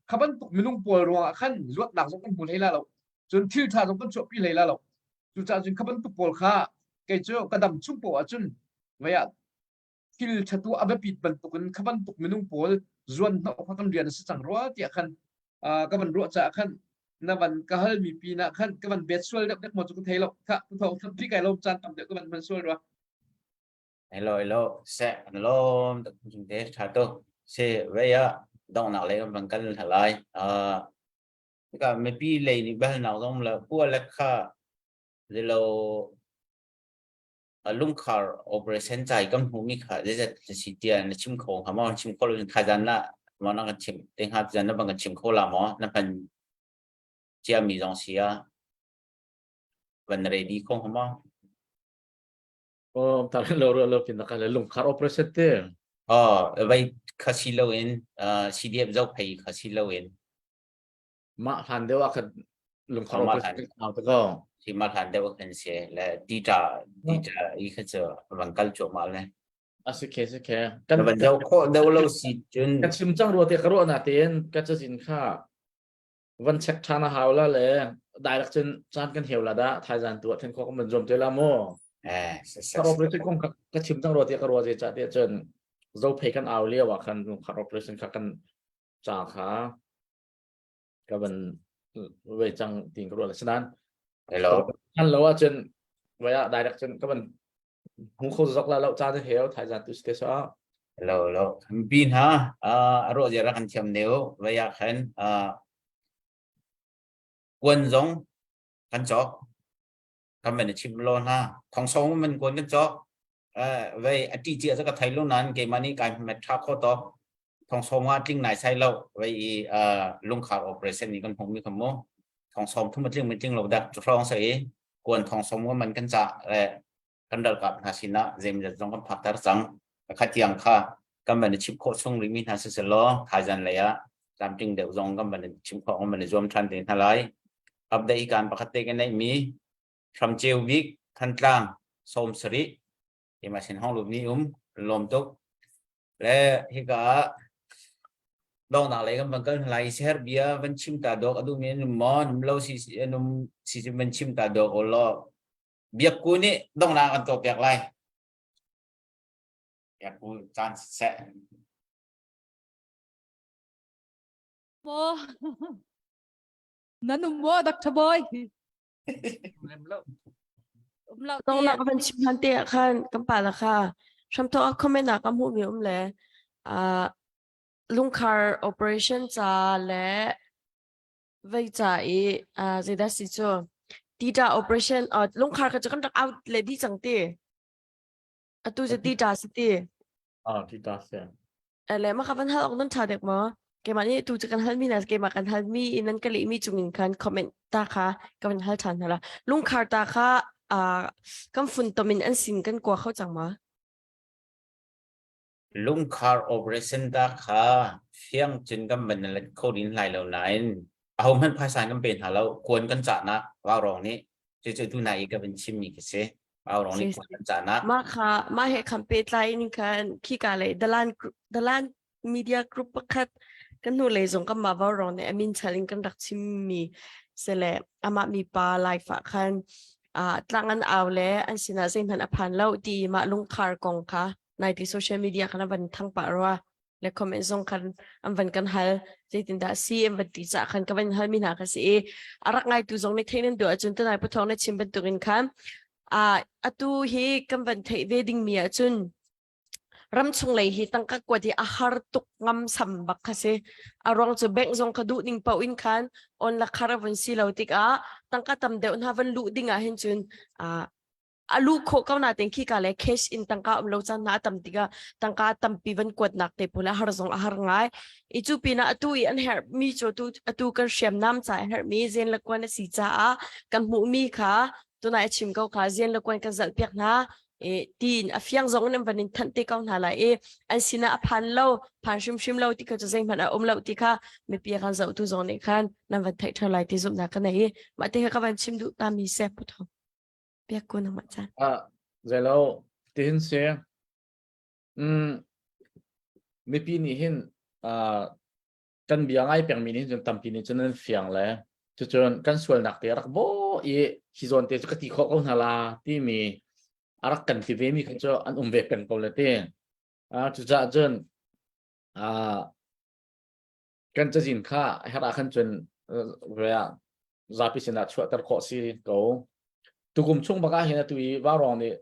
kha bantuk minung pawl ruangah khan luatnak zong kan hmu hlei la lo cun thil tha zong kan chuahpi hlei la lo cucaah cun kha bantuk pawl kha kei cu ka dam chung poah ahcun vei ah thil ṭhatu a biapit bantukin kha bantuk minung pawl zuan hnawh kha kan rian a si cang rua tiah khan ka van ruah caah khan na van ka halmi pinah khan ka van bet sual deuh dek maw cu ka thei lo kha ka thawng thampi kai lom caan tam deuh ka van hman sual rua Hello hello se an lom tak chung te tha to se veya dongnak lei kan van kal halai a ka mipi lei nih balnak zong la pua le kha zelo lungkhar operation cai kan hmuhmi kha zeizat na si tiah na chim kho hnga maw? Chim kho lo in thaizan la maw na kan chim te hnga zan na bang kan chim kho la maw? Na hman ciami zong si ah van ready kho hnga maw? Oh, tar lo ro lo pin ka le lungkhar operation te. Oh, vai kha si lo in CDF zo phei kha si lo in Mah hlan deuh ah khan lungkhar operation kan au te ko. Si mah hlan deuh ah khan si le tita tita i kha cu van kal cuahmah le. A si khe si khe. Kan van deuh khawh deuh lo si cun. Ka chim cang rua te ka ruah na tein ka cazin kha van check ṭhan a hau la le direct cun caan kan heu la dah thaizan tu ah then khawh kan van zuam te la mu. Eh, Khar operation kong ka chim cang rua tiah ka ruah zeicah tiah cun Zophei kan au lio ah khan khar operation kha kan ca kha ka van ve cang tiin ka ruah le sinain Hello. kan lo ahcun vai ah direct cun ka van hmu kho zok la lo caan heu thaizan tu ste so Hello, hello. Bi hna a ruah zia rak kan thiam neu vai ah khan kuan zong kan cawk kan van i chim lo hna thong song man kuan kan cawk vei a ti cia ka thai lo nan keimah nih kai met tha kho to thong song ah tling nai sai lo vei i lungkhar operation ni kan hong mi kham mo thong som thum tling mi tling lo dak chu hrawng sai kuan thong som man kan cha le kan ralkap hna sinah zeimzat zong kan phakter cang. Khatiang kha kan van i chim khawh chung rihmi hna siselaw thaizan lei ah tlamtling deuh zong kan van i chim khawh kan van i zuam ṭhan te hna lai. Update kan pakhat te kan neihmi Hramceu bik Thantlang 70 keimah sin hong lut ni um lawm tuk le hika ah donghnak lei kan van kal hna lai siher bia van chim ta dawk a duhmi an um maw num lo si num si van chim ta dawk o law Biakku nih donghnak an tuahpiak lai. Biakku caan siseh. Maw nan um maw Dr. Boy? Lem lo. Um lo Donghnak ka van chim hlan te ah khan kan pa la kha hramthawk ah comment ah ka hmuhmi um le uh, lungkhar operation ca le vei ca i uh, zeidah si cu tita operation uh, lungkhar kha cu kan rak out le dih cang ti atu cu tita si ti ah tita si le ma kha van hal ok nan tha dek ma keimah nih tu cu kan hal mi na keimah kan hal mi in nan ka leh mi chung in khan comment ta kha ka van hal than hala lungkhar ta kha uh, kan fun tomin an sin kan kua kho cang ma Lungkhar operation ta kha fiang cun kan van let kho din lai lo nain ahohmanh phaisa kan pe hna lo kuan kan cahnak Vaurawng nih cucu tu nai i ka van chimmi khi si Vaurawng nih kuan kan cahnak Mah kha mah he khan pehtlai in khan khika lei Dalan Dalan media group pakhat kan hnu lei zong kan mah Vaurawng nih amin chal in kan rak chimmi sele amah mi pa live ah khan tlang an au le an sinah zeihmanh a phan lo ti mah lungkhar kong kha nai ti social media khan van thang pah rua le comment zong khan an van kan hal zeitindah si an van ti ca khan ka van hal mi hna kha si i a rak ngai tu zong nih thein an duh ahcun tunai pathawng na chim bantukin khan a atu hi kan van theih ve ding mi ahcun ramchung lei hi tangka kuat hi a har tuk ngam sam bak kha si a ruang cu bank zong kha duh ning paoh in khan on la khar a vun si lo tikah tangka tam deuh hna van luh ding ah hin cun a luh khawh ko nain khika le cash in tangka um lo caan hna a tam tikah tangka tampi van kuatnak te pawl a har zong a har ngai i cu pinah atu i an herhmi cu atu atu kan hriamnam ca a herhmi zen le kuan a si caah kan hmuhmi kha tunai a chim ko kha zen le kuan kan zalh piak hna e tiin a fiang zong in an van in thanh te ko hna lai i an sinah a phan lo phan hrimhrim lo ti kha cu zeihmanh a um lo ti kha mipi kan zohtu zong nih khan nan van theih ṭheo lai ti zumhnak ka nei i mah te kha ka van chim duh ta mi se puthong Biak ko nangmah caan. Ah, zeilo tihin si. Mm, mipi nih hin uh, kan bia ngai pengmi nih cun tampi nih cun an fiang le cucun kan sualnak te rak bo i hi zawn te cu ka ti khawh ko hna la timi a rak kan ti ve mi kha cu an um ve peng ko le ti. Uh, cucaah cun uh, kan cazin kha her ah khan cun zapi sinah chuahter khawh si ko tukum chung bak ah hin atu i vaurawng nih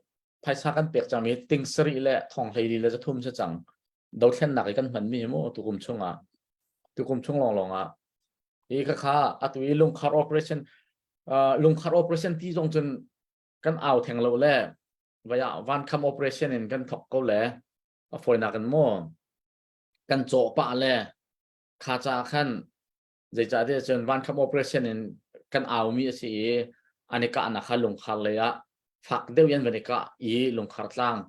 phaisa kan pek cangmi ting sarih le thong hleili le zathum si cang dothlennak i kan hmanmi hi mu tukum chung ah tukum chung lawnglawng ah hi kha kha atu i lungkhar operation lungkhar operation ti zong cun kan au theng lo le vaya van kham operation in kan thok ko le a fawinak in mu kan cawh pah le kha ca khan zeicahtiah cun vankham operation in kan aumi a si i an i kahnak kha lungkhar lei ah fak deuh in van i kah i lungkhar tlang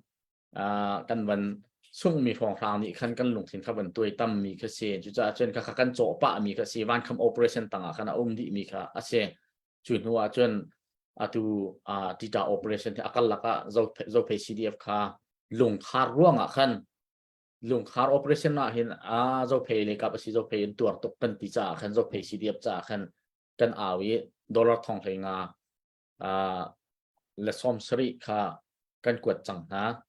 kan van sungmi hrawnghrang nih khan kan lungthin kha van tuai tammi kha si cucaah cun kha kan cawh pahmi kha si vankham operation tangah khan a um dihmi kha a si cu hnu ah cun atu tita operation hi a kal lakah zophei CDF kha lungkhar ruangah khan lungkhar operation ah hin a zophei le kap a si zophei in tuar tuk kan ti caah khan zophei CDF caah khan kan au i dollar thong hlei nga. le 70 kha kan kuat cang hna.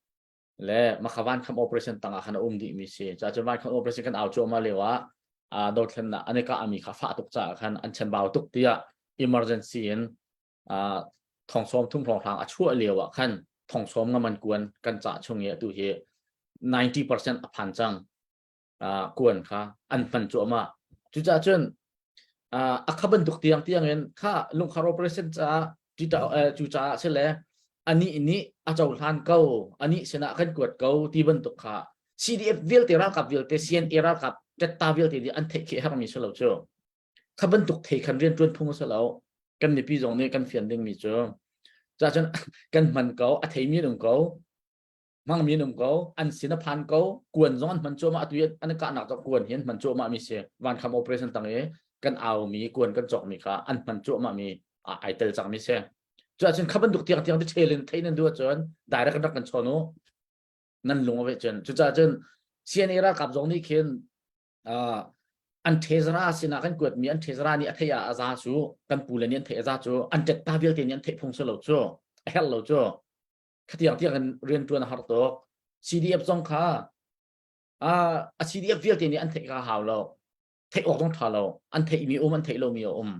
Le makha van kham operation tangah khan a um dih mi si. Ca cun van kham operation kan au cuahmah lio ah uh, dothlennak an i kah mi kha fah tuk caah khan an chanbau tuk tiah emergency in uh, thong sawm thum hrawnghrang a chuah lio ah khan thong sawm nga man kuan kan cah chung i atu hi 90% a phan cang. Uh, kuan kha an hman cuahmah. Cucaah cun uh, a kha bantuk tiang tiang in kha lungkhar operation caah cu caah si le anih nih a cohlan ko anih sinah kan kuat ko ti bantuk kha CDF vialte ralkap vialte CNA ralkap tetta vialte nih an theih khi hermi si lo cu kha bantuk thei khan rian tuan phung si lo kan mipi zong nih kan fian dingmi cu ca cun kan hman ko a theimi an um ko hmangmi an um ko an sin a phan ko kuan zong an hman cuahmah atu an kahnak cu kuan hi an hman cuahmah mi si vankham operation tang i kan aumi kuan kan cawkmi kha an hman cuahmah mi ai tel cang mi si cu ahcun kha bantuk tiang tiang te chel in thein an duh ahcun direct rak kan chawn u nan lung a ve cun cucaah cun CNA ralkap zong nih khin an thezara sinah kan kuatmi an thezara nih a theih ah a za cu kan pu le nih an theih a za cu an ṭetta vialte nih an theih phung si lo cu a herh lo cu khatiang tiang in rian ṭuan a har tuk CDF zong kha a CDF vialte nih an theih kha hau lo theih awk zong ṭha lo an theihmi um an theih lomi a um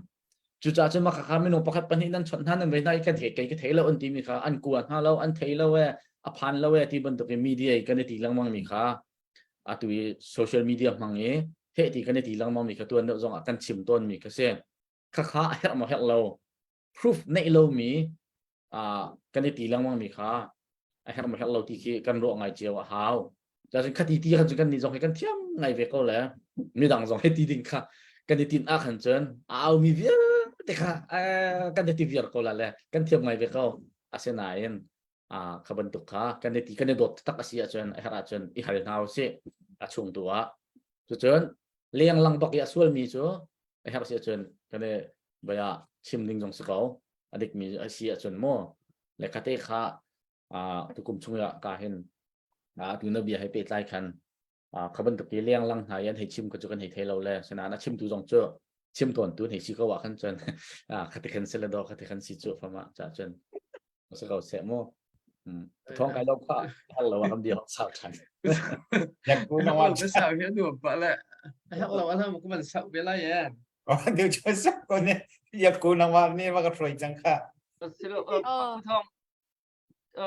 cucaah cun mah kha minung pakhat pahnih nan chawnh hna nan vei hna i kan thei kei ka thei lo an timi kha an kua hna lo an thei lo e a phan lo e ti bantuk in media i kan i ti lengmang mi kha atu i social media hmang i heh ti kan i ti lengmang mi kha tuan deuh zong ah kan chim tawn mi kha si khakha a herh maw herh lo proof neih lomi kan i ti lengmang mi kha a herh maw herh lo ti khi kan ruah ngai cio a hau. Cun khati ti khan cun kan nih zong hi kan thiam ngai ve ko le midang zong hi ti ding kha kan i tin ah khan cun a au mi vialte kha kan i ti viar ko la le kan thiam ngai ve ko asinain a kha bantuk kha kan i ti kan i dawt tak a si ahcun a herh ahcun i hal hna usih a chung tu ah cucun leng lang bak i a sual mi cu a herh si ahcun kan i baya chim ding zong si ko a dik mi a si ahcun mu le khate kha a tukum chung ah ka hin a tu na bia he pehtlai khan kha bantuk i leng lang hna i an hei chim ka cu kan hei thei lo le sinain a chimtu zong cu chim tawn tu hei si ko ah khan cun khati khan si le do khati khan si cu fama cha cun si ko seh mu thong kai lo kha hal lo kan bia sau than yak ku na wa sa hi nu pa le hak lo an ham ku man sau be lai ye Điều cho sắc ko ne yak ku na wa ne wa ka throi chang kha Silo thong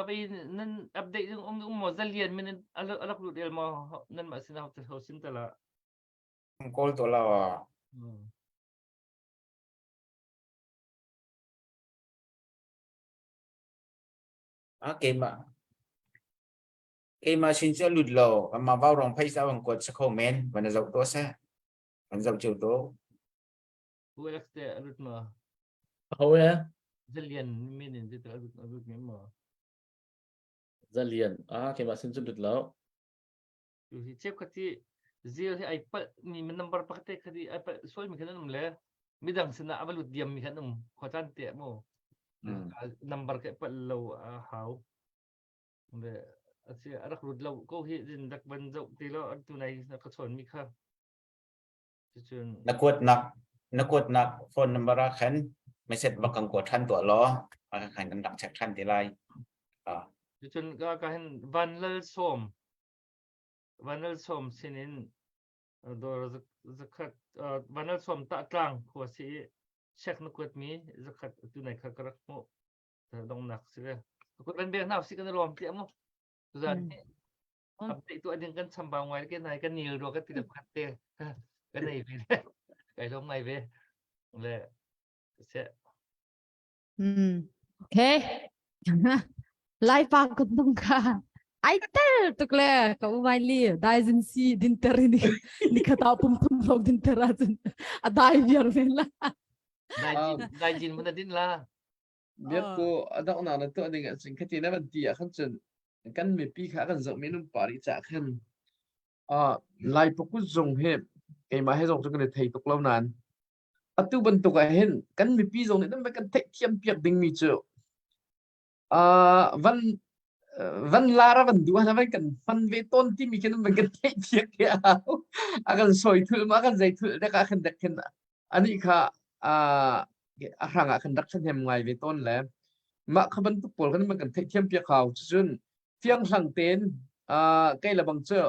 vi nan update um um mo zalian min alak lut el mo nan ma sin hau ho sim tala kawl to la wa a keima keima sin chu lut lo ma vau rong phaisa wang kuat sa kho men van zau to sa an zau cheu to Pu Alex te alut ma ho e Zalian min in te alut alut mi ma Zalian a keima sin chu lut lo Tu hi chep khati zil hi ai pal mi number pakhat te khati ai pal sual mi khan um le midang sin ah avalut diam mi khan um khochan te mo number ke pal lo a hau le asi arak rut lo ko hi din dak ban zau ti lo tu nai ka chon mi kha cucun na kuatnak na kuatnak phone number ah khan message bak kan kuat than tuah law a khan kan rak check than te lai cucun ka ka hin van lal som van lal som sinin dor zakhat van lal som ta tlang khua si check na kuat mi zakhat tu nai kha ka rak hmu dongnak si le kut ban bek na si kan lom ti amu tuzan update tu ading kan chambau ngai ke nai kan nil ro ka ti khat te kan nei ve kai lom ngai ve le se Hmm. Okay. Lai pa kun tung ka. Ai tel tuk le ka u mai li dai zin si din ter ni ni khata pum thum lok din ter a cun a dai viar men la. Dai jin dai jin mun din la. Biak ku a donghnak na tuah ding ahcun khati na van ti ah khan cun kan mipi kha kan zoh men um pah rih caah khan uh, Lai pakut zung hi keimah he zong cu kan i thei tuk lo nain atu bantuk ah hin kan mipi zong nih nan kan theihthiam piak dingmi cu uh, van van lar a van duh ah van kan hman ve tawn timi khi nan van kan theih piak ke a kan sawi thul ma kan zei thul dek ah khan dek khin anih kha a hrang ah khan rak ṭhahnem ngai ve tawn le. Mah kha bantuk pawl kan man kan theihthiam piak hau. Cucun fianghlang tein uh, kei le bang cu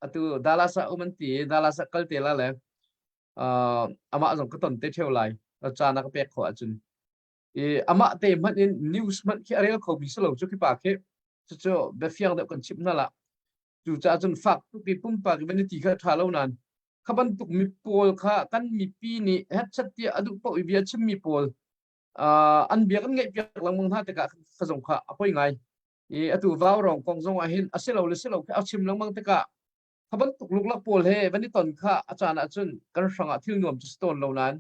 atu Dallas ah um an ti i Dallas ah kal te la le uh, amah zong ka ton te theo lai. Caan a ka pek khawh ahcun. I amah te hmanh in news hmanh khi a rel kho mi si lo cu khi pa khi cucu biafiang deuh kan chimh hna la. Cucaah cun fak tuk i pumpak i van i ti kha ṭha lo nain kha bantuk mi pawl kha kan mipi nih hetchat tiah a duh paoh i bia chimmi pawl uh, an bia kan ngaihpiak lengmang hna tikah kha zong kha a poi ngai. I atu vau rong kong zong ah hin a si lo le si lo khi a chim lengmang tikah kha bantuk luklak pawl he van i ton kha a caan ah cun kan hrang ah thil nuam cu si tawn lo nain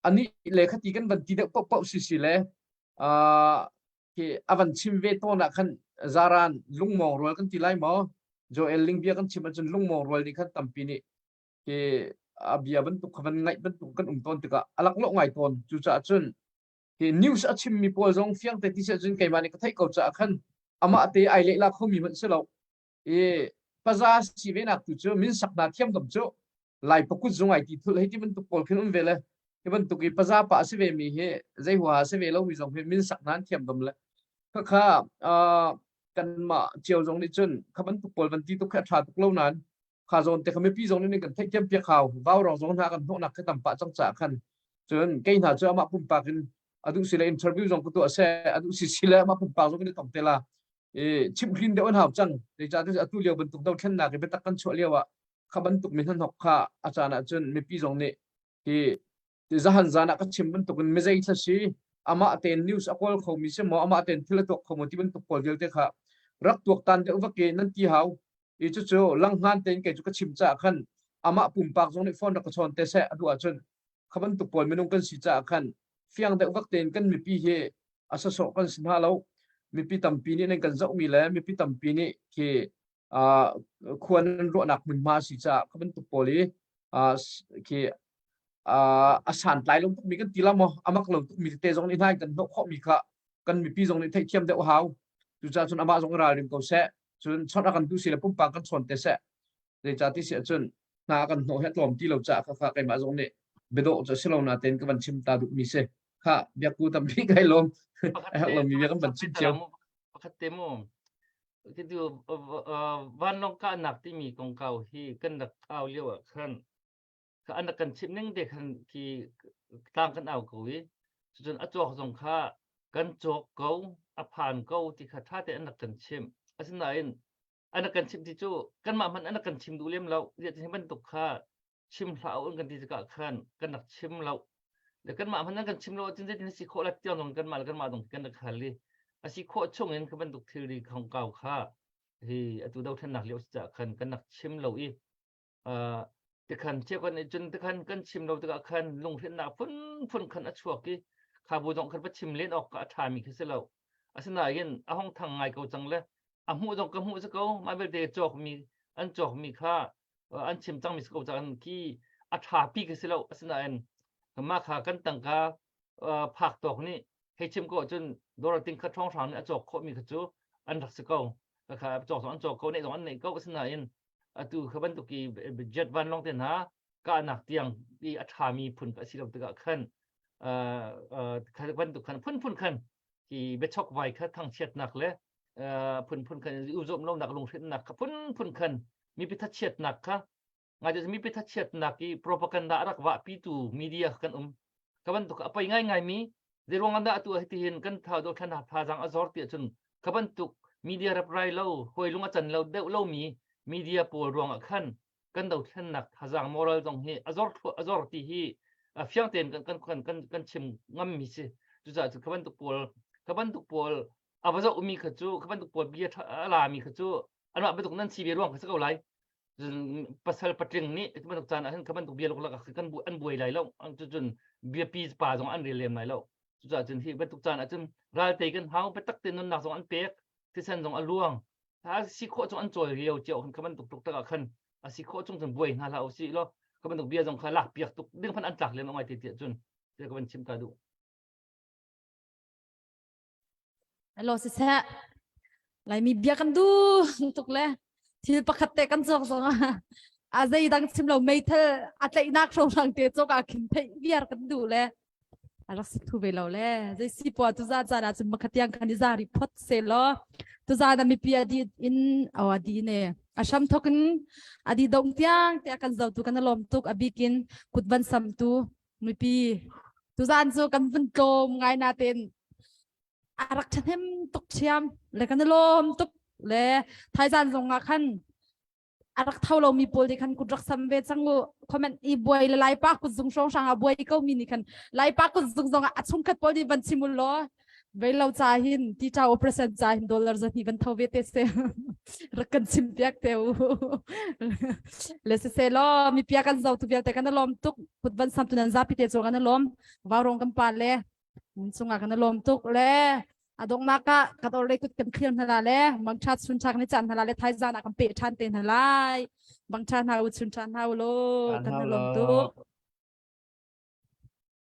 ani le khati kan van ti deuh paohpaoh si si le uh, khi a van chim ve tawn ah khan zaran lungmawng rual kan ti lai maw Joel Ling bia kan chim ahcun lungmawng rual nih khan tampi nih khi a bia bantuk kha van ngaih bantuk kan um tawn tikah a laklawh ngai tawn cucaah cun hi news a chimmi pawl zong fiang te ti si ahcun keimah nih ka theih ko caah khan amah te ai lehla khomi hmanh si lo i paza si ve nak tu cu min sak hna thiam dom cu lai pakut zung ai ti thul hei ti bantuk pawl khin um ve le hi bantuk i paza pa si ve mi hi zei huaha si ve lo mi zong hi min sak hna an thiam dom le kha kha kanmah cio zong nih cun kha bantuk pawl van ti tuk khi a ṭha tuk lo nain kha zawn te kha mipi zong nih kan theihthiam piak hau vau rong zong hna kan hnawhnak khi tam pah cang caah khan cun kei hna cu amah pumpak in a duh si le interview zong ka tuah seh a duh si si le amah pumpak zong in tong te la i chimhhrin deuh an hau cang zeicahtiah atu lio bantuk dothlennak i biatak kan chuah lio ah kha bantuk mi hnahnok kha a caan ah cun mipi zong nih hi zahan zan ah ka chim bantukin mizei thla si amah tein news a kawl khomi si maw amah tein thil a tuak kho maw ti bantuk pawl vialte kha rak tuaktan deuh vak i nan ti hau i cucu langhngan tein kei cu ka chim caah khan amah pumpak zong nih phone rak ka chawn te seh a duh ahcun kha bantuk pawl minung kan si caah khan fiang deuh vak tein kan mipi hi a sasawh kan si hna lo mipi tampi nih nan kan zohmi le mipi tampi nih khi khua nan ruahnak hmunhma a si caah kha bantuk pawl i khi a santlai lo tukmi kan ti la maw a mak lo tukmi tete zong nih hna kan hnawh khawhmi kha kan mipi zong nih theihthiam deuh hau cucaah cun amah zong ralring ko seh cun chawnh a kan duh si le pumpak kan chawn te seh zeicah ti si ahcun hna kan hnawh hi a tlawm ti lo caah kha kha keimah zong nih biadawh cu a si lo natein ka van chim ta duhmi si kha biakku tampi kai lawm a herh lomi bia kan van chim cio pakhat te mu Cutu vanlawng kahnak timi kongkau hi kan rak au lio ah khan an rak kan chimh ning te khan khi tlang kan au ko i cucun a cawk zong kha kan cawk ko a phan ko ti kha ṭha tein an rak kan chimh. Asinain an rak kan chimh ti cu kanmah hmanh an rak kan chim duh lem lo. Ziah bantuk kha chim hlah u an kan ti tikah khan kan rak chim lo le kanmah hmanh an kan chim lo ahcun zeitin a si khawh la tiang zong kanmah le kanmah zong kan rak hal i a si khawh chung in kha bantuk thilri kongkau kha hi atu dothlennak lio si caah khan kan rak chim lo i tikhan cheukhat nih cun tikhan kan chim lo tikah khan lunghrinnak phunphun khan a chuak i kha bu zong khan va chim len awk a ṭhami khi si lo asinain a hong thang ngai ko cang le a hmuh zong ka hmuh si ko mah vialte cawkmi an cawkmi kha an chim cangmi si ko cang khi a ṭha pi khi si lo asinain mah kha kan tangka phak tawk nih hei chim ko ahcun dollar ting khat hrawnghrang nih a cawk khawhmi kha cu an rak si ko kha cawk zong an cawk ko neih zong an neih ko asinain atu kha bantuk i jet vanlawng te hna kahnak tiang i a ṭhami phun a si lo tikah khan kha bantuk khan phunphun khan hi biachok vai kha thangchiatnak le phunphun khan uzawm lonak lunghrinnak kha phunphun khan mipi thachiatnak kha ngai mipi thachiatnak i propaganda a rak vahpitu media kan um ka bantuk a poi ngai ngai mi zeiruang ah dah atu hiti hin kan thau do thlan thazang a zor ti ahcun ka bantuk media rap rai lo hoi lung a can lo deuh lo mi media pawl ruang ah khan kan dothlennak thazang moral zong hi a zor a zor ti hi fiang tein kan kan kan kan kan chim ngam mi si cucaah cu ka bantuk pawl ka bantuk pawl a va zoh mi kha cu ka bantuk pawl bia a la mi kha cu anmah bantuk nan si ve ruang kha si ko lai pasal patling nih bantuk caan ah hin ka bantuk bia luklak ah kan an buai lai lo cun biapi pa zong an rel lem lai lo cucaah cun hi bantuk caan ah cun ralte kan hau biatak te nunnak zong an pek thisen zong a luang a si khawh chung an cawl lio cio khan ka bantuk tuk tak ah khan a si khawh chung cun buai hna hlah usih law ka bantuk bia zong kha lak piak tuk ding hmanh an tlak lem ngai te tiah cun te ka van chim ta duh Hello siseh Laimi bia kan du tuk le thil pakhat te kan cawk zong a zei dang chim lo meithal a tlaihnak hrawnghrang te cawk ah khin theih viar kan duh le. A rak si thu ve lo le. Zei si po tu za caan ah cun makhatiang khan i za ri phot se law tu za na mipi a di in aw a di ne. A hram thok in a di dong tiang te kan zo tu kan lawm tuk a bikin kut van sam tu mipi tuzan cu kan vun tlawm ngai na ten a rak ṭhahnem tuk ṭhiam le kan i lawm tuk le thaizan zong ah khan a rak tho lomi pawl nih khan kut rak sam ve cang u comment i buai le laipa kut zung hrawng hrang ah buai ko mi nih khan laipa kut zung zong ah a chungkhat pawl nih van chim u law vei lo ca hin ti cha operation ca hin dollar zahnih van tho ve te se rak kan chim piak te u le se se law mi pia kan zo tu vialte kan lawm tuk kut van sam tu nan zapi te chu kan lawm vaurong kan pa le chungah kan lawm tuk le a donghnak ah kan orlei kut kan clear hna la le mangtha chun tha kan i caan hna la le thaizan ah kan pe than te hna lai mangtha hna u chun tha hna u lo kan lawm tuk.